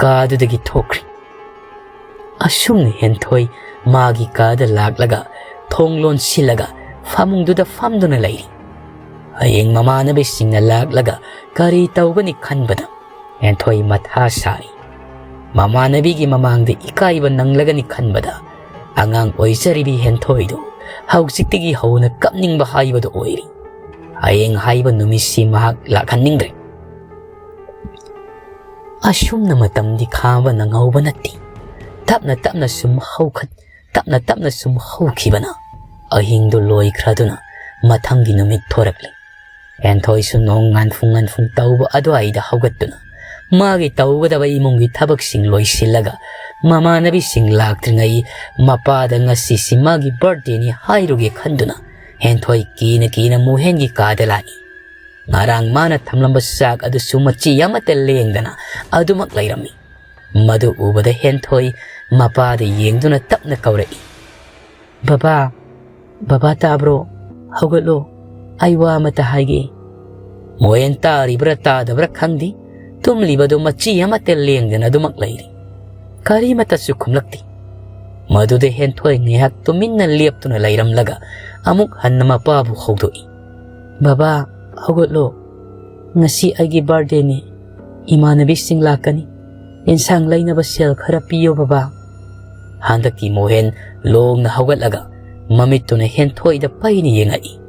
ꯀꯥꯗꯨꯗꯒꯤ ꯊꯣꯛꯈ꯭ꯔꯤ꯫ ꯑꯁꯨꯝꯅ ꯍꯦꯟꯊꯣꯏ ꯃꯥꯒꯤ ꯀꯥꯗ ꯂꯥꯛꯂꯒ ꯊꯣꯡ ꯂꯣꯟꯁꯤꯜꯂꯒ ꯐꯃꯨꯡꯗꯨꯗ ꯐꯝꯗꯨꯅ ꯂꯩꯔꯤ꯫ ꯍꯌꯦꯡ ꯃꯃꯥꯟꯅꯕꯤꯁꯤꯡꯅ ꯂꯥꯛꯂꯒ ꯀꯔꯤ ꯇꯧꯒꯅꯤ ꯈꯟꯕꯗ ꯍꯦꯟꯊꯣꯏ ꯃꯊꯥ ꯁꯥꯔꯤ꯫ ꯃꯃꯥꯟꯅꯕꯤꯒꯤ ꯃꯃꯥꯡꯗ ꯏꯀꯥꯏꯕ ꯅꯪꯂꯒꯅꯤ ꯈꯟꯕꯗ ꯑꯉꯥꯡ ꯑꯣꯏꯖꯔꯤꯕꯤ ꯍꯦꯟꯊꯣꯏꯗꯨ ꯍꯧꯖꯤꯛꯇꯒꯤ ꯍꯧꯅ ꯀꯞꯅꯤꯡꯕ ꯍꯥꯏꯕꯗꯨ ꯑꯣꯏꯔꯤ꯫ ꯍꯌꯦꯡ ꯍꯥꯏꯕ ꯅꯨꯃꯤꯠꯁꯤ ꯃꯍꯥꯛ ꯂꯥꯛꯍꯟꯅꯤꯡꯗ꯭ꯔꯦ꯫ ꯑꯁꯨꯝꯅ ꯃꯇꯝꯗꯤ ꯈꯥꯡꯕ ꯅꯪꯍꯧꯕ ꯅꯠꯇꯦ꯫ ꯇꯞꯅ ꯇꯞꯅ ꯁꯨꯝ ꯍꯧꯈꯠ ꯇꯞꯅ ꯇꯞꯅ ꯁꯨꯝ ꯍꯧꯈꯤꯕꯅ ꯑꯍꯤꯡꯗꯨ ꯂꯣꯏꯈ꯭ꯔꯗꯨꯅ ꯃꯊꯪꯒꯤ ꯅꯨꯃꯤꯠ ꯊꯣꯔꯛꯂꯤ꯫ ꯍꯦꯟꯊꯣꯏꯁꯨ ꯅꯣꯡ ꯉꯥꯟꯐꯨꯡ ꯉꯥꯟꯐꯨꯡ ꯇꯧꯕ ꯑꯗꯨꯋꯥꯏꯗ ꯍꯧꯒꯠꯇꯨꯅ ꯃꯥꯒꯤ ꯇꯧꯒꯗꯕ ꯏꯃꯨꯡꯒꯤ ꯊꯕꯛꯁꯤꯡ ꯂꯣꯏꯁꯤꯜꯂꯒ ꯃꯃꯥꯟꯅꯕꯤꯁꯤꯡ ꯂꯥꯛꯇ꯭ꯔꯤꯉꯩ ꯃꯄꯥꯗ ꯉꯁꯤꯁꯤ ꯃꯥꯒꯤ ꯕꯥꯔꯗꯦꯅꯤ ꯍꯥꯏꯔꯨꯒꯦ ꯈꯟꯗꯨꯅ ꯍꯦꯟꯊꯣꯏ ꯀꯤꯅ ꯀꯤꯅ ꯃꯣꯍꯦꯟꯒꯤ ꯀꯥꯗ ꯂꯥꯛꯏ꯫ ꯉꯔꯥꯡ ꯃꯥꯅ ꯊꯝꯂꯝꯕ ꯆꯥꯛ ꯑꯗꯨꯁꯨ ꯃꯆꯤ ꯑꯃꯠꯇ ꯂꯦꯡꯗꯅ ꯑꯗꯨꯃꯛ ꯂꯩꯔꯝꯃꯤ꯫ ꯃꯗꯨ ꯎꯕꯗ ꯍꯦꯟꯊꯣꯏ ꯃꯄꯥꯗ ꯌꯦꯡꯗꯨꯅ ꯇꯞꯅ ꯀꯧꯔꯛꯏ, "ꯕꯕꯥ, ꯕꯕꯥ ꯇꯥꯕ꯭ꯔꯣ? ꯍꯧꯒꯠꯂꯣ, ꯑꯩ ꯋꯥ ꯑꯃꯇ ꯍꯥꯏꯒꯦ꯫" ꯃꯣꯍꯦꯟ ꯇꯥꯔꯤꯕ꯭ꯔꯥ ꯇꯥꯗꯕ꯭ꯔꯥ ꯈꯪꯗꯦ, ꯇꯨꯝꯂꯤꯕꯗꯨ ꯃꯆꯤ ꯑꯃꯠꯇ ꯂꯦꯡꯗꯅ ꯑꯗꯨꯃꯛ ꯂꯩꯔꯤ꯫ ꯀꯔꯤꯃꯠꯇꯁꯨ ꯈꯨꯝꯂꯛꯇꯦ꯫ ꯃꯗꯨꯗ ꯍꯦꯟꯊꯣꯏ ꯉꯥꯏꯍꯥꯛ ꯇꯨꯃꯤꯟꯅ ꯂꯦꯞꯇꯨꯅ ꯂꯩꯔꯝꯂꯒ ꯑꯃꯨꯛ ꯍꯟꯅ ꯃꯄꯥꯕꯨ ꯍꯧꯗꯣꯛꯏ, "ꯕꯕꯥ, ꯍꯧꯒꯠꯂꯣ꯫ ꯉꯁꯤ ꯑꯩꯒꯤ ꯕꯥꯔꯗꯦꯅꯤ꯫ ꯏꯃꯥꯟꯅꯕꯤꯁꯤꯡ ꯂꯥꯛꯀꯅꯤ꯫ ꯏꯟꯁꯥꯡ ꯂꯩꯅꯕ ꯁꯦꯜ ꯈꯔ ꯄꯤꯌꯣ ꯕꯕꯥ꯫" ꯍꯟꯗꯛꯇꯤ ꯃꯣꯍꯦꯟ ꯂꯣꯡꯅ ꯍꯧꯒꯠꯂꯒ ꯃꯃꯤꯠꯇꯨꯅ ꯍꯦꯟꯊꯣꯏꯗ ꯄꯩꯅ ꯌꯦꯡꯉꯛꯏ꯫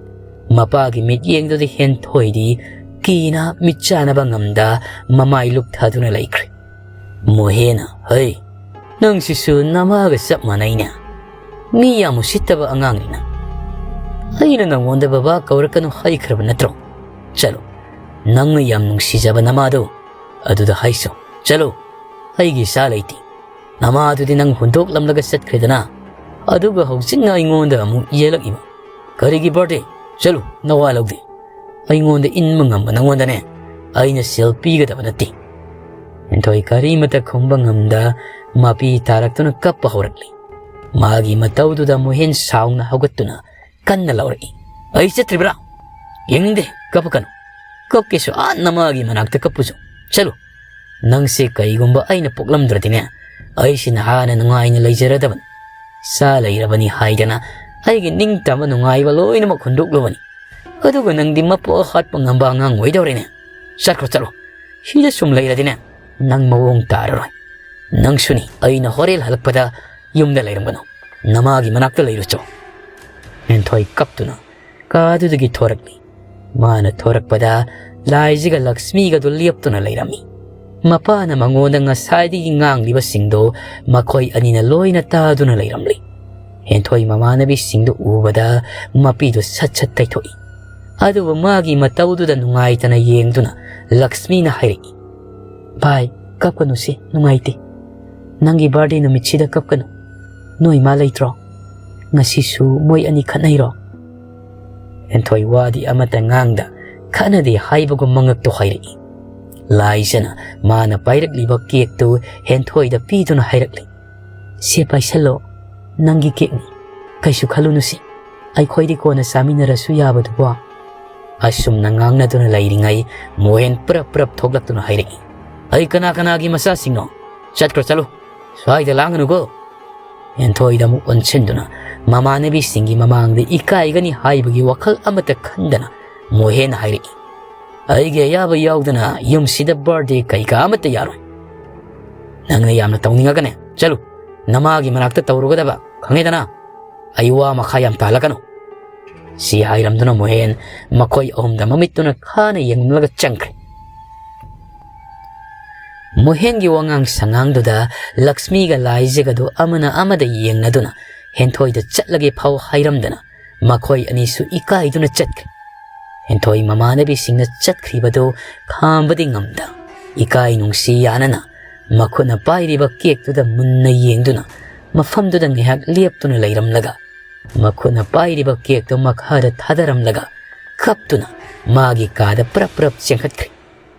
ꯃꯄꯥꯒꯤ ꯃꯤꯠꯌꯦꯡꯗꯨꯗ ꯍꯦꯟꯊꯣꯏꯗꯤ ꯀꯤꯅ ꯃꯤꯠ ꯆꯥꯅꯕ ꯉꯝꯗ ꯃꯃꯥꯏ ꯂꯨꯞꯊꯗꯨꯅ ꯂꯩꯈ꯭ꯔꯦ꯫ ꯃꯣꯍꯦꯅ, "ꯍꯩ, ꯅꯪꯁꯤꯁꯨ ꯅꯃꯥꯒ ꯆꯞ ꯃꯥꯟꯅꯩꯅꯦ꯫ ꯃꯤ ꯌꯥꯝ ꯎꯁꯤꯠꯇꯕ ꯑꯉꯥꯡꯅꯤꯅ꯫ ꯑꯩꯅ ꯅꯉꯣꯟꯗ ꯕꯕꯥ ꯀꯧꯔꯛꯀꯅꯨ ꯍꯥꯏꯈ꯭ꯔꯕ ꯅꯠꯇ꯭ꯔꯣ? ꯆꯠꯂꯣ, ꯅꯪꯅ ꯌꯥꯝ ꯅꯨꯡꯁꯤꯖꯕ ꯅꯃꯥꯗꯣ ꯑꯗꯨꯗ ꯍꯥꯏꯁꯣ꯫ ꯆꯠꯂꯣ, ꯑꯩꯒꯤ ꯏꯆꯥ ꯂꯩꯇꯦ꯫ ꯅꯃꯥꯗꯨꯗꯤ ꯅꯪ ꯍꯨꯟꯗꯣꯛꯂꯝꯂꯒ ꯆꯠꯈ꯭ꯔꯦꯗꯅ꯫ ꯑꯗꯨꯒ ꯍꯧꯖꯤꯛꯅ ꯑꯩꯉꯣꯟꯗ ꯑꯃꯨꯛ ꯌꯦꯜꯂꯛꯏꯕ꯫ ꯀꯔꯤꯒꯤ ꯕꯥꯔꯗꯦ? ꯆꯠꯂꯨ, ꯅꯋꯥ ꯂꯧꯗꯦ꯫ ꯑꯩꯉꯣꯟꯗ ꯏꯟꯕ ꯉꯝꯕ ꯅꯉꯣꯟꯗꯅꯦ ꯑꯩꯅ ꯁꯦꯜ ꯄꯤꯒꯗꯕ ꯅꯠꯇꯦ꯫" ꯍꯦꯟꯊꯣꯏ ꯀꯔꯤꯃꯇ ꯈꯨꯝꯕ ꯉꯝꯗ ꯃꯄꯤ ꯇꯥꯔꯛꯇꯨꯅ ꯀꯞꯄ ꯍꯧꯔꯛꯂꯤ꯫ ꯃꯥꯒꯤ ꯃꯇꯧꯗꯨꯗ ꯃꯣꯍꯦꯟ ꯁꯥꯎꯅ ꯍꯧꯒꯠꯇꯨꯅ ꯀꯟꯅ ꯂꯥꯎꯔꯛꯏ, "ꯑꯩ ꯆꯠꯇ꯭ꯔꯤꯕ꯭ꯔꯥ? ꯌꯦꯡꯅꯤꯡꯗꯦ, ꯀꯞꯄꯛꯀꯅꯨ꯫ ꯀꯞꯀꯦꯁꯨ ꯑꯥ ꯅꯃꯥꯒꯤ ꯃꯅꯥꯛꯇ ꯀꯞꯄꯨꯁꯨ꯫ ꯆꯠꯂꯨ꯫ ꯅꯪꯁꯦ ꯀꯩꯒꯨꯝꯕ ꯑꯩꯅ ꯄꯣꯛꯂꯝꯗ꯭ꯔꯗꯤꯅꯦ, ꯑꯩꯁꯤ ꯅꯍꯥꯟꯅ ꯅꯨꯡꯉꯥꯏꯅ ꯂꯩꯖꯔꯗꯕꯅꯤ꯫ ꯏꯆꯥ ꯂꯩꯔꯕꯅꯤ ꯍꯥꯏꯗꯅ ꯑꯩꯒꯤ ꯅꯤꯡꯇꯝꯕ ꯅꯨꯡꯉꯥꯏꯕ ꯂꯣꯏꯅꯃꯛ ꯍꯨꯟꯗꯣꯛꯂꯨꯕꯅꯤ꯫ ꯑꯗꯨꯒ ꯅꯪꯗꯤ ꯃꯄꯣꯛ ꯍꯥꯠꯄ ꯉꯝꯕ ꯑꯉꯥꯡ ꯑꯣꯏꯗꯧꯔꯦꯅꯦ꯫ ꯆꯠꯈ꯭ꯔꯣ, ꯆꯠꯂꯣ꯫ ꯁꯤꯗ ꯁꯨꯝ ꯂꯩꯔꯗꯤꯅꯦ, ꯅꯪ ꯃꯑꯣꯡ ꯇꯥꯔꯔꯣꯏ꯫ "ꯅꯪꯁꯨꯅꯤ, ꯑꯩꯅ ꯍꯣꯔꯦꯟ ꯍꯜꯂꯛꯄꯗ ꯌꯨꯝꯗ ꯂꯩꯔꯝꯒꯅꯨ, ꯅꯃꯥꯒꯤ ꯃꯅꯥꯛꯇ ꯂꯩꯔꯨꯆꯣ꯫" ꯍꯦꯟꯊꯣꯏ ꯀꯞꯇꯨꯅ ꯀꯥꯗꯨꯗꯒꯤ ꯊꯣꯔꯛꯂꯤ꯫ ꯃꯥꯅ ꯊꯣꯔꯛꯄꯗ ꯂꯥꯏꯖꯒ ꯂꯛꯁꯃꯤꯒꯗꯨ ꯂꯦꯞꯇꯨꯅ ꯂꯩꯔꯝꯃꯤ꯫ ꯃꯄꯥꯅ ꯃꯉꯣꯟꯗ ꯉꯁꯥꯏꯗꯒꯤ ꯉꯥꯡꯂꯤꯕꯁꯤꯡꯗꯣ ꯃꯈꯣꯏ ꯑꯅꯤꯅ ꯂꯣꯏꯅ ꯇꯥꯗꯨꯅ ꯂꯩꯔꯝꯂꯤ꯫ ꯍꯦꯟꯊꯣꯏ ꯃꯃꯥꯟꯅꯕꯤꯁꯤꯡꯗꯨ ꯎꯕꯗ ꯃꯄꯤꯗꯨ ꯁꯠ ꯁꯠ ꯇꯩꯊꯣꯛꯏ꯫ ꯑꯗꯨꯕꯨ ꯃꯥꯒꯤ ꯃꯇꯧꯗꯨꯗ ꯅꯨꯡꯉꯥꯏꯇꯅ ꯌꯦꯡꯗꯨꯅ ꯂꯛꯁꯃꯤꯅ ꯍꯥꯏꯔꯛꯏ, "ꯚꯥꯏ, ꯀꯞꯀꯅꯨꯁꯦ, ꯅꯨꯡꯉꯥꯏꯇꯦ꯫ ꯅꯪꯒꯤ ꯕꯥꯔꯗꯦ ꯅꯨꯃꯤꯠꯁꯤꯗ ꯀꯞꯀꯅꯨ꯫ ꯅꯣꯏ ꯃꯥ ꯂꯩꯇ꯭ꯔꯣ? ꯉꯁꯤꯁꯨ ꯃꯣꯏ ꯑꯅꯤ ꯈꯠꯅꯩꯔꯣ?" ꯍꯦꯟꯊꯣꯏ ꯋꯥꯗꯤ ꯑꯃꯠꯇ ꯉꯥꯡꯗ ꯈꯠꯅꯗꯦ ꯍꯥꯏꯕꯒꯨꯝ ꯃꯉꯛꯇꯨ ꯍꯥꯏꯔꯛꯏ꯫ ꯂꯥꯏꯖꯅ ꯃꯥꯅ ꯄꯥꯏꯔꯛꯂꯤꯕ ꯀꯦꯛꯇꯨ ꯍꯦꯟꯊꯣꯏꯗ ꯄꯤꯗꯨꯅ ꯍꯥꯏꯔꯛꯂꯤ, "ꯁꯦ ꯄꯥꯏꯁꯜꯂꯣ, ꯅꯪꯒꯤ ꯀꯦꯛꯅꯤ꯫ ꯀꯩꯁꯨ ꯈꯜꯂꯨꯅꯨꯁꯦ, ꯑꯩꯈꯣꯏꯗꯤ ꯀꯣꯟꯅ ꯆꯥꯃꯤꯟꯅꯔꯁꯨ ꯌꯥꯕꯗꯨꯕꯣ?" ꯑꯁꯨꯝꯅ ꯉꯥꯡꯅꯗꯨꯅ ꯂꯩꯔꯤꯉꯩ ꯃꯣꯍꯦꯟ ꯄ꯭ꯔꯞ ꯄ꯭ꯔꯞ ꯊꯣꯛꯂꯛꯇꯨꯅ ꯍꯥꯏꯔꯛꯏ, "ꯑꯩ ꯀꯅꯥ ꯀꯅꯥꯒꯤ ꯃꯆꯥꯁꯤꯡꯅꯣ? ꯆꯠꯈ꯭ꯔꯣ, ꯆꯠꯂꯨ꯫ ꯁ꯭ꯋꯥꯏꯗ ꯂꯥꯡꯒꯅꯨꯀꯣ꯫" ꯍꯦꯟꯊꯣꯏꯗ ꯑꯃꯨꯛ ꯑꯣꯟꯁꯤꯟꯗꯨꯅ ꯃꯃꯥꯟꯅꯕꯤꯁꯤꯡꯒꯤ ꯃꯃꯥꯡꯗ ꯏꯀꯥꯏꯒꯅꯤ ꯍꯥꯏꯕꯒꯤ ꯋꯥꯈꯜ ꯑꯃꯠꯇ ꯈꯟꯗꯅ ꯃꯣꯍꯦꯟꯅ ꯍꯥꯏꯔꯛꯏ, "ꯑꯩꯒꯤ ꯑꯌꯥꯕ ꯌꯥꯎꯗꯅ ꯌꯨꯝꯁꯤꯗ ꯕꯥꯔꯗꯦ ꯀꯩꯀꯥ ꯑꯃꯠꯇ ꯌꯥꯔꯣꯏ꯫ ꯅꯪꯅ ꯌꯥꯝꯅ ꯇꯧꯅꯤꯡꯉꯒꯅꯦ, ꯆꯠꯂꯨ, ꯅꯃꯥꯒꯤ ꯃꯅꯥꯛꯇ ꯇꯧꯔꯨꯒꯗꯕ, ꯈꯪꯉꯦꯗꯅ? ꯑꯩ ꯋꯥ ꯃꯈꯥ ꯌꯥꯝ ꯇꯥꯍꯜꯂꯛꯀꯅꯨ꯫" ꯁꯤ ꯍꯥꯏꯔꯝꯗꯨꯅ ꯃꯣꯍꯦꯟ ꯃꯈꯣꯏ ꯑꯍꯨꯝꯗ ꯃꯃꯤꯠꯇꯨꯅ ꯈꯥꯅ ꯌꯦꯡꯂꯝꯂꯒ ꯆꯪꯈ꯭ꯔꯦ꯫ ꯃꯣꯍꯦꯟꯒꯤ ꯋꯥꯉꯥꯡ ꯁꯉꯥꯡꯗꯨꯗ ꯂꯛꯁꯃꯤꯒ ꯂꯥꯏꯖꯒꯗꯨ ꯑꯃꯅ ꯑꯃꯗ ꯌꯦꯡꯅꯗꯨꯅ ꯍꯦꯟꯊꯣꯏꯗ ꯆꯠꯂꯒꯦ ꯐꯥꯎ ꯍꯥꯏꯔꯝꯗꯅ ꯃꯈꯣꯏ ꯑꯅꯤꯁꯨ ꯏꯀꯥꯏꯗꯨꯅ ꯆꯠꯈ꯭ꯔꯦ꯫ ꯍꯦꯟꯊꯣꯏ ꯃꯃꯥꯟꯅꯕꯤꯁꯤꯡꯅ ꯆꯠꯈ꯭ꯔꯤꯕꯗꯨ ꯈꯥꯝꯕꯗꯤ ꯉꯝꯗ, ꯏꯀꯥꯏ ꯅꯨꯡꯁꯤ ꯌꯥꯅꯅ ꯃꯈꯨꯠꯅ ꯄꯥꯏꯔꯤꯕ ꯀꯦꯛꯇꯨꯗ ꯃꯨꯟꯅ ꯌꯦꯡꯗꯨꯅ ꯃꯐꯝꯗꯨꯗ ꯉꯥꯏꯍꯥꯛ ꯂꯦꯞꯇꯨꯅ ꯂꯩꯔꯝꯂꯒ ꯃꯈꯨꯠꯅ ꯄꯥꯏꯔꯤꯕ ꯀꯦꯛꯇꯨ ꯃꯈꯥꯗ ꯊꯥꯗꯔꯝꯂꯒ ꯀꯞꯇꯨꯅ ꯃꯥꯒꯤ ꯀꯥꯗ ꯄ꯭ꯔꯞ ꯄ꯭ꯔꯞ ꯆꯦꯟꯈꯠꯈ꯭ꯔꯦ꯫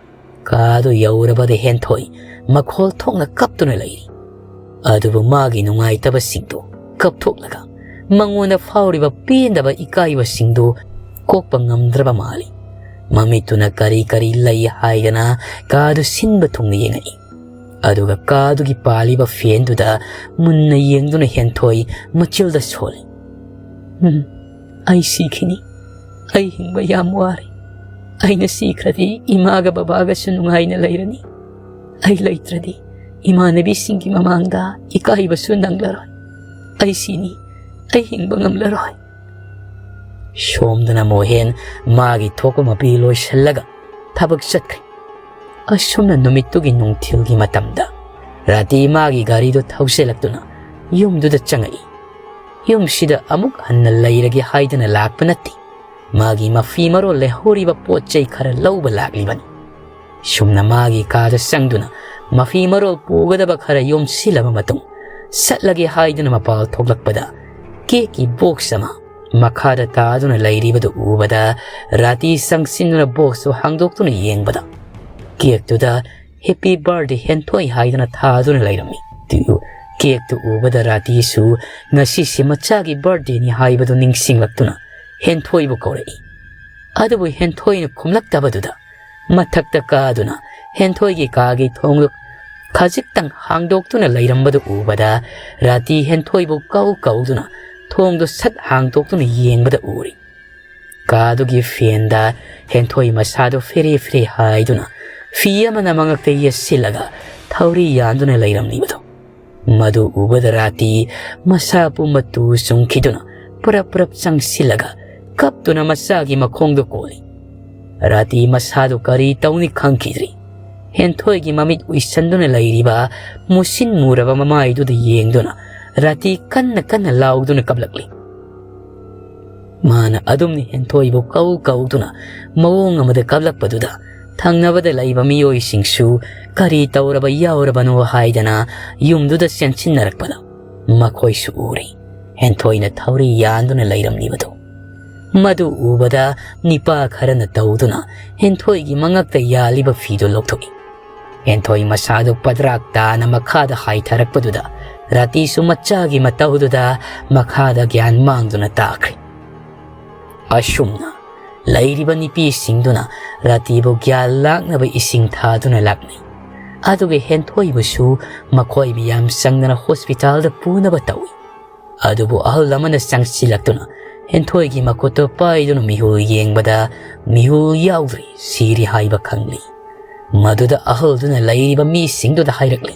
ꯀꯥꯗꯨ ꯌꯧꯔꯕꯗ ꯍꯦꯟꯊꯣꯏ ꯃꯈꯣꯜ ꯊꯣꯛꯅ ꯀꯞꯇꯨꯅ ꯂꯩꯔꯤ꯫ ꯑꯗꯨꯕꯨ ꯃꯥꯒꯤ ꯅꯨꯡꯉꯥꯏꯇꯕꯁꯤꯡꯗꯨ ꯀꯞꯊꯣꯛꯂꯒ ꯃꯉꯣꯟꯗ ꯐꯥꯎꯔꯤꯕ ꯄꯦꯟꯗꯕ ꯏꯀꯥꯏꯕꯁꯤꯡꯗꯨ ꯀꯣꯛꯄ ꯉꯝꯗ꯭ꯔꯕ ꯃꯥꯜꯂꯤ꯫ ꯃꯃꯤꯠꯇꯨꯅ ꯀꯔꯤ ꯀꯔꯤ ꯂꯩ ꯍꯥꯏꯗꯅ ꯀꯥꯗꯨ ꯁꯤꯟꯕ ꯊꯨꯡꯅ ꯌꯦꯡꯉꯛꯏ꯫ ꯑꯗꯨꯒ ꯀꯥꯗꯨꯒꯤ ꯄꯥꯜꯂꯤꯕ ꯐꯦꯟꯗꯨꯗ ꯃꯨꯟꯅ ꯌꯦꯡꯗꯨꯅ ꯍꯦꯟꯊꯣꯏ ꯃꯆꯤꯜꯗ ꯁꯣꯜꯂꯤ꯫ "ꯎꯝ, ꯑꯩ ꯁꯤꯈꯤꯅꯤ꯫ ꯑꯩ ꯍꯤꯡꯕ ꯌꯥꯝ ꯋꯥꯔꯦ꯫ ꯑꯩꯅ ꯁꯤꯈ꯭ꯔꯗꯤ ꯏꯃꯥꯒ ꯕꯕꯥꯒꯁꯨ ꯅꯨꯡꯉꯥꯏꯅ ꯂꯩꯔꯅꯤ꯫ ꯑꯩ ꯂꯩꯇ꯭ꯔꯗꯤ ꯏꯃꯥꯟꯅꯕꯤꯁꯤꯡꯒꯤ ꯃꯃꯥꯡꯗ ꯏꯀꯥꯏꯕꯁꯨ ꯅꯪꯂꯔꯣꯏ꯫ ꯑꯩ ꯁꯤꯅꯤ, ꯑꯩ ꯍꯤꯡꯕ ꯉꯝꯂꯔꯣꯏ꯫ ꯁꯣꯝꯗꯅ ꯃꯣꯍꯦꯟ ꯃꯥꯒꯤ ꯊꯣꯛꯄ ꯃꯄꯤ ꯂꯣꯏꯁꯤꯜꯂꯒ ꯊꯕꯛ ꯆꯠꯈ꯭ꯔꯦ꯫ ꯑꯁꯨꯝꯅ ꯅꯨꯃꯤꯠꯇꯨꯒꯤ ꯅꯨꯡꯊꯤꯜꯒꯤ ꯃꯇꯝꯗ ꯔꯥꯇꯤ ꯃꯥꯒꯤ ꯒꯥꯔꯤꯗꯨ ꯊꯧꯖꯤꯜꯂꯛꯇꯨꯅ ꯌꯨꯝꯗꯨꯗ ꯆꯪꯉꯛꯏ꯫ ꯌꯨꯝꯁꯤꯗ ꯑꯃꯨꯛ ꯍꯟꯅ ꯂꯩꯔꯒꯦ ꯍꯥꯏꯗꯅ ꯂꯥꯛꯄ ꯅꯠꯇꯦ꯫ ꯃꯥꯒꯤ ꯃꯐꯤ ꯃꯔꯣꯜ ꯂꯩꯍꯧꯔꯤꯕ ꯄꯣꯠ ꯆꯩ ꯈꯔ ꯂꯧꯕ ꯂꯥꯛꯂꯤꯕꯅꯤ꯫ ꯁꯨꯝꯅ ꯃꯥꯒꯤ ꯀꯥꯗ ꯆꯪꯗꯨꯅ ꯃꯐꯤ ꯃꯔꯣꯜ ꯄꯨꯒꯗꯕ ꯈꯔ ꯌꯣꯝꯁꯤꯜꯂꯕ ꯃꯇꯨꯡ, ꯆꯠꯂꯒꯦ ꯍꯥꯏꯗꯨꯅ ꯃꯄꯥꯜ ꯊꯣꯛꯂꯛꯄꯗ, ꯀꯦꯛꯀꯤ ꯕꯣꯛꯁ ꯑꯃ ꯃꯈꯥꯗ ꯇꯥꯗꯨꯅ ꯂꯩꯔꯤꯕꯗꯨ ꯎꯕꯗ, ꯔꯥꯇꯤ ꯆꯪꯁꯤꯟꯗꯨꯅ ꯕꯣꯛꯁꯇꯨ ꯍꯥꯡꯗꯣꯛꯇꯨꯅ ꯌꯦꯡꯕꯗ, ꯀꯦꯛꯇꯨꯗ "Happy birthday ꯍꯦꯟꯊꯣꯏ" ꯍꯥꯏꯗꯨꯅ ꯊꯥꯗꯨꯅ ꯂꯩꯔꯝꯃꯤ꯫ ꯀꯦꯛꯇꯨ ꯎꯕꯗ ꯔꯥꯇꯤꯁꯨ ꯉꯁꯤꯁꯤ ꯃꯆꯥꯒꯤ ꯕꯥꯔꯊꯗꯦꯅꯤ ꯍꯥꯏꯕꯗꯨ ꯅꯤꯡꯁꯤꯡꯂꯛꯇꯨꯅ ꯍꯦꯟꯊꯣꯏꯕꯨ ꯀꯧꯔꯛꯏ꯫ ꯑꯗꯨꯕꯨ ꯍꯦꯟꯊꯣꯏꯅ ꯈꯨꯝꯂꯛꯇꯕꯗꯨꯗ, ꯃꯊꯛꯇ ꯀꯥꯗꯨꯅ ꯍꯦꯟꯊꯣꯏꯒꯤ ꯀꯥꯒꯤ ꯊꯣꯡꯗꯨ ꯈꯖꯤꯛꯇꯪ ꯍꯥꯡꯗꯣꯛꯇꯨꯅ ꯂꯩꯔꯝꯕꯗꯨ ꯎꯕꯗ, ꯔꯥꯇꯤ ꯍꯦꯟꯊꯣꯏꯕꯨ ꯀꯧ ꯀꯧꯗꯨꯅ ꯊꯣꯡꯗꯨ ꯁꯠ ꯍꯥꯡꯗꯣꯛꯇꯨꯅ ꯌꯦꯡꯕꯗ ꯎꯔꯤ꯫ ꯀꯥꯗꯨꯒꯤ ꯐꯦꯟꯗ ꯍꯦꯟꯊꯣꯏ ꯃꯁꯥꯗꯨ ꯐꯦꯔꯦ ꯐꯦꯔꯦ ꯍꯥꯏꯗꯨꯅ ꯐꯤ ꯑꯃꯅ ꯃꯉꯛꯇ ꯌꯦꯠꯁꯤꯜꯂꯒ ꯊꯧꯔꯤ ꯌꯥꯟꯗꯨꯅ ꯂꯩꯔꯝꯂꯤꯕꯗꯨ, ꯃꯗꯨ ꯎꯕꯗ ꯔꯥꯇꯤ ꯃꯁꯥ ꯄꯨꯝꯕ ꯇꯨ ꯆꯨꯡꯈꯤꯗꯨꯅ ꯄꯔꯞ ꯄꯔꯞ ꯆꯪꯁꯤꯜꯂꯒ ꯀꯞꯇꯨꯅ ꯃꯆꯥꯒꯤ ꯃꯈꯣꯡꯗꯨ ꯀꯣꯜꯂꯤ꯫ ꯔꯥꯇꯤ ꯃꯁꯥꯗꯨ ꯀꯔꯤ ꯇꯧꯅꯤ ꯈꯪꯈꯤꯗ꯭ꯔꯤ꯫ ꯍꯦꯟꯊꯣꯏꯒꯤ ꯃꯃꯤꯠ ꯎꯏꯁꯟꯗꯨꯅ ꯂꯩꯔꯤꯕ ꯃꯨꯁꯤꯟ ꯃꯨꯔꯕ ꯃꯃꯥꯏꯗꯨꯗ ꯌꯦꯡꯗꯨꯅ ꯔꯥꯇꯤ ꯀꯟꯅ ꯀꯟꯅ ꯂꯥꯎꯗꯨꯅ ꯀꯞꯂꯛꯂꯤ꯫ ꯃꯥꯅ ꯑꯗꯨꯝꯅ ꯍꯦꯟꯊꯣꯏꯕꯨ ꯀꯧ ꯀꯧꯗꯨꯅ ꯃꯑꯣꯡ ꯑꯃꯗ ꯀꯞꯂꯛꯄꯗꯨꯗ, ꯊꯪꯅꯕꯗ ꯂꯩꯕ ꯃꯤꯑꯣꯏꯁꯤꯡꯁꯨ ꯀꯔꯤ ꯇꯧꯔꯕ ꯌꯥꯎꯔꯕꯅꯣ ꯍꯥꯏꯗꯅ ꯌꯨꯝꯗꯨꯗ ꯆꯦꯟꯁꯤꯟꯅꯔꯛꯄꯗ, ꯃꯈꯣꯏꯁꯨ ꯎꯔꯤ꯫ ꯍꯦꯟꯊꯣꯏꯅ ꯊꯧꯔꯤ ꯌꯥꯟꯗꯨꯅ ꯂꯩꯔꯝꯂꯤꯕꯗꯨ꯫ ꯃꯗꯨ ꯎꯕꯗ ꯅꯤꯄꯥ ꯈꯔꯅ ꯇꯧꯗꯨꯅ ꯍꯦꯟꯊꯣꯏꯒꯤ ꯃꯉꯛꯇ ꯌꯥꯜꯂꯤꯕ ꯐꯤꯗꯨ ꯂꯧꯊꯣꯛꯏ꯫ ꯍꯦꯟꯊꯣꯏ ꯃꯁꯥꯗꯨ ꯄꯗ꯭ꯔꯥꯛ ꯇꯥꯅ ꯃꯈꯥꯗ ꯍꯥꯏꯊꯔꯛꯄꯗꯨꯗ, ꯔꯥꯇꯤꯁꯨ ꯃꯆꯥꯒꯤ ꯃꯇꯧꯗꯨꯗ ꯃꯈꯥꯗ ꯒ꯭ꯌꯥꯟ ꯃꯥꯡꯗꯨꯅ ꯇꯥꯈ꯭ꯔꯦ꯫ ꯑꯁꯨꯝꯅ ꯂꯩꯔꯤꯕ ꯅꯤꯄꯤꯁꯤꯡꯗꯨꯅ ꯔꯥꯇꯤꯕꯨ ꯒ꯭ꯌꯥꯟ ꯂꯥꯛꯅꯕ ꯏꯁꯤꯡ ꯊꯥꯗꯨꯅ ꯂꯥꯛꯅꯩ꯫ ꯑꯗꯨꯒ ꯍꯦꯟꯊꯣꯏꯕꯨꯁꯨ ꯃꯈꯣꯏ ꯃꯤꯌꯥꯝ ꯆꯪꯗꯅ ꯍꯣꯁꯄꯤꯇꯥꯜꯗ ꯄꯨꯅꯕ ꯇꯧꯏ꯫ ꯑꯗꯨꯕꯨ ꯑꯍꯜ ꯑꯃꯅ ꯆꯪꯁꯤꯜꯂꯛꯇꯨꯅ ꯍꯦꯟꯊꯣꯏꯒꯤ ꯃꯈꯨꯠꯇꯨ ꯄꯥꯏꯗꯨꯅ ꯃꯤꯍꯨꯜ ꯌꯦꯡꯕꯗ, ꯃꯤꯍꯨꯜ ꯌꯥꯎꯗ꯭ꯔꯤ, ꯁꯤꯔꯤ ꯍꯥꯏꯕ ꯈꯪꯂꯤ꯫ ꯃꯗꯨꯗ ꯑꯍꯜꯗꯨꯅ ꯂꯩꯔꯤꯕ ꯃꯤꯁꯤꯡꯗꯨꯗ ꯍꯥꯏꯔꯛꯂꯤ,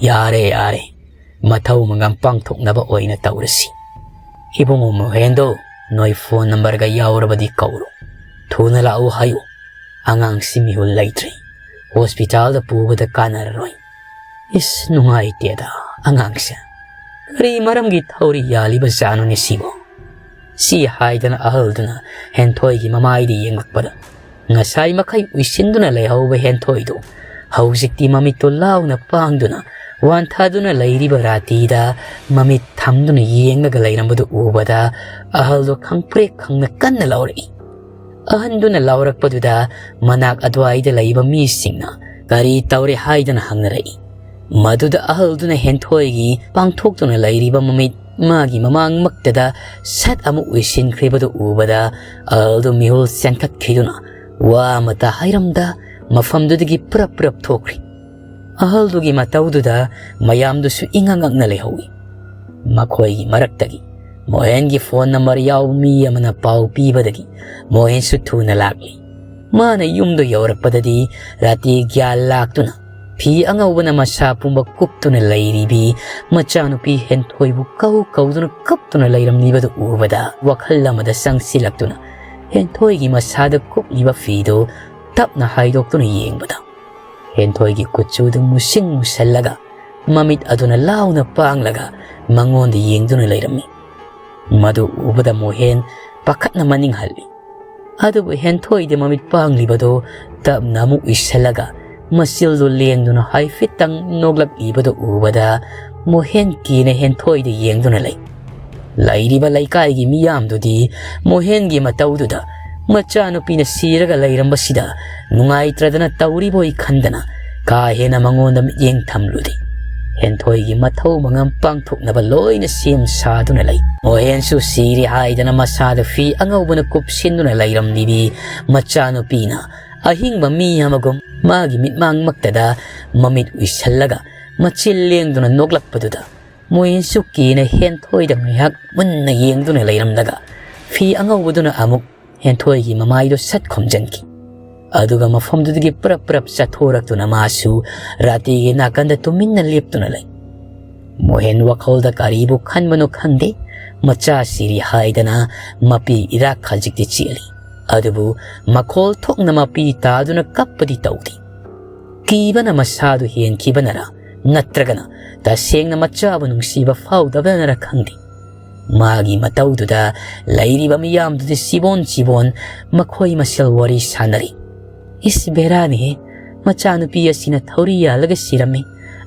"ꯌꯥꯔꯦ, ꯌꯥꯔꯦ, ꯃꯊꯧ ꯃꯉꯝ ꯄꯥꯡꯊꯣꯛꯅꯕ ꯑꯣꯏꯅ ꯇꯧꯔꯁꯤ꯫ ꯏꯕꯨꯡꯉꯣ ꯃꯣꯍꯦꯟꯗꯣ ꯅꯣꯏ ꯐꯣꯟ ꯅꯝꯕꯔꯒ ꯌꯥꯎꯔꯕꯗꯤ ꯀꯧꯔꯣ꯫ ꯊꯨꯅ ꯂꯥꯛꯎ ꯍꯥꯏꯌꯨ꯫ ꯑꯉꯥꯡꯁꯤ ꯃꯤꯍꯨꯜ ꯂꯩꯇ꯭ꯔꯦ꯫ ꯍꯣꯁꯄꯤꯇꯥꯜꯗ ꯄꯨꯕꯗ ꯀꯥꯟꯅꯔꯔꯣꯏ꯫ ꯏꯁ, ꯅꯨꯡꯉꯥꯏꯇꯦꯗ ꯑꯉꯥꯡꯁꯦ꯫ ꯀꯔꯤ ꯃꯔꯝꯒꯤ ꯊꯧꯔꯤ ꯌꯥꯜꯂꯤꯕꯖꯥꯠꯅꯣꯅꯦ ꯁꯤꯕꯣ?" ꯁꯤ ꯍꯥꯏꯗꯅ ꯑꯍꯜꯗꯨꯅ ꯍꯦꯟꯊꯣꯏꯒꯤ ꯃꯃꯥꯏꯗ ꯌꯦꯡꯂꯛꯄꯗ, ꯉꯁꯥꯏ ꯃꯈꯩ ꯎꯏꯁꯤꯟꯗꯨꯅ ꯂꯩꯍꯧꯕ ꯍꯦꯟꯊꯣꯏꯗꯨ ꯍꯧꯖꯤꯛꯇꯤ ꯃꯃꯤꯠꯇꯨ ꯂꯥꯎꯅ ꯄꯥꯡꯗꯨꯅ, ꯋꯥꯟꯊꯗꯨꯅ ꯂꯩꯔꯤꯕ ꯔꯥꯇꯤꯗ ꯃꯃꯤꯠ ꯊꯝꯗꯨꯅ ꯌꯦꯡꯂꯒ ꯂꯩꯔꯝꯕꯗꯨ ꯎꯕꯗ, ꯑꯍꯜꯗꯨ ꯈꯪꯄ꯭ꯔꯦꯛ ꯈꯪꯅ ꯀꯟꯅ ꯂꯥꯎꯔꯛꯏ꯫ ꯑꯍꯟꯗꯨꯅ ꯂꯥꯎꯔꯛꯄꯗꯨꯗ ꯃꯅꯥꯛ ꯑꯗꯨꯋꯥꯏꯗ ꯂꯩꯕ ꯃꯤꯁꯤꯡꯅ ꯀꯔꯤ ꯇꯧꯔꯦ ꯍꯥꯏꯗꯅ ꯍꯪꯅꯔꯛꯏ꯫ ꯃꯗꯨꯗ ꯑꯍꯜꯗꯨꯅ ꯍꯦꯟꯊꯣꯏꯒꯤ ꯄꯥꯡꯊꯣꯛꯇꯨꯅ ꯂꯩꯔꯤꯕ ꯃꯃꯤꯠ ꯃꯥꯒꯤ ꯃꯃꯥꯡꯃꯛꯇꯗ ꯁꯠ ꯑꯃꯨꯛ ꯎꯏꯁꯤꯟꯈ꯭ꯔꯤꯕꯗꯨ ꯎꯕꯗ, ꯑꯍꯜꯗꯨ ꯃꯤꯍꯨꯜ ꯆꯦꯟꯈꯠꯈꯤꯗꯨꯅ ꯋꯥ ꯑꯃꯠꯇ ꯍꯥꯏꯔꯝꯗ ꯃꯐꯝꯗꯨꯗꯒꯤ ꯄ꯭ꯔꯞ ꯄ꯭ꯔꯞ ꯊꯣꯛꯈ꯭ꯔꯤ꯫ ꯑꯍꯜꯗꯨꯒꯤ ꯃꯇꯧꯗꯨꯗ ꯃꯌꯥꯝꯗꯨꯁꯨ ꯏꯉꯛ ꯉꯛꯅ ꯂꯩꯍꯧꯏ꯫ ꯃꯈꯣꯏꯒꯤ ꯃꯔꯛꯇꯒꯤ ꯃꯣꯍꯦꯟꯒꯤ ꯐꯣꯟ ꯅꯝꯕꯔ ꯌꯥꯎꯕ ꯃꯤ ꯑꯃꯅ ꯄꯥꯎ ꯄꯤꯕꯗꯒꯤ ꯃꯣꯍꯦꯟꯁꯨ ꯊꯨꯅ ꯂꯥꯛꯂꯤ꯫ ꯃꯥꯅ ꯌꯨꯝꯗ ꯌꯧꯔꯛꯄꯗꯗꯤ ꯔꯥꯇꯤ ꯒ꯭ꯌꯥꯟ ꯂꯥꯛꯇꯨꯅ ꯐꯤ ꯑꯉꯧꯕꯅ ꯃꯁꯥ ꯄꯨꯝꯕ ꯀꯨꯞꯇꯨꯅ ꯂꯩꯔꯤꯕꯤ ꯃꯆꯥꯅꯨꯄꯤ ꯍꯦꯟꯊꯣꯏꯕꯨ ꯀꯧ ꯀꯧꯗꯨꯅ ꯀꯞꯇꯨꯅ ꯂꯩꯔꯝꯂꯤꯕꯗꯨ ꯎꯕꯗ ꯋꯥꯈꯜ ꯑꯃꯗ ꯆꯪꯁꯤꯜꯂꯛꯇꯨꯅ ꯍꯦꯟꯊꯣꯏꯒꯤ ꯃꯁꯥꯗ ꯀꯨꯞꯂꯤꯕ ꯐꯤꯗꯨ ꯇꯞꯅ ꯍꯥꯏꯗꯣꯛꯇꯨꯅ ꯌꯦꯡꯕꯗ ꯍꯦꯟꯊꯣꯏꯒꯤ ꯀꯨꯆꯨꯗꯨ ꯃꯨꯁꯤꯡ ꯃꯨꯁꯜꯂꯒ ꯃꯃꯤꯠ ꯑꯗꯨꯅ ꯂꯥꯎꯅ ꯄꯥꯡꯂꯒ ꯃꯉꯣꯟꯗ ꯌꯦꯡꯗꯨꯅ ꯂꯩꯔꯝꯃꯤ꯫ ꯃꯗꯨ ꯎꯕꯗ ꯃꯣꯍꯦꯟ ꯄꯥꯈꯠꯅ ꯃꯅꯤꯡ ꯍꯜꯂꯤ꯫ ꯑꯗꯨꯕꯨ ꯍꯦꯟꯊꯣꯏꯗꯤ ꯃꯃꯤꯠ ꯄꯥꯡꯂꯤꯕꯗꯨ ꯇꯞꯅ ꯑꯃꯨꯛ ꯎꯏꯁꯜꯂꯒ ꯃꯆꯤꯜꯗꯨ ꯂꯦꯡꯗꯨꯅ ꯍꯥꯏꯐꯦꯠꯇꯪ ꯅꯣꯛꯂꯛꯂꯤꯕꯗꯨ ꯎꯕꯗ ꯃꯣꯍꯦꯟ ꯀꯤꯅ ꯍꯦꯟꯊꯣꯏꯗ ꯌꯦꯡꯗꯨꯅ ꯂꯩ꯫ ꯂꯩꯔꯤꯕ ꯂꯩꯀꯥꯏꯒꯤ ꯃꯤꯌꯥꯝꯗꯨꯗꯤ ꯃꯣꯍꯦꯟꯒꯤ ꯃꯇꯧꯗꯨꯗ ꯃꯆꯥꯅꯨꯄꯤꯅ ꯁꯤꯔꯒ ꯂꯩꯔꯝꯕꯁꯤꯗ ꯅꯨꯡꯉꯥꯏꯇ꯭ꯔꯗꯅ ꯇꯧꯔꯤꯕꯣꯏ ꯈꯟꯗꯅ ꯀꯥ ꯍꯦꯟꯅ ꯃꯉꯣꯟꯗ ꯃꯤꯠꯌꯦꯡ ꯊꯝꯂꯨꯗꯦ꯫ ꯍꯦꯟꯊꯣꯏꯒꯤ ꯃꯊꯧ ꯃꯉꯝ ꯄꯥꯡꯊꯣꯛꯅꯕ ꯂꯣꯏꯅ ꯁꯦꯝ ꯁꯥꯗꯨꯅ ꯂꯩ꯫ ꯃꯣꯍꯦꯟꯁꯨ ꯁꯤꯔꯦ ꯍꯥꯏꯗꯅ ꯃꯁꯥꯗ ꯐꯤ ꯑꯉꯧꯕꯅ ꯀꯨꯞꯁꯤꯟꯗꯨꯅ ꯂꯩꯔꯝꯂꯤꯕꯤ ꯃꯆꯥꯅꯨꯄꯤꯅ ꯑꯍꯤꯡꯕ ꯃꯤ ꯑꯃꯒꯨꯝ ꯃꯥꯒꯤ ꯃꯤꯠꯃꯥꯡꯃꯛꯇꯗ ꯃꯃꯤꯠ ꯎꯏꯁꯜꯂꯒ ꯃꯆꯤꯜ ꯂꯦꯡꯗꯨꯅ ꯅꯣꯛꯂꯛꯄꯗꯨꯗ ꯃꯣꯍꯦꯟꯁꯨ ꯀꯤꯅ ꯍꯦꯟꯊꯣꯏꯗ ꯉꯥꯏꯍꯥꯛ ꯃꯨꯟꯅ ꯌꯦꯡꯗꯨꯅ ꯂꯩꯔꯝꯂꯒ ꯐꯤ ꯑꯉꯧꯕꯗꯨꯅ ꯑꯃꯨꯛ ꯍꯦꯟꯊꯣꯏꯒꯤ ꯃꯃꯥꯏꯗꯨ ꯁꯠ ꯈꯨꯝꯖꯤꯟꯈꯤ꯫ ꯑꯗꯨꯒ ꯃꯐꯝꯗꯨꯗꯒꯤ ꯄ꯭ꯔꯞ ꯄ꯭ꯔꯞ ꯆꯠꯊꯣꯔꯛꯇꯨꯅ ꯃꯥꯁꯨ ꯔꯥꯇꯤꯒꯤ ꯅꯥꯀꯟꯗ ꯇꯨꯃꯤꯟꯅ ꯂꯦꯞꯇꯨꯅ ꯂꯩ꯫ ꯃꯣꯍꯦꯟ ꯋꯥꯈꯜꯗ ꯀꯔꯤꯕꯨ ꯈꯟꯕꯅꯣ ꯈꯪꯗꯦ꯫ ꯃꯆꯥ ꯁꯤꯔꯤ ꯍꯥꯏꯗꯅ ꯃꯄꯤ ꯏꯔꯥꯛ ꯈꯖꯤꯛꯇꯤ ꯆꯦꯜꯂꯤ꯫ ꯑꯗꯨꯕꯨ ꯃꯈꯣꯜ ꯊꯣꯛꯅ ꯃꯄꯤ ꯇꯥꯗꯨꯅ ꯀꯞꯄꯗꯤ ꯇꯧꯗꯦ꯫ ꯀꯤꯕꯅ ꯃꯁꯥꯗꯨ ꯍꯦꯟꯈꯤꯕꯅꯔ ꯅꯠꯇ꯭ꯔꯒꯅ ꯇꯁꯦꯡꯅ ꯃꯆꯥꯕꯨ ꯅꯨꯡꯁꯤꯕ ꯐꯥꯎꯗꯕꯅꯔ ꯈꯪꯗꯦ꯫ ꯃꯥꯒꯤ ꯃꯇꯧꯗꯨꯗ ꯂꯩꯔꯤꯕ ꯃꯤꯌꯥꯝꯗꯨꯗꯤ ꯆꯤꯕꯣꯟ ꯆꯤꯕꯣꯟ ꯃꯈꯣꯏ ꯃꯁꯦꯜ ꯋꯥꯔꯤ ꯁꯥꯟꯅꯔꯤ꯫ "ꯏꯁ, ꯕꯦꯔꯥꯅꯤꯍꯦ, ꯃꯆꯥꯅꯨꯄꯤ ꯑꯁꯤꯅ ꯊꯧꯔꯤ ꯌꯥꯜꯂꯒ ꯁꯤꯔꯝꯃꯤ,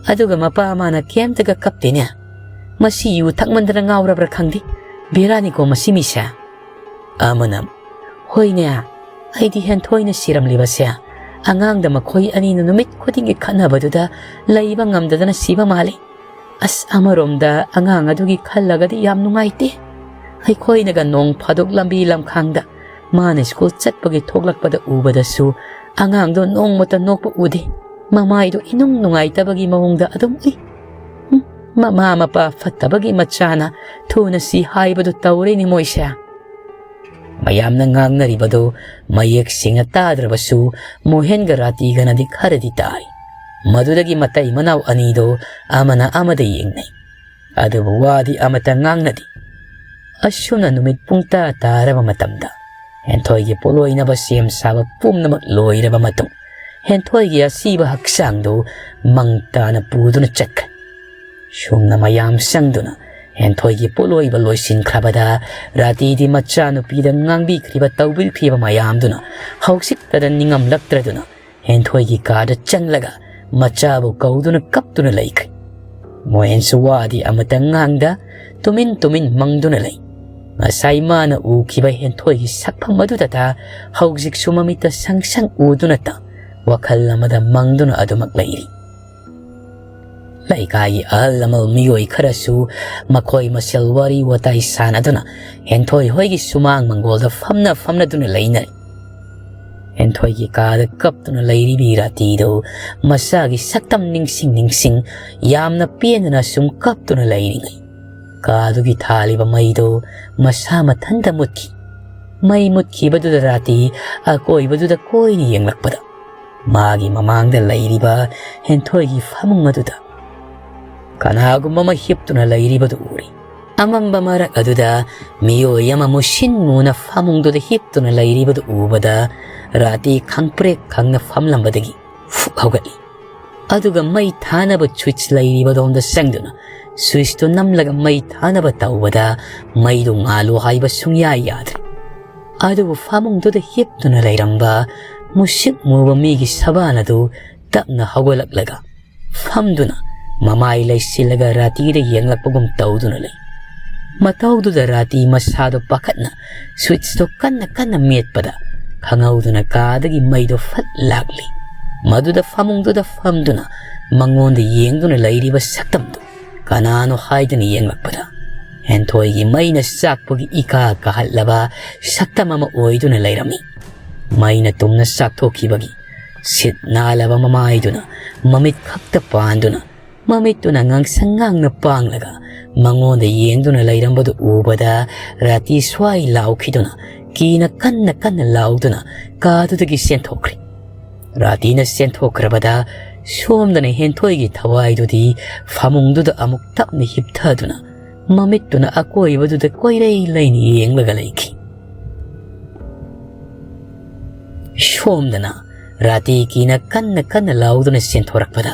ꯑꯗꯨꯒ ꯃꯄꯥ ꯃꯥꯅ ꯀꯩꯝꯇꯒ ꯀꯞꯇꯦꯅꯦ꯫ ꯃꯁꯤ ꯌꯨ ꯊꯛꯃꯟꯗꯅ ꯉꯥꯎꯔꯕ꯭ꯔꯥ ꯈꯪꯗꯦ꯫ ꯕꯦꯔꯥꯅꯤꯀꯣ ꯃꯁꯤ ꯃꯤꯁꯦ"꯫ ꯑꯃꯅ, "ꯍꯣꯏꯅꯦ, ꯑꯩꯗꯤ ꯍꯦꯟꯊꯣꯏꯅ ꯁꯤꯔꯝꯂꯤꯕꯁꯦ ꯑꯉꯥꯡꯗ ꯃꯈꯣꯏ ꯑꯅꯤꯅ ꯅꯨꯃꯤꯠ ꯈꯨꯗꯤꯡꯒꯤ ꯈꯠꯅꯕꯗꯨꯗ ꯂꯩꯕ ꯉꯝꯗꯗꯅ ꯁꯤꯕ ꯃꯥꯜꯂꯤ꯫ ꯑꯁ, ꯑꯃꯔꯣꯝꯗ ꯑꯉꯥꯡ ꯑꯗꯨꯒꯤ ꯈꯜꯂꯒꯗꯤ ꯌꯥꯝ ꯅꯨꯡꯉꯥꯏꯇꯦ꯫ ꯑꯩꯈꯣꯏꯅꯒ ꯅꯣꯡ ꯐꯥꯗꯣꯛ ꯂꯝꯕꯤ ꯂꯝꯈꯥꯡꯗ ꯃꯥꯅ ꯁ꯭ꯀꯨꯜ ꯆꯠꯄꯒꯤ ꯊꯣꯛꯂꯛꯄꯗ ꯎꯕꯗꯁꯨ ꯑꯉꯥꯡꯗꯣ ꯅꯣꯡꯃꯇ ꯅꯣꯛꯄ ꯎꯗꯦ꯫ ꯃꯃꯥꯏꯗꯣ ꯏꯅꯨꯡ ꯅꯨꯡꯉꯥꯏꯇꯕꯒꯤ ꯃꯑꯣꯡꯗ ꯑꯗꯨꯝ ꯎꯏ꯫ ꯍꯨꯝ, ꯃꯃꯥ ꯃꯄꯥ ꯐꯠꯇꯕꯒꯤ ꯃꯆꯥꯅ ꯊꯨꯅ ꯁꯤ ꯍꯥꯏꯕꯗꯨ ꯇꯧꯔꯦꯅꯦ ꯃꯣꯏꯁꯦ"꯫ ꯃꯌꯥꯝꯅ ꯉꯥꯡꯅꯔꯤꯕꯗꯨ ꯃꯌꯦꯛ ꯁꯦꯡꯅ ꯇꯥꯗ꯭ꯔꯕꯁꯨ ꯃꯣꯍꯦꯟꯒ ꯔꯥꯇꯤꯒꯅꯗꯤ ꯈꯔꯗꯤ ꯇꯥꯔꯤ꯫ ꯃꯗꯨꯗꯒꯤ ꯃꯇꯩ ꯃꯅꯥꯎ ꯑꯅꯤꯗꯣ ꯑꯃꯅ ꯑꯃꯗ ꯌꯦꯡꯅꯩ꯫ ꯑꯗꯨꯕꯨ ꯋꯥꯗꯤ ꯑꯃꯠꯇ ꯉꯥꯡꯅꯗꯦ꯫ ꯑꯁꯨꯝꯅ ꯅꯨꯃꯤꯠ ꯄꯨꯡ ꯇꯔꯥ ꯇꯥꯔꯕ ꯃꯇꯝꯗ ꯍꯦꯟꯊꯣꯏꯒꯤ ꯄꯣꯠꯂꯣꯏꯅꯕ ꯁꯦꯝ ꯁꯥꯕ ꯄꯨꯝꯅꯃꯛ ꯂꯣꯏꯔꯕ ꯃꯇꯨꯡ, ꯍꯦꯟꯊꯣꯏꯒꯤ ꯑꯁꯤꯕ ꯍꯛꯆꯥꯡꯗꯨ ꯃꯪ ꯇꯥꯅ ꯄꯨꯗꯨꯅ ꯆꯠꯈ꯭ꯔꯦ꯫ ꯁꯨꯝꯅ ꯃꯌꯥꯝ ꯆꯪꯗꯨꯅ ꯍꯦꯟꯊꯣꯏꯒꯤ ꯄꯣꯠꯂꯣꯏꯕ ꯂꯣꯏꯁꯤꯟꯈ꯭ꯔꯕꯗ, ꯔꯥꯇꯤꯗꯤ ꯃꯆꯥꯅꯨꯄꯤꯗ ꯉꯥꯡꯕꯤꯈ꯭ꯔꯤꯕ ꯇꯧꯕꯤꯈ꯭ꯔꯤꯕ ꯃꯌꯥꯝꯗꯨꯅ ꯍꯧꯖꯤꯛꯇꯗ ꯅꯤꯡꯉꯝꯂꯛꯇ꯭ꯔꯗꯨꯅ ꯍꯦꯟꯊꯣꯏꯒꯤ ꯀꯥꯗ ꯆꯪꯂꯒ ꯃꯆꯥꯕꯨ ꯀꯧꯗꯨꯅ ꯀꯞꯇꯨꯅ ꯂꯩꯈ꯭ꯔꯦ꯫ ꯃꯣꯍꯦꯟꯁꯨ ꯋꯥꯗꯤ ꯑꯃꯇ ꯉꯥꯡꯗ ꯇꯨꯃꯤꯟ ꯇꯨꯃꯤꯟ ꯃꯪꯗꯨꯅ ꯂꯩ꯫ ꯉꯁꯥꯏ ꯃꯥꯅ ꯎꯈꯤꯕ ꯍꯦꯟꯊꯣꯏꯒꯤ ꯁꯛꯐꯝ ꯑꯗꯨꯗꯇ ꯍꯧꯖꯤꯛꯁꯨ ꯃꯃꯤꯠꯇ ꯁꯪ ꯁꯪ ꯎꯗꯨꯅꯇ ꯋꯥꯈꯜ ꯑꯃꯗ ꯃꯪꯗꯨꯅ ꯑꯗꯨꯃꯛ ꯂꯩꯔꯤ꯫ ꯂꯩꯀꯥꯏꯒꯤ ꯑꯍꯜ ꯂꯃꯟ ꯃꯤꯑꯣꯏ ꯈꯔꯁꯨ ꯃꯈꯣꯏ ꯃꯁꯦꯜ ꯋꯥꯔꯤ ꯋꯥꯇꯥꯏ ꯁꯥꯟꯅꯗꯨꯅ ꯍꯦꯟꯊꯣꯏ ꯍꯣꯏꯒꯤ ꯁꯨꯃꯥꯡ ꯃꯪꯒꯣꯜꯗ ꯐꯝꯅ ꯐꯝꯅꯗꯨꯅ ꯂꯩꯅꯔꯤ꯫ ꯍꯦꯟꯊꯣꯏꯒꯤ ꯀꯥꯗ ꯀꯞꯇꯨꯅ ꯂꯩꯔꯤꯕꯤ ꯔꯥꯇꯤꯗꯨ ꯃꯆꯥꯒꯤ ꯁꯛꯇꯝ ꯅꯤꯡꯁꯤꯡ ꯅꯤꯡꯁꯤꯡ ꯌꯥꯝꯅ ꯄꯦꯟꯗꯅ ꯁꯨꯝ ꯀꯞꯇꯨꯅ ꯂꯩꯔꯤꯉꯩ, ꯀꯥꯗꯨꯒꯤ ꯊꯥꯜꯂꯤꯕ ꯃꯩꯗꯨ ꯃꯁꯥ ꯃꯊꯟꯇ ꯃꯨꯠꯈꯤ꯫ ꯃꯩ ꯃꯨꯠꯈꯤꯕꯗꯨꯗ ꯔꯥꯇꯤ ꯑꯀꯣꯏꯕꯗꯨꯗ ꯀꯣꯏꯅ ꯌꯦꯡꯂꯛꯄꯗ, ꯃꯥꯒꯤ ꯃꯃꯥꯡꯗ ꯂꯩꯔꯤꯕ ꯍꯦꯟꯊꯣꯏꯒꯤ ꯐꯃꯨꯡ ꯑꯗꯨꯗ ꯀꯅꯥꯒꯨꯝꯕ ꯑꯃ ꯍꯤꯞꯇꯨꯅ ꯂꯩꯔꯤꯕꯗꯨ ꯎꯔꯤ꯫ ꯑꯃꯝꯕ ꯃꯔꯛ ꯑꯗꯨꯗ ꯃꯤꯑꯣꯏ ꯑꯃ ꯃꯨꯁꯤꯟ ꯃꯨꯅ ꯐꯃꯨꯡꯗꯨꯗ ꯍꯤꯞꯇꯨꯅ ꯂꯩꯔꯤꯕꯗꯨ ꯎꯕꯗ, ꯔꯥꯇꯤ ꯈꯪꯄ꯭ꯔꯦꯛ ꯈꯪꯅ ꯐꯝꯂꯝꯕꯗꯒꯤ ꯐꯨꯛ ꯍꯧꯒꯠꯂꯤ꯫ ꯑꯗꯨꯒ ꯃꯩ ꯊꯥꯅꯕ ꯁ꯭ꯋꯤꯆ ꯂꯩꯔꯤꯕꯗꯣꯝꯗ ꯆꯪꯗꯨꯅ ꯁ꯭ꯋꯤꯆꯇꯨ ꯅꯝꯂꯒ ꯃꯩ ꯊꯥꯅꯕ ꯇꯧꯕꯗ, ꯃꯩꯗꯨ ꯉꯥꯜꯂꯨ ꯍꯥꯏꯕ ꯁꯨꯡꯌꯥ ꯌꯥꯗ꯭ꯔꯦ꯫ ꯑꯗꯨꯕꯨ ꯐꯃꯨꯡꯗꯨꯗ ꯍꯤꯞꯇꯨꯅ ꯂꯩꯔꯝꯕ ꯃꯨꯁꯤꯛ ꯃꯨꯕ ꯃꯤꯒꯤ ꯁꯕꯥꯟ ꯑꯗꯨ ꯇꯞꯅ ꯍꯧꯒꯠꯂꯛꯂꯒ ꯐꯝꯗꯨꯅ ꯃꯃꯥꯏ ꯂꯩꯁꯤꯜꯂꯒ ꯔꯥꯇꯤꯗ ꯌꯦꯡꯂꯛꯄꯒꯨꯝ ꯇꯧꯗꯨꯅ ꯂꯩ꯫ ꯃꯇꯧꯗꯨꯗ ꯔꯥꯇꯤ ꯃꯁꯥꯗꯣ ꯄꯥꯈꯠꯅ ꯁ꯭ꯋꯤꯆꯇꯣ ꯀꯟꯅ ꯀꯟꯅ ꯃꯦꯠꯄꯗ, ꯈꯪꯍꯧꯗꯅ ꯀꯥꯗꯒꯤ ꯃꯩꯗꯣ ꯐꯠ ꯂꯥꯛꯂꯤ꯫ ꯃꯗꯨꯗ ꯐꯃꯨꯡꯗꯨꯗ ꯐꯝꯗꯨꯅ ꯃꯉꯣꯟꯗ ꯌꯦꯡꯗꯨꯅ ꯂꯩꯔꯤꯕ ꯁꯛꯇꯝꯗꯨ ꯀꯅꯥꯅꯣ ꯍꯥꯏꯗꯨꯅ ꯌꯦꯡꯂꯛꯄꯗ, ꯍꯦꯟꯊꯣꯏꯒꯤ ꯃꯩꯅ ꯆꯥꯛꯄꯒꯤ ꯏꯀꯥ ꯀꯥꯍꯠꯂꯕ ꯁꯛꯇꯝ ꯑꯃ ꯑꯣꯏꯗꯨꯅ ꯂꯩꯔꯝꯃꯤ꯫ ꯃꯩꯅ ꯇꯨꯝꯅ ꯆꯥꯛꯊꯣꯛꯈꯤꯕꯒꯤ ꯁꯤꯠ ꯅꯥꯜꯂꯕ ꯃꯃꯥꯏꯗꯨꯅ ꯃꯃꯤꯠ ꯈꯛꯇ ꯄꯥꯟꯗꯨꯅ, ꯃꯃꯤꯠꯇꯨꯅ ꯉꯥꯡꯁꯪ ꯉꯥꯡꯅ ꯄꯥꯡꯂꯒ ꯃꯉꯣꯟꯗ ꯌꯦꯡꯗꯨꯅ ꯂꯩꯔꯝꯕꯗꯨ ꯎꯕꯗ, ꯔꯥꯇꯤ ꯁ꯭ꯋꯥꯏ ꯂꯥꯎꯈꯤꯗꯨꯅ, ꯀꯤꯅ ꯀꯟꯅ ꯀꯟꯅ ꯂꯥꯎꯗꯨꯅ ꯀꯥꯗꯨꯗꯒꯤ ꯆꯦꯟꯊꯣꯛꯈ꯭ꯔꯦ꯫ ꯔꯥꯇꯤꯅ ꯆꯦꯟꯊꯣꯛꯈ꯭ꯔꯕꯗ, ꯁꯣꯝꯗꯅ ꯍꯦꯟꯊꯣꯏꯒꯤ ꯊꯋꯥꯏꯗꯨꯗꯤ ꯐꯃꯨꯡꯗꯨꯗ ꯑꯃꯨꯛ ꯇꯞꯅ ꯍꯤꯞꯊꯗꯨꯅ, ꯃꯃꯤꯠꯇꯨꯅ ꯑꯀꯣꯏꯕꯗꯨꯗ ꯀꯣꯏꯔꯩ ꯂꯩꯅ ꯌꯦꯡꯂꯒ ꯂꯩꯈꯤ꯫ ꯁꯣꯝꯗꯅ ꯔꯥꯇꯤ ꯀꯤꯅ ꯀꯟꯅ ꯀꯟꯅ ꯂꯥꯎꯗꯨꯅ ꯆꯦꯟꯊꯣꯔꯛꯄꯗ,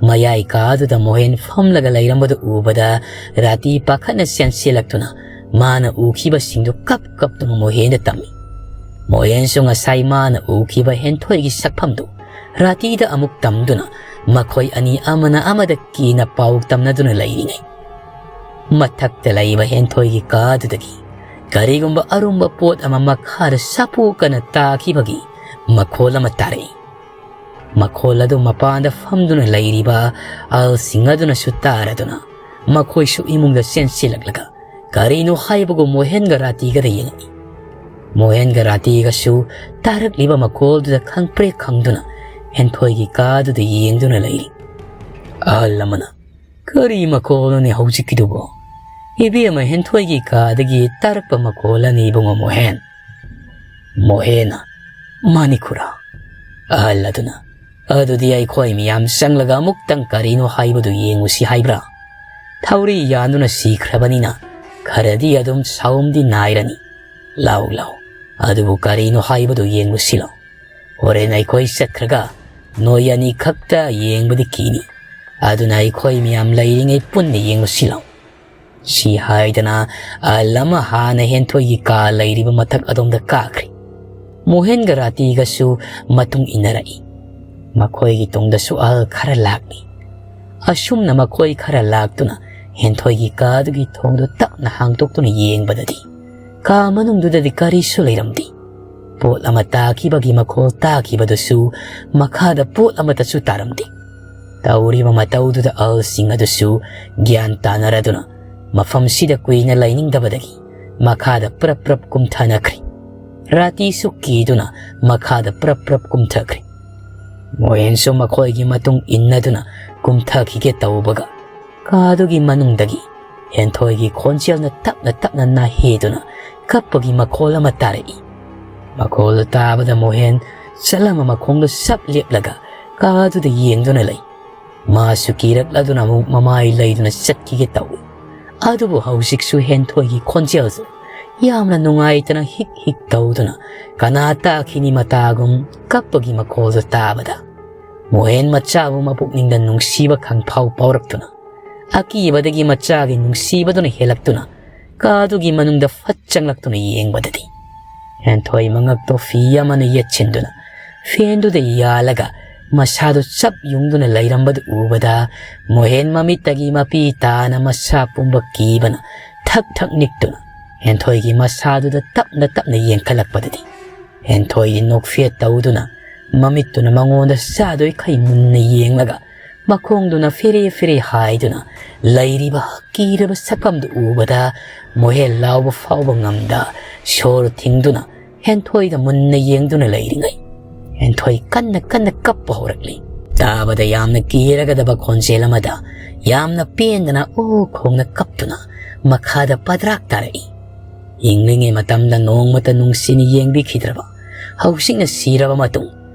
ꯃꯌꯥꯏ ꯀꯥꯗꯨꯗ ꯃꯣꯍꯦꯟ ꯐꯝꯂꯒ ꯂꯩꯔꯝꯕꯗꯨ ꯎꯕꯗ, ꯔꯥꯇꯤ ꯄꯥꯈꯠꯅ ꯆꯦꯟꯁꯤꯜꯂꯛꯇꯨꯅ ꯃꯥꯅ ꯎꯈꯤꯕꯁꯤꯡꯗꯨ ꯀꯞ ꯀꯞꯇꯨꯅ ꯃꯣꯍꯦꯟꯗ ꯇꯝꯃꯤ꯫ ꯃꯣꯍꯦꯟꯁꯨ ꯉꯁꯥꯏ ꯃꯥꯅ ꯎꯈꯤꯕ ꯍꯦꯟꯊꯣꯏꯒꯤ ꯁꯛꯐꯝꯗꯨ ꯔꯥꯇꯤꯗ ꯑꯃꯨꯛ ꯇꯝꯗꯨꯅ, ꯃꯈꯣꯏ ꯑꯅꯤ ꯑꯃꯅ ꯑꯃꯗ ꯀꯤꯅ ꯄꯥꯎ ꯇꯝꯅꯗꯨꯅ ꯂꯩꯔꯤꯉꯩ, ꯃꯊꯛꯇ ꯂꯩꯕ ꯍꯦꯟꯊꯣꯏꯒꯤ ꯀꯥꯗꯨꯗꯒꯤ ꯀꯔꯤꯒꯨꯝꯕ ꯑꯔꯨꯝꯕ ꯄꯣꯠ ꯑꯃ ꯃꯈꯥꯗ ꯁꯥꯄꯣꯛꯀꯅ ꯇꯥꯈꯤꯕꯒꯤ ꯃꯈꯣꯜ ꯑꯃ ꯇꯥꯔꯛꯏ꯫ ꯃꯈꯣꯜ ꯑꯗꯨ ꯃꯄꯥꯟꯗ ꯐꯝꯗꯨꯅ ꯂꯩꯔꯤꯕ ꯑꯍꯜꯁꯤꯡ ꯑꯗꯨꯅꯁꯨ ꯇꯥꯔꯗꯨꯅ, ꯃꯈꯣꯏꯁꯨ ꯏꯃꯨꯡꯗ ꯆꯦꯟꯁꯤꯜꯂꯛꯂꯒ ꯀꯔꯤꯅꯣ ꯍꯥꯏꯕꯒꯨꯝ ꯃꯣꯍꯦꯟꯒ ꯔꯥꯇꯤꯒꯗ ꯌꯦꯡꯉꯛꯏ꯫ ꯃꯣꯍꯦꯟꯒ ꯔꯥꯇꯤꯒꯁꯨ ꯇꯥꯔꯛꯂꯤꯕ ꯃꯈꯣꯜꯗꯨꯗ ꯈꯪꯄ꯭ꯔꯦꯛ ꯈꯪꯗꯨꯅ, ꯍꯦꯟꯊꯣꯏꯒꯤ ꯀꯥꯗꯨꯗ ꯌꯦꯡꯗꯨꯅ ꯂꯩꯔꯤ꯫ ꯑꯍꯜ ꯑꯃꯅ, "ꯀꯔꯤ ꯃꯈꯣꯜꯅꯣꯅꯦ ꯍꯧꯖꯤꯛꯀꯤꯗꯨꯕꯣ?" "ꯏꯕꯦꯝꯃ, ꯍꯦꯟꯊꯣꯏꯒꯤ ꯀꯥꯗꯒꯤ ꯇꯥꯔꯛꯄ ꯃꯈꯣꯜ ꯑꯅꯤ, ꯏꯕꯨꯡꯉꯣ ꯃꯣꯍꯦꯟ꯫ ꯃꯣꯍꯦꯟꯅ, "ꯃꯥꯅꯤ ꯈꯨꯔꯥ꯫" ꯑꯍꯜ ꯑꯗꯨꯅ, "ꯑꯗꯨꯗꯤ ꯑꯩꯈꯣꯏ ꯃꯤꯌꯥꯝ ꯆꯪꯂꯒ ꯑꯃꯨꯛꯇꯪ ꯀꯔꯤꯅꯣ ꯍꯥꯏꯕꯗꯨ ꯌꯦꯡꯉꯨꯁꯤ ꯍꯥꯏꯕ꯭ꯔꯥ? ꯊꯧꯔꯤ ꯌꯥꯟꯗꯨꯅ ꯁꯤꯈ꯭ꯔꯕꯅꯤꯅ ꯈꯔꯗꯤ ꯑꯗꯨꯝ ꯁꯥꯎꯝꯗꯤ ꯅꯥꯏꯔꯅꯤ꯫ ꯂꯥꯎ ꯂꯥꯎ, ꯑꯗꯨꯕꯨ ꯀꯔꯤꯅꯣ ꯍꯥꯏꯕꯗꯨ ꯌꯦꯡꯉꯨꯁꯤ ꯂꯥꯎ꯫ ꯍꯣꯔꯦꯟ ꯑꯩꯈꯣꯏ ꯆꯠꯈ꯭ꯔꯒ ꯅꯣꯏ ꯑꯅꯤꯈꯛꯇ ꯌꯦꯡꯕꯗꯤ ꯀꯤꯅꯤ꯫ ꯑꯗꯨꯅ ꯑꯩꯈꯣꯏ ꯃꯤꯌꯥꯝ ꯂꯩꯔꯤꯉꯩ ꯄꯨꯟꯅ ꯌꯦꯡꯉꯨꯁꯤ ꯂꯥꯎ꯫" ꯁꯤ ꯍꯥꯏꯗꯅ ꯑꯍꯜ ꯑꯃ ꯍꯥꯟꯅ ꯍꯦꯟꯊꯣꯏꯒꯤ ꯀꯥ ꯂꯩꯔꯤꯕ ꯃꯊꯛ ꯑꯗꯣꯝꯗ ꯀꯥꯈ꯭ꯔꯦ꯫ ꯃꯣꯍꯦꯟꯒ ꯔꯥꯇꯤꯒꯁꯨ ꯃꯇꯨꯡ ꯏꯟꯅꯔꯛꯏ꯫ ꯃꯈꯣꯏꯒꯤ ꯇꯨꯡꯗꯁꯨ ꯑꯍꯜ ꯈꯔ ꯂꯥꯛꯂꯤ꯫ ꯑꯁꯨꯝꯅ ꯃꯈꯣꯏ ꯈꯔ ꯂꯥꯛꯇꯨꯅ ꯍꯦꯟꯊꯣꯏꯒꯤ ꯀꯥꯗꯨꯒꯤ ꯊꯣꯡꯗꯨ ꯇꯞꯅ ꯍꯥꯡꯗꯣꯛꯇꯨꯅ ꯌꯦꯡꯕꯗꯗꯤ ꯀꯥ ꯃꯅꯨꯡꯗꯨꯗꯗꯤ ꯀꯔꯤꯁꯨ ꯂꯩꯔꯝꯗꯦ꯫ ꯄꯣꯠ ꯑꯃ ꯇꯥꯈꯤꯕꯒꯤ ꯃꯈꯣꯜ ꯇꯥꯈꯤꯕꯗꯨꯁꯨ ꯃꯈꯥꯗ ꯄꯣꯠ ꯑꯃꯠꯇꯁꯨ ꯇꯥꯔꯝꯗꯦ꯫ ꯇꯧꯔꯤꯕ ꯃꯇꯧꯗꯨꯗ ꯑꯍꯜꯁꯤꯡ ꯑꯗꯨꯁꯨ ꯒ꯭ꯌꯥꯟ ꯇꯥꯅꯔꯗꯨꯅ ꯃꯐꯝꯁꯤꯗ ꯀꯨꯏꯅ ꯂꯩꯅꯤꯡꯗꯕꯗꯒꯤ ꯃꯈꯥꯗ ꯄ꯭ꯔꯞ ꯄ꯭ꯔꯞ ꯀꯨꯝꯊꯅꯈ꯭ꯔꯦ꯫ ꯔꯥꯇꯤꯁꯨ ꯀꯤꯗꯨꯅ ꯃꯈꯥꯗ ꯄ꯭ꯔꯞ ꯄ꯭ꯔꯞ ꯀꯨꯝꯊꯈ꯭ꯔꯦ꯫ ꯃꯣꯍꯦꯟꯁꯨ ꯃꯈꯣꯏꯒꯤ ꯃꯇꯨꯡ ꯏꯟꯅꯗꯨꯅ ꯀꯨꯝꯊꯈꯤꯒꯦ ꯇꯧꯕꯒ ꯀꯥꯗꯨꯒꯤ ꯃꯅꯨꯡꯗꯒꯤ ꯍꯦꯟꯊꯣꯏꯒꯤ ꯈꯣꯟꯖꯦꯜꯅ ꯇꯞꯅ ꯇꯞꯅ ꯅꯥꯍꯦꯗꯨꯅ ꯀꯞꯄꯒꯤ ꯃꯈꯣꯜ ꯑꯃ ꯇꯥꯔꯛꯏ꯫ ꯃꯈꯣꯜꯗꯨ ꯇꯥꯕꯗ ꯃꯣꯍꯦꯟ ꯆꯠꯂꯝꯕ ꯃꯈꯣꯡꯗꯨ ꯁꯞ ꯂꯦꯞꯂꯒ ꯀꯥꯗꯨꯗ ꯌꯦꯡꯗꯨꯅ ꯂꯩ꯫ ꯃꯥꯁꯨ ꯀꯤꯔꯛꯂꯗꯨꯅ ꯑꯃꯨꯛ ꯃꯃꯥꯏ ꯂꯩꯗꯨꯅ ꯆꯠꯈꯤꯒꯦ ꯇꯧꯏ꯫ ꯑꯗꯨꯕꯨ ꯍꯧꯖꯤꯛꯁꯨ ꯍꯦꯟꯊꯣꯏꯒꯤ ꯈꯣꯟꯖꯦꯜꯁꯨ ꯌꯥꯝꯅ ꯅꯨꯡꯉꯥꯏꯇꯅ ꯍꯤꯛ ꯍꯤꯛ ꯇꯧꯗꯨꯅ ꯀꯅꯥ ꯇꯥꯈꯤꯅꯤ ꯃꯇꯥꯒꯨꯝ ꯀꯞꯄꯒꯤ ꯃꯈꯣꯜꯗꯨ ꯇꯥꯕꯗ ꯃꯣꯍꯦꯟ ꯃꯆꯥꯕꯨ ꯃꯄꯨꯛꯅꯤꯡꯗ ꯅꯨꯡꯁꯤꯕ ꯈꯪꯐꯥꯎ ꯐꯥꯎꯔꯛꯇꯨꯅ ꯑꯀꯤꯕꯗꯒꯤ ꯃꯆꯥꯒꯤ ꯅꯨꯡꯁꯤꯕꯗꯨꯅ ꯍꯦꯜꯂꯛꯇꯨꯅ ꯀꯥꯗꯨꯒꯤ ꯃꯅꯨꯡꯗ ꯐꯠ ꯆꯪꯂꯛꯇꯨꯅ ꯌꯦꯡꯕꯗꯗꯤ ꯍꯦꯟꯊꯣꯏ ꯃꯉꯛꯇꯣ ꯐꯤ ꯑꯃꯅ ꯌꯦꯠꯁꯤꯟꯗꯨꯅ ꯐꯦꯟꯗꯨꯗ ꯌꯥꯜꯂꯒ ꯃꯁꯥꯗꯨ ꯆꯞ ꯌꯨꯡꯗꯨꯅ ꯂꯩꯔꯝꯕꯗꯨ ꯎꯕꯗ ꯃꯣꯍꯦꯟ ꯃꯃꯤꯠꯇꯒꯤ ꯃꯄꯤ ꯇꯥꯅ ꯃꯁꯥ ꯄꯨꯝꯕ ꯀꯤꯕꯅ ꯊꯛ ꯊꯛ ꯅꯤꯛꯇꯨꯅ ꯍꯦꯟꯊꯣꯏꯒꯤ ꯃꯁꯥꯗꯨꯗ ꯇꯞꯅ ꯇꯞꯅ ꯌꯦꯡꯈꯠꯂꯛꯄꯗꯗꯤ ꯍꯦꯟꯊꯣꯏꯗꯤ ꯅꯣꯛꯐꯦꯠ ꯇꯧꯗꯨꯅ ꯃꯃꯤꯠꯇꯨꯅ ꯃꯉꯣꯟꯗ ꯆꯥꯗꯣꯏꯈꯩ ꯃꯨꯟꯅ ꯌꯦꯡꯂꯒ ꯃꯈꯣꯡꯗꯨꯅ ꯐꯦꯔꯦ ꯐꯦꯔꯦ ꯍꯥꯏꯗꯨꯅ ꯂꯩꯔꯤꯕ ꯀꯤꯔꯕ ꯁꯛꯐꯝꯗꯨ ꯎꯕꯗ ꯃꯣꯍꯦꯟ ꯂꯥꯎꯕ ꯐꯥꯎꯕ ꯉꯝꯗ ꯁꯣꯔ ꯊꯤꯡꯗꯨꯅ ꯍꯦꯟꯊꯣꯏꯗ ꯃꯨꯟꯅ ꯌꯦꯡꯗꯨꯅ ꯂꯩꯔꯤꯉꯩ ꯍꯦꯟꯊꯣꯏ ꯀꯟꯅ ꯀꯟꯅ ꯀꯞꯄ ꯍꯧꯔꯛꯂꯤ꯫ ꯇꯥꯕꯗ ꯌꯥꯝꯅ ꯀꯤꯔꯒꯗꯕ ꯈꯣꯟꯖꯦꯜ ꯑꯃꯗ ꯌꯥꯝꯅ ꯄꯦꯟꯗꯅ ꯑꯣ ꯈꯣꯡꯅ ꯀꯞꯇꯨꯅ ꯃꯈꯥꯗ ꯄꯗ꯭ꯔꯥꯛ ꯇꯥꯔꯛꯏ꯫ ꯍꯤꯡꯂꯤꯉꯩ ꯃꯇꯝꯗ ꯅꯣꯡꯃꯇ ꯅꯨꯡꯁꯤꯅ ꯌꯦꯡꯕꯤꯈꯤꯗ꯭ꯔꯕ, ꯍꯧꯖꯤꯛꯅ ꯁꯤꯔꯕ ꯃꯇꯨꯡ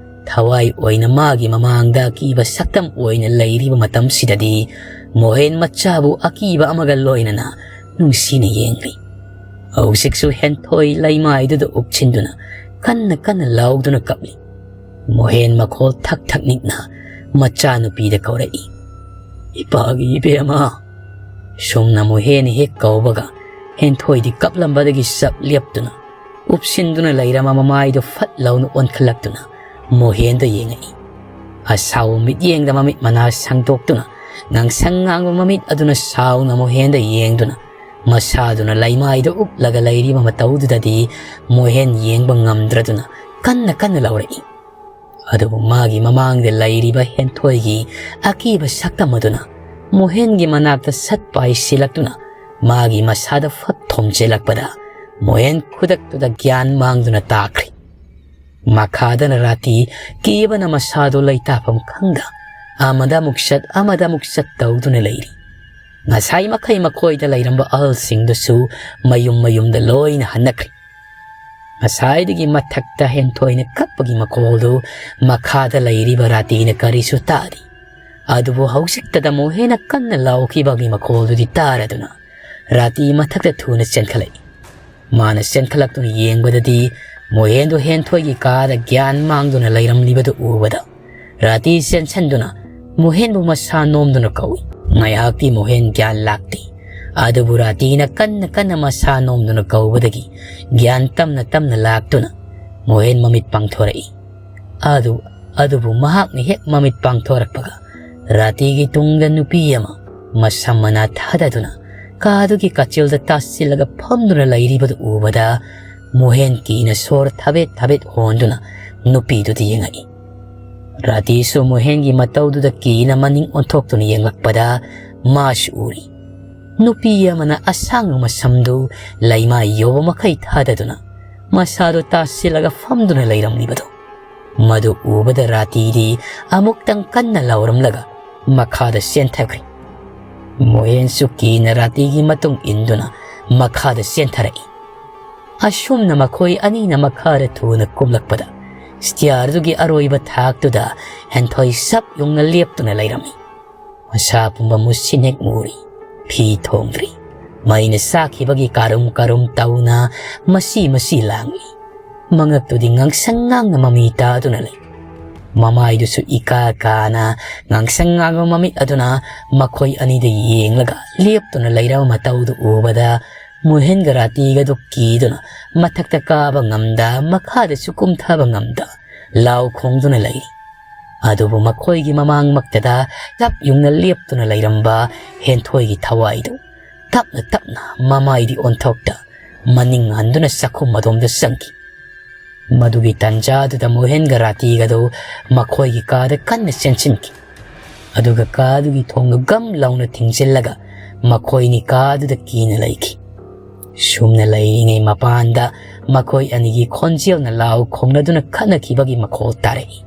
ꯊꯋꯥꯏ ꯑꯣꯏꯅ ꯃꯥꯒꯤ ꯃꯃꯥꯡꯗ ꯑꯀꯤꯕ ꯁꯛꯇꯝ ꯑꯣꯏꯅ ꯂꯩꯔꯤꯕ ꯃꯇꯝꯁꯤꯗꯗꯤ ꯃꯣꯍꯦꯟ ꯃꯆꯥꯕꯨ ꯑꯀꯤꯕ ꯑꯃꯒ ꯂꯣꯏꯅꯅ ꯅꯨꯡꯁꯤꯅ ꯌꯦꯡꯂꯤ꯫ ꯍꯧꯖꯤꯛꯁꯨ ꯍꯦꯟꯊꯣꯏ ꯂꯩꯃꯥꯏꯗꯨꯗ ꯎꯞꯁꯤꯟꯗꯨꯅ ꯀꯟꯅ ꯀꯟꯅ ꯂꯥꯎꯗꯨꯅ ꯀꯞꯂꯤ꯫ ꯃꯣꯍꯦꯟ ꯃꯈꯣꯜ ꯊꯛ ꯊꯛ ꯅꯤꯛꯅ ꯃꯆꯥꯅꯨꯄꯤꯗ ꯀꯧꯔꯛꯏ, "ꯏꯄꯥꯒꯤ ꯏꯕꯦꯝꯃ!" ꯁꯨꯝꯅ ꯃꯣꯍꯦꯟ ꯍꯦꯛ ꯀꯧꯕꯒ ꯍꯦꯟꯊꯣꯏꯗꯤ ꯀꯞꯂꯝꯕꯗꯒꯤ ꯆꯞ ꯂꯦꯞꯇꯨꯅ ꯎꯞꯁꯤꯟꯗꯨꯅ ꯂꯩꯔꯝꯕ ꯃꯃꯥꯏꯗꯨ ꯐꯠ ꯂꯥꯎꯅ ꯑꯣꯟꯈꯠꯂꯛꯇꯨꯅ ꯃꯣꯍꯦꯟꯗ ꯌꯦꯡꯉꯛꯏ꯫ ꯑꯁꯥꯎꯕ ꯃꯤꯠꯌꯦꯡꯗ ꯃꯃꯤꯠ ꯃꯅꯥ ꯁꯥꯡꯗꯣꯛꯇꯨꯅ ꯉꯥꯡꯁꯪ ꯉꯥꯡꯕ ꯃꯃꯤꯠ ꯑꯗꯨꯅ ꯁꯥꯎꯅ ꯃꯣꯍꯦꯟꯗ ꯌꯦꯡꯗꯨꯅ ꯃꯁꯥꯗꯨꯅ ꯂꯩꯃꯥꯏꯗ ꯎꯞꯂꯒ ꯂꯩꯔꯤꯕ ꯃꯇꯧꯗꯨꯗꯗꯤ ꯃꯣꯍꯦꯟ ꯌꯦꯡꯕ ꯉꯝꯗ꯭ꯔꯗꯨꯅ ꯀꯟꯅ ꯀꯟꯅ ꯂꯥꯎꯔꯛꯏ꯫ ꯑꯗꯨꯕꯨ ꯃꯥꯒꯤ ꯃꯃꯥꯡꯗ ꯂꯩꯔꯤꯕ ꯍꯦꯟꯊꯣꯏꯒꯤ ꯑꯀꯤꯕ ꯁꯛꯇꯝ ꯑꯗꯨꯅ ꯃꯣꯍꯦꯟꯒꯤ ꯃꯅꯥꯛꯇ ꯁꯠ ꯄꯥꯏꯁꯤꯜꯂꯛꯇꯨꯅ ꯃꯥꯒꯤ ꯃꯁꯥꯗ ꯐꯠ ꯊꯣꯝꯖꯤꯜꯂꯛꯄꯗ ꯃꯣꯍꯦꯟ ꯈꯨꯗꯛꯇꯨꯗ ꯒ꯭ꯌꯥꯟ ꯃꯥꯡꯗꯨꯅ ꯇꯥꯈ꯭ꯔꯤ꯫ ꯃꯈꯥꯗꯅ ꯔꯥꯇꯤ ꯀꯤꯕꯅ ꯃꯁꯥꯗꯨ ꯂꯩꯇꯥꯐꯝ ꯈꯪꯗ ꯑꯃꯗ ꯑꯃꯨꯛ ꯆꯠ ꯑꯃꯗ ꯑꯃꯨꯛ ꯆꯠ ꯇꯧꯗꯨꯅ ꯂꯩꯔꯤ꯫ ꯉꯁꯥꯏ ꯃꯈꯩ ꯃꯈꯣꯏꯗ ꯂꯩꯔꯝꯕ ꯑꯍꯜꯁꯤꯡꯗꯨꯁꯨ ꯃꯌꯨꯝ ꯃꯌꯨꯝꯗ ꯂꯣꯏꯅ ꯍꯟꯅꯈ꯭ꯔꯦ꯫ ꯉꯁꯥꯏꯗꯒꯤ ꯃꯊꯛꯇ ꯍꯦꯟꯊꯣꯏꯅ ꯀꯞꯄꯒꯤ ꯃꯈꯣꯜꯗꯨ ꯃꯈꯥꯗ ꯂꯩꯔꯤꯕ ꯔꯥꯇꯤꯅ ꯀꯔꯤꯁꯨ ꯇꯥꯗꯦ꯫ ꯑꯗꯨꯕꯨ ꯍꯧꯖꯤꯛꯇꯗ ꯃꯣꯍꯦꯟꯅ ꯀꯟꯅ ꯂꯥꯎꯈꯤꯕꯒꯤ ꯃꯈꯣꯜꯗꯨꯗꯤ ꯇꯥꯔꯗꯨꯅ ꯔꯥꯇꯤ ꯃꯊꯛꯇ ꯊꯨꯅ ꯆꯦꯟꯈꯠꯂꯛꯏ꯫ ꯃꯥꯅ ꯆꯦꯟꯈꯠꯂꯛꯇꯨꯅ ꯌꯦꯡꯕꯗꯗꯤ ꯃꯣꯍꯦꯟꯗꯨ ꯍꯦꯟꯊꯣꯏꯒꯤ ꯀꯥꯗ ꯒ꯭ꯌꯥꯟ ꯃꯥꯡꯗꯨꯅ ꯂꯩꯔꯝꯂꯤꯕꯗꯨ ꯎꯕꯗ ꯔꯥꯇꯤ ꯆꯦꯟꯁꯟꯗꯨꯅ ꯃꯣꯍꯦꯟꯕꯨ ꯃꯁꯥ ꯅꯣꯝꯗꯨꯅ ꯀꯧꯏ꯫ ꯉꯥꯏꯍꯥꯛꯇꯤ ꯃꯣꯍꯦꯟ ꯒ꯭ꯌꯥꯟ ꯂꯥꯛꯇꯦ꯫ ꯑꯗꯨꯕꯨ ꯔꯥꯇꯤꯅ ꯀꯟꯅ ꯀꯟꯅ ꯃꯁꯥ ꯅꯣꯝꯗꯨꯅ ꯀꯧꯕꯗꯒꯤ ꯒ꯭ꯌꯥꯟ ꯇꯞꯅ ꯇꯞꯅ ꯂꯥꯛꯇꯨꯅ ꯃꯣꯍꯦꯟ ꯃꯃꯤꯠ ꯄꯥꯡꯊꯣꯔꯛꯏ꯫ ꯑꯗꯨ, ꯑꯗꯨꯕꯨ ꯃꯍꯥꯛꯅ ꯍꯦꯛ ꯃꯃꯤꯠ ꯄꯥꯡꯊꯣꯔꯛꯄꯒ ꯔꯥꯇꯤꯒꯤ ꯇꯨꯡꯗ ꯅꯨꯄꯤ ꯑꯃ ꯃꯁꯝ ꯃꯅꯥ ꯊꯥꯗꯗꯨꯅ ꯀꯥꯗꯨꯒꯤ ꯀꯥꯆꯤꯜꯗ ꯇꯥꯁꯤꯜꯂꯒ ꯐꯝꯗꯨꯅ ꯂꯩꯔꯤꯕꯗꯨ ꯎꯕꯗ ꯃꯣꯍꯦꯟ ꯀꯤꯅ ꯁꯣꯔ ꯊꯕꯦꯠ ꯊꯕꯦꯠ ꯍꯣꯟꯗꯨꯅ ꯅꯨꯄꯤꯗꯨꯗ ꯌꯦꯡꯉꯛꯏ꯫ ꯔꯥꯇꯤꯁꯨ ꯃꯣꯍꯦꯟꯒꯤ ꯃꯇꯧꯗꯨꯗ ꯀꯤꯅ ꯃꯅꯤꯡ ꯑꯣꯟꯊꯣꯛꯇꯨꯅ ꯌꯦꯡꯂꯛꯄꯗ ꯃꯥꯁꯨ ꯎꯔꯤ꯫ ꯅꯨꯄꯤ ꯑꯃꯅ ꯑꯁꯥꯡꯕ ꯃꯁꯝꯗꯨ ꯂꯩꯃꯥꯏ ꯌꯧꯕ ꯃꯈꯩ ꯊꯥꯗꯗꯨꯅ ꯃꯁꯥꯗꯨ ꯇꯥꯁꯤꯜꯂꯒ ꯐꯝꯗꯨꯅ ꯂꯩꯔꯝꯂꯤꯕꯗꯨ꯫ ꯃꯗꯨ ꯎꯕꯗ ꯔꯥꯇꯤꯗꯤ ꯑꯃꯨꯛꯇꯪ ꯀꯟꯅ ꯂꯥꯎꯔꯝꯂꯒ ꯃꯈꯥꯗ ꯆꯦꯟꯊꯈ꯭ꯔꯦ꯫ ꯃꯣꯍꯦꯟꯁꯨ ꯀꯤꯅ ꯔꯥꯇꯤꯒꯤ ꯃꯇꯨꯡ ꯏꯟꯗꯨꯅ ꯃꯈꯥꯗ ꯆꯦꯟꯊꯔꯛꯏ꯫ ꯑꯁꯨꯝꯅ ꯃꯈꯣꯏ ꯑꯅꯤꯅ ꯃꯈꯥꯗ ꯊꯨꯅ ꯀꯨꯝꯂꯛꯄꯗ, ꯁ꯭ꯇꯤꯌꯥꯔꯗꯨꯒꯤ ꯑꯔꯣꯏꯕ ꯊꯥꯛꯇꯨꯗ ꯍꯦꯟꯊꯣꯏ ꯁꯞ ꯌꯨꯡꯅ ꯂꯦꯞꯇꯨꯅ ꯂꯩꯔꯝꯃꯤ꯫ ꯃꯁꯥ ꯄꯨꯝꯕ ꯃꯨꯁꯤꯟ ꯍꯦꯛ ꯃꯨꯔꯤ, ꯐꯤ ꯊꯣꯡꯗ꯭ꯔꯤ, ꯃꯩꯅ ꯆꯥꯛꯈꯤꯕꯒꯤ ꯀꯥꯔꯨꯝ ꯀꯥꯔꯨꯝ ꯇꯧꯅ ꯃꯁꯤ ꯃꯁꯤ ꯂꯥꯡꯂꯤ꯫ ꯃꯉꯛꯇꯨꯗꯤ ꯉꯥꯡꯁꯪ ꯉꯥꯡꯅ ꯃꯃꯤ ꯇꯥꯗꯨꯅ ꯂꯩ꯫ ꯃꯃꯥꯏꯗꯨꯁꯨ ꯏꯀꯥ ꯀꯥꯅ ꯉꯥꯡꯁꯪ ꯉꯥꯡꯕ ꯃꯃꯤꯠ ꯑꯗꯨꯅ ꯃꯈꯣꯏ ꯑꯅꯤꯗ ꯌꯦꯡꯂꯒ ꯂꯦꯞꯇꯨꯅ ꯂꯩꯔꯕ ꯃꯇꯧꯗꯨ ꯎꯕꯗ, ꯃꯣꯍꯦꯟꯒ ꯔꯥꯇꯤꯒꯗꯨ ꯀꯤꯗꯨꯅ ꯃꯊꯛꯇ ꯀꯥꯕ ꯉꯝꯗ, ꯃꯈꯥꯗꯁꯨ ꯀꯨꯝꯊꯕ ꯉꯝꯗ ꯂꯥꯎ ꯈꯣꯡꯗꯨꯅ ꯂꯩꯔꯤ꯫ ꯑꯗꯨꯕꯨ ꯃꯈꯣꯏꯒꯤ ꯃꯃꯥꯡꯃꯛꯇꯗ ꯆꯞ ꯌꯨꯡꯅ ꯂꯦꯞꯇꯨꯅ ꯂꯩꯔꯝꯕ ꯍꯦꯟꯊꯣꯏꯒꯤ ꯊꯋꯥꯏꯗꯨ ꯇꯞꯅ ꯇꯞꯅ ꯃꯃꯥꯏꯗꯤ ꯑꯣꯟꯊꯣꯛꯇ ꯃꯅꯤꯡ ꯍꯟꯗꯨꯅ ꯆꯥꯛꯈꯨꯝ ꯑꯗꯣꯝꯗ ꯆꯪꯈꯤ꯫ ꯃꯗꯨꯒꯤ ꯇꯟꯖꯥꯗꯨꯗ ꯃꯣꯍꯦꯟꯒ ꯔꯥꯇꯤꯒꯗꯨ ꯃꯈꯣꯏꯒꯤ ꯀꯥꯗ ꯀꯟꯅ ꯆꯦꯟꯁꯤꯟꯈꯤ꯫ ꯑꯗꯨꯒ ꯀꯥꯗꯨꯒꯤ ꯊꯣꯡꯗꯨ ꯒꯝ ꯂꯥꯎꯅ ꯊꯤꯡꯖꯤꯜꯂꯒ ꯃꯈꯣꯏꯅꯤ ꯀꯥꯗꯨꯗ ꯀꯤꯅ ꯂꯩꯈꯤ꯫ ꯁꯨꯝꯅ ꯂꯩꯔꯤꯉꯩ ꯃꯄꯥꯟꯗ ꯃꯈꯣꯏ ꯑꯅꯤꯒꯤ ꯈꯣꯟꯖꯦꯜꯅ ꯂꯥꯎ ꯈꯣꯡꯅꯗꯨꯅ ꯈꯠꯅꯈꯤꯕꯒꯤ ꯃꯈꯣꯜ ꯇꯥꯔꯛꯏ꯫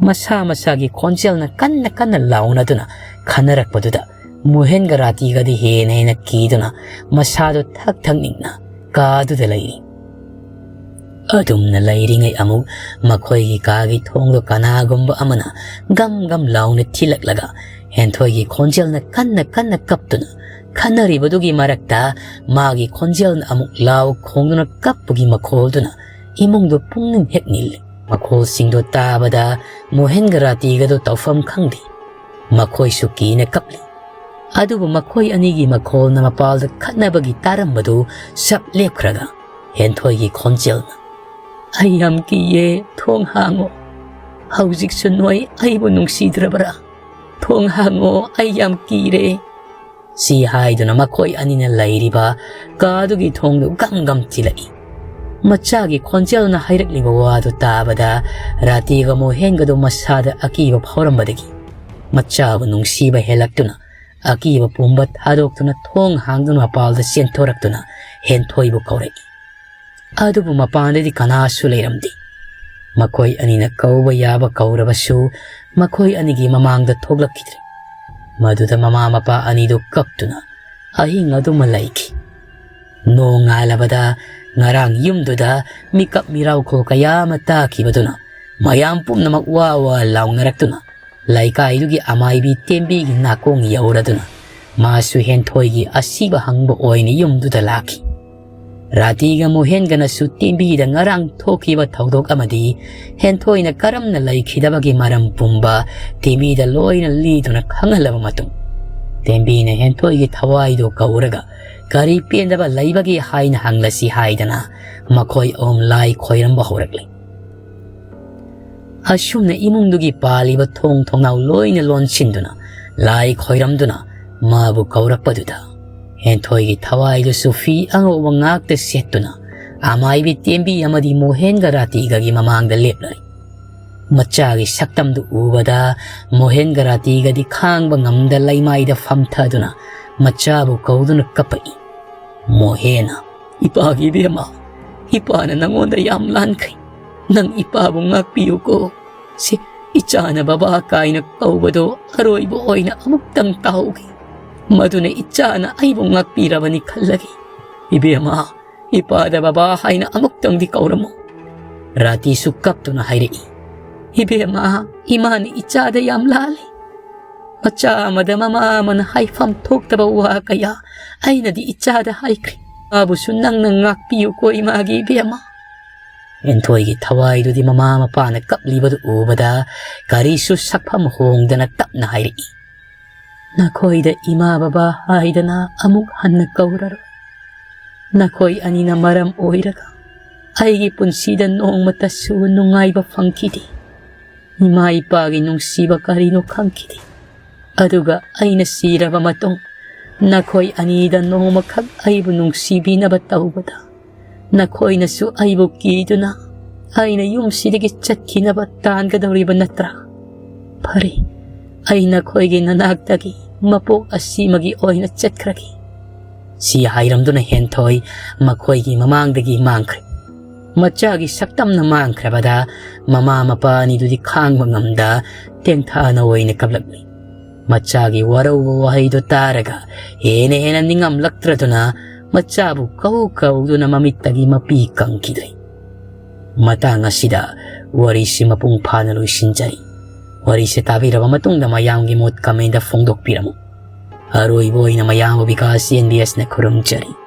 ꯃꯁꯥ ꯃꯁꯥꯒꯤ ꯈꯣꯟꯖꯦꯜꯅ ꯀꯟꯅ ꯀꯟꯅ ꯂꯥꯎꯅꯗꯨꯅ ꯈꯟꯅꯔꯛꯄꯗꯨꯗ ꯃꯣꯍꯦꯟꯒ ꯔꯥꯇꯤꯒꯗꯤ ꯍꯦꯟꯅ ꯍꯦꯟꯅ ꯀꯤꯗꯨꯅ ꯃꯁꯥꯗꯨ ꯊꯛ ꯊꯛ ꯅꯤꯛꯅ ꯀꯥꯗꯨꯗ ꯂꯩꯔꯤ꯫ ꯑꯗꯨꯝꯅ ꯂꯩꯔꯤꯉꯩ ꯑꯃꯨꯛ ꯃꯈꯣꯏꯒꯤ ꯀꯥꯒꯤ ꯊꯣꯡꯗꯣ ꯀꯅꯥꯒꯨꯝꯕ ꯑꯃꯅ ꯒꯝ ꯒꯝ ꯂꯥꯎꯅ ꯊꯤꯜꯂꯛꯂꯒ ꯍꯦꯟꯊꯣꯏꯒꯤ ꯈꯣꯟꯖꯦꯜꯅ ꯀꯟꯅ ꯀꯟꯅ ꯀꯞꯇꯨꯅ ꯈꯟꯅꯔꯤꯕꯗꯨꯒꯤ ꯃꯔꯛꯇ ꯃꯥꯒꯤ ꯈꯣꯟꯖꯦꯜꯅ ꯑꯃꯨꯛ ꯂꯥꯎ ꯈꯣꯡꯗꯨꯅ ꯀꯞꯄꯒꯤ ꯃꯈꯣꯜꯗꯨꯅ ꯏꯃꯨꯡꯗꯨ ꯄꯨꯡꯅꯤꯡ ꯍꯦꯛ ꯅꯤꯜꯂꯤ꯫ ꯃꯈꯣꯜꯁꯤꯡꯗꯨ ꯇꯥꯕꯗ ꯃꯣꯍꯦꯟꯒ ꯔꯥꯇꯤꯒꯗꯨ ꯇꯧꯐꯝ ꯈꯪꯗꯦ꯫ ꯃꯈꯣꯏꯁꯨ ꯀꯤꯅ ꯀꯞꯂꯤ꯫ ꯑꯗꯨꯕꯨ ꯃꯈꯣꯏ ꯑꯅꯤꯒꯤ ꯃꯈꯣꯜꯅ ꯃꯄꯥꯜꯗ ꯈꯠꯅꯕꯒꯤ ꯇꯥꯔꯝꯕꯗꯨ ꯆꯞ ꯂꯦꯞꯈ꯭ꯔꯒ ꯍꯦꯟꯊꯣꯏꯒꯤ ꯈꯣꯟꯖꯦꯜꯅ, "ꯑꯩ ꯌꯥꯝ ꯀꯤꯌꯦ, ꯊꯣꯡ ꯍꯥꯡꯉꯣ꯫ ꯍꯧꯖꯤꯛꯁꯨ ꯅꯣꯏ ꯑꯩꯕꯨ ꯅꯨꯡꯁꯤꯗ꯭ꯔꯕꯔꯥ? ꯊꯣꯡ ꯍꯥꯡꯉꯣ, ꯑꯩ ꯌꯥꯝ ꯀꯤꯔꯦ"꯫ ꯁꯤ ꯍꯥꯏꯗꯨꯅ ꯃꯈꯣꯏ ꯑꯅꯤꯅ ꯂꯩꯔꯤꯕ ꯀꯥꯗꯨꯒꯤ ꯊꯣꯡꯗꯨ ꯒꯝ ꯒꯝ ꯊꯤꯜꯂꯛꯏ꯫ ꯃꯆꯥꯒꯤ ꯈꯣꯟꯖꯦꯜꯅ ꯍꯥꯏꯔꯛꯂꯤꯕ ꯋꯥꯗꯨ ꯇꯥꯕꯗ ꯔꯥꯇꯤꯒ ꯃꯣꯍꯦꯟꯒꯗꯨ ꯃꯁꯥꯗ ꯑꯀꯤꯕ ꯐꯥꯎꯔꯝꯕꯗꯒꯤ ꯃꯆꯥꯕꯨ ꯅꯨꯡꯁꯤꯕ ꯍꯦꯜꯂꯛꯇꯨꯅ ꯑꯀꯤꯕ ꯄꯨꯝꯕ ꯊꯥꯗꯣꯛꯇꯨꯅ ꯊꯣꯡ ꯍꯥꯡꯗꯨꯅ ꯃꯄꯥꯜꯗ ꯆꯦꯟꯊꯣꯔꯛꯇꯨꯅ ꯍꯦꯟꯊꯣꯏꯕꯨ ꯀꯧꯔꯛꯏ꯫ ꯑꯗꯨꯕꯨ ꯃꯄꯥꯟꯗꯗꯤ ꯀꯅꯥꯁꯨ ꯂꯩꯔꯝꯗꯦ꯫ ꯃꯈꯣꯏ ꯑꯅꯤꯅ ꯀꯧꯕ ꯌꯥꯕ ꯀꯧꯔꯕꯁꯨ ꯃꯈꯣꯏ ꯑꯅꯤꯒꯤ ꯃꯃꯥꯡꯗ ꯊꯣꯛꯂꯛꯈꯤꯗ꯭ꯔꯦ꯫ ꯃꯗꯨꯗ ꯃꯃꯥ ꯃꯄꯥ ꯑꯅꯤꯗꯨ ꯀꯞꯇꯨꯅ ꯑꯍꯤꯡ ꯑꯗꯨꯃ ꯂꯩꯈꯤ꯫ ꯅꯣꯡꯉꯥꯜꯂꯕꯗ ꯉꯔꯥꯡ ꯌꯨꯝꯗꯨꯗ ꯃꯤꯀꯞ ꯃꯤꯔꯥꯎꯈꯣꯜ ꯀꯌꯥ ꯑꯃ ꯇꯥꯈꯤꯕꯗꯨꯅ ꯃꯌꯥꯝ ꯄꯨꯝꯅꯃꯛ ꯋꯥ ꯋꯥ ꯂꯥꯎꯅꯔꯛꯇꯨꯅ ꯂꯩꯀꯥꯏꯗꯨꯒꯤ ꯑꯃꯥꯏꯕꯤ ꯇꯦꯝꯕꯤꯒꯤ ꯅꯥꯀꯣꯡ ꯌꯧꯔꯗꯨꯅ ꯃꯥꯁꯨ ꯍꯦꯟꯊꯣꯏꯒꯤ ꯑꯁꯤꯕ ꯍꯪꯕ ꯑꯣꯏꯅ ꯌꯨꯝꯗꯨꯗ ꯂꯥꯛꯈꯤ꯫ ꯔꯥꯇꯤꯒ ꯃꯣꯍꯦꯟꯒꯅꯁꯨ ꯇꯦꯝꯕꯤꯗ ꯉꯔꯥꯡ ꯊꯣꯛꯈꯤꯕ ꯊꯧꯗꯣꯛ ꯑꯃꯗꯤ ꯍꯦꯟꯊꯣꯏꯅ ꯀꯔꯝꯅ ꯂꯩꯈꯤꯗꯕꯒꯤ ꯃꯔꯝ ꯄꯨꯝꯕ ꯇꯦꯝꯕꯤꯗ ꯂꯣꯏꯅ ꯂꯤꯗꯨꯅ ꯈꯪꯍꯜꯂꯕ ꯃꯇꯨꯡ, ꯇꯦꯝꯕꯤꯅ ꯍꯦꯟꯊꯣꯏꯒꯤ ꯊꯋꯥꯏꯗꯨ ꯀꯧꯔꯒ ꯀꯔꯤ ꯄꯦꯟꯗꯕ ꯂꯩꯕꯒꯦ ꯍꯥꯏꯅ ꯍꯪꯂꯁꯤ ꯍꯥꯏꯗꯅ ꯃꯈꯣꯏ ꯑꯍꯨꯝ ꯂꯥꯏ ꯈꯣꯏꯔꯝꯕ ꯍꯧꯔꯛꯂꯦ꯫ ꯑꯁꯨꯝꯅ ꯏꯃꯨꯡꯗꯨꯒꯤ ꯄꯥꯜꯂꯤꯕ ꯊꯣꯡ ꯊꯣꯡꯅꯥꯎ ꯂꯣꯏꯅ ꯂꯣꯟꯁꯤꯟꯗꯨꯅ ꯂꯥꯏ ꯈꯣꯏꯔꯝꯗꯨꯅ ꯃꯥꯕꯨ ꯀꯧꯔꯛꯄꯗꯨꯗ ꯍꯦꯟꯊꯣꯏꯒꯤ ꯊꯋꯥꯏꯗꯨꯁꯨ ꯐꯤ ꯑꯉꯧꯕ ꯉꯥꯛꯇ ꯁꯦꯠꯇꯨꯅ ꯑꯃꯥꯏꯕꯤ ꯇꯦꯝꯕꯤ ꯑꯃꯗꯤ ꯃꯣꯍꯦꯟꯒ ꯔꯥꯇꯤꯒꯒꯤ ꯃꯃꯥꯡꯗ ꯂꯦꯞꯂꯔꯤ꯫ ꯃꯆꯥꯒꯤ ꯁꯛꯇꯝꯗꯨ ꯎꯕꯗ ꯃꯣꯍꯦꯟꯒ ꯔꯥꯇꯤꯒꯗꯤ ꯈꯥꯡꯕ ꯉꯝꯗ ꯂꯩꯃꯥꯏꯗ ꯐꯝꯊꯗꯨꯅ ꯃꯆꯥꯕꯨ ꯀꯧꯗꯨꯅ ꯀꯞꯄꯛꯏ꯫ ꯃꯣꯍꯦꯅ, "ꯏꯄꯥꯒꯤ ꯏꯕꯦꯝꯃ, ꯏꯄꯥꯅ ꯅꯪꯉꯣꯟꯗ ꯌꯥꯝ ꯂꯥꯟꯈ꯭ꯔꯦ꯫ ꯅꯪ ꯏꯄꯥꯕꯨ ꯉꯥꯛꯄꯤꯌꯨꯀꯣ꯫ ꯁꯤ ꯏꯆꯥꯅ ꯕꯕꯥ ꯀꯥꯏꯅ ꯀꯧꯕꯗꯣ ꯑꯔꯣꯏꯕ ꯑꯣꯏꯅ ꯑꯃꯨꯛꯇꯪ ꯇꯥꯍꯧꯒꯦ꯫ ꯃꯗꯨꯅ ꯏꯆꯥꯅ ꯑꯩꯕꯨ ꯉꯥꯛꯄꯤꯔꯕꯅꯤ ꯈꯜꯂꯒꯦ꯫ ꯏꯕꯦꯝꯃ, ꯏꯄꯥꯗ ꯕꯕꯥ ꯍꯥꯏꯅ ꯑꯃꯨꯛꯇꯪꯗꯤ ꯀꯧꯔꯝꯃꯨ꯫" ꯔꯥꯇꯤꯁꯨ ꯀꯞꯇꯨꯅ ꯍꯥꯏꯔꯛꯏ, "ꯏꯕꯦꯝꯃ, ꯏꯃꯥꯅ ꯏꯆꯥꯗ ꯌꯥꯝ ꯂꯥꯜꯂꯤ꯫ ꯃꯆꯥ ꯑꯃꯗ ꯃꯃꯥ ꯑꯃꯅ ꯍꯥꯏꯐꯝ ꯊꯣꯛꯇꯕ ꯋꯥ ꯀꯌꯥ ꯑꯩꯅꯗꯤ ꯏꯆꯥꯗ ꯍꯥꯏꯈ꯭ꯔꯦ꯫ ꯃꯥꯕꯨꯁꯨ ꯅꯪꯅ ꯉꯥꯛꯄꯤꯌꯨꯀꯣ ꯏꯃꯥꯒꯤ ꯏꯕꯦꯝꯃ꯫" ꯍꯦꯟꯊꯣꯏꯒꯤ ꯊꯋꯥꯏꯗꯨꯗꯤ ꯃꯃꯥ ꯃꯄꯥꯅ ꯀꯞꯂꯤꯕꯗꯨ ꯎꯕꯗ ꯀꯔꯤꯁꯨ ꯁꯛꯐꯝ ꯍꯣꯡꯗꯅ ꯇꯞꯅ ꯍꯥꯏꯔꯛꯏ, "ꯅꯈꯣꯏꯗ ꯏꯃꯥ ꯕꯕꯥ ꯍꯥꯏꯗꯅ ꯑꯃꯨꯛ ꯍꯟꯅ ꯀꯧꯔꯔꯣꯏ꯫ ꯅꯈꯣꯏ ꯑꯅꯤꯅ ꯃꯔꯝ ꯑꯣꯏꯔꯒ ꯑꯩꯒꯤ ꯄꯨꯟꯁꯤꯗ ꯅꯣꯡꯃꯇꯁꯨ ꯅꯨꯡꯉꯥꯏꯕ ꯐꯪꯈꯤꯗꯦ꯫ ꯏꯃꯥ ꯏꯄꯥꯒꯤ ꯅꯨꯡꯁꯤꯕ ꯀꯔꯤꯅꯣ ꯈꯪꯈꯤꯗꯦ꯫ ꯑꯗꯨꯒ ꯑꯩꯅ ꯁꯤꯔꯕ ꯃꯇꯨꯡ ꯅꯈꯣꯏ ꯑꯅꯤꯗ ꯅꯣꯡꯃꯈꯛ ꯑꯩꯕꯨ ꯅꯨꯡꯁꯤꯕꯤꯅꯕ ꯇꯧꯕꯗ ꯅꯈꯣꯏꯅꯁꯨ ꯑꯩꯕꯨ ꯀꯤꯗꯨꯅ ꯑꯩꯅ ꯌꯨꯝꯁꯤꯗꯒꯤ ꯆꯠꯈꯤꯅꯕ ꯇꯥꯟꯒꯗꯧꯔꯤꯕ ꯅꯠꯇ꯭ꯔꯥ? ꯐꯔꯦ, ꯑꯩ ꯅꯈꯣꯏꯒꯤ ꯅꯅꯥꯛꯇꯒꯤ ꯃꯄꯣꯛ ꯑꯁꯤꯃꯒꯤ ꯑꯣꯏꯅ ꯆꯠꯈ꯭ꯔꯒꯦ꯫" ꯁꯤ ꯍꯥꯏꯔꯝꯗꯨꯅ ꯍꯦꯟꯊꯣꯏ ꯃꯈꯣꯏꯒꯤ ꯃꯃꯥꯡꯗꯒꯤ ꯃꯥꯡꯈ꯭ꯔꯦ꯫ ꯃꯆꯥꯒꯤ ꯁꯛꯇꯝꯅ ꯃꯥꯡꯈ꯭ꯔꯕꯗ ꯃꯃꯥ ꯃꯄꯥ ꯑꯅꯤꯗꯨꯗꯤ ꯈꯥꯡꯕ ꯉꯝꯗ ꯇꯦꯡꯊꯥꯅ ꯑꯣꯏꯅ ꯀꯞꯂꯛꯂꯤ꯫ ꯃꯆꯥꯒꯤ ꯋꯥꯔꯧꯕ ꯋꯥꯍꯩꯗꯨ ꯇꯥꯔꯒ ꯍꯦꯟꯅ ꯍꯦꯟꯅ ꯅꯤꯡꯉꯝꯂꯛꯇ꯭ꯔꯗꯨꯅ ꯃꯆꯥꯕꯨ ꯀꯧ ꯀꯧꯗꯨꯅ ꯃꯃꯤꯠꯇꯒꯤ ꯃꯄꯤ ꯀꯪꯈꯤꯗ꯭ꯔꯦ꯫ ꯃꯇꯥꯡ ꯑꯁꯤꯗ ꯋꯥꯔꯤꯁꯤ ꯃꯄꯨꯡ ꯐꯥꯅ ꯂꯣꯏꯁꯤꯟꯖꯔꯤ꯫ ꯋꯥꯔꯤꯁꯦ ꯇꯥꯕꯤꯔꯕ ꯃꯇꯨꯡꯗ ꯃꯌꯥꯝꯒꯤ ꯃꯣꯠ comment ꯐꯣꯡꯗꯣꯛꯄꯤꯔꯝꯃꯨ꯫ ꯑꯔꯣꯏꯕ ꯑꯣꯏꯅ ꯃꯌꯥꯝꯕꯨ ꯕꯤꯀꯥꯁ NBSꯅ ꯈꯨꯔꯨꯝꯖꯔꯤ꯫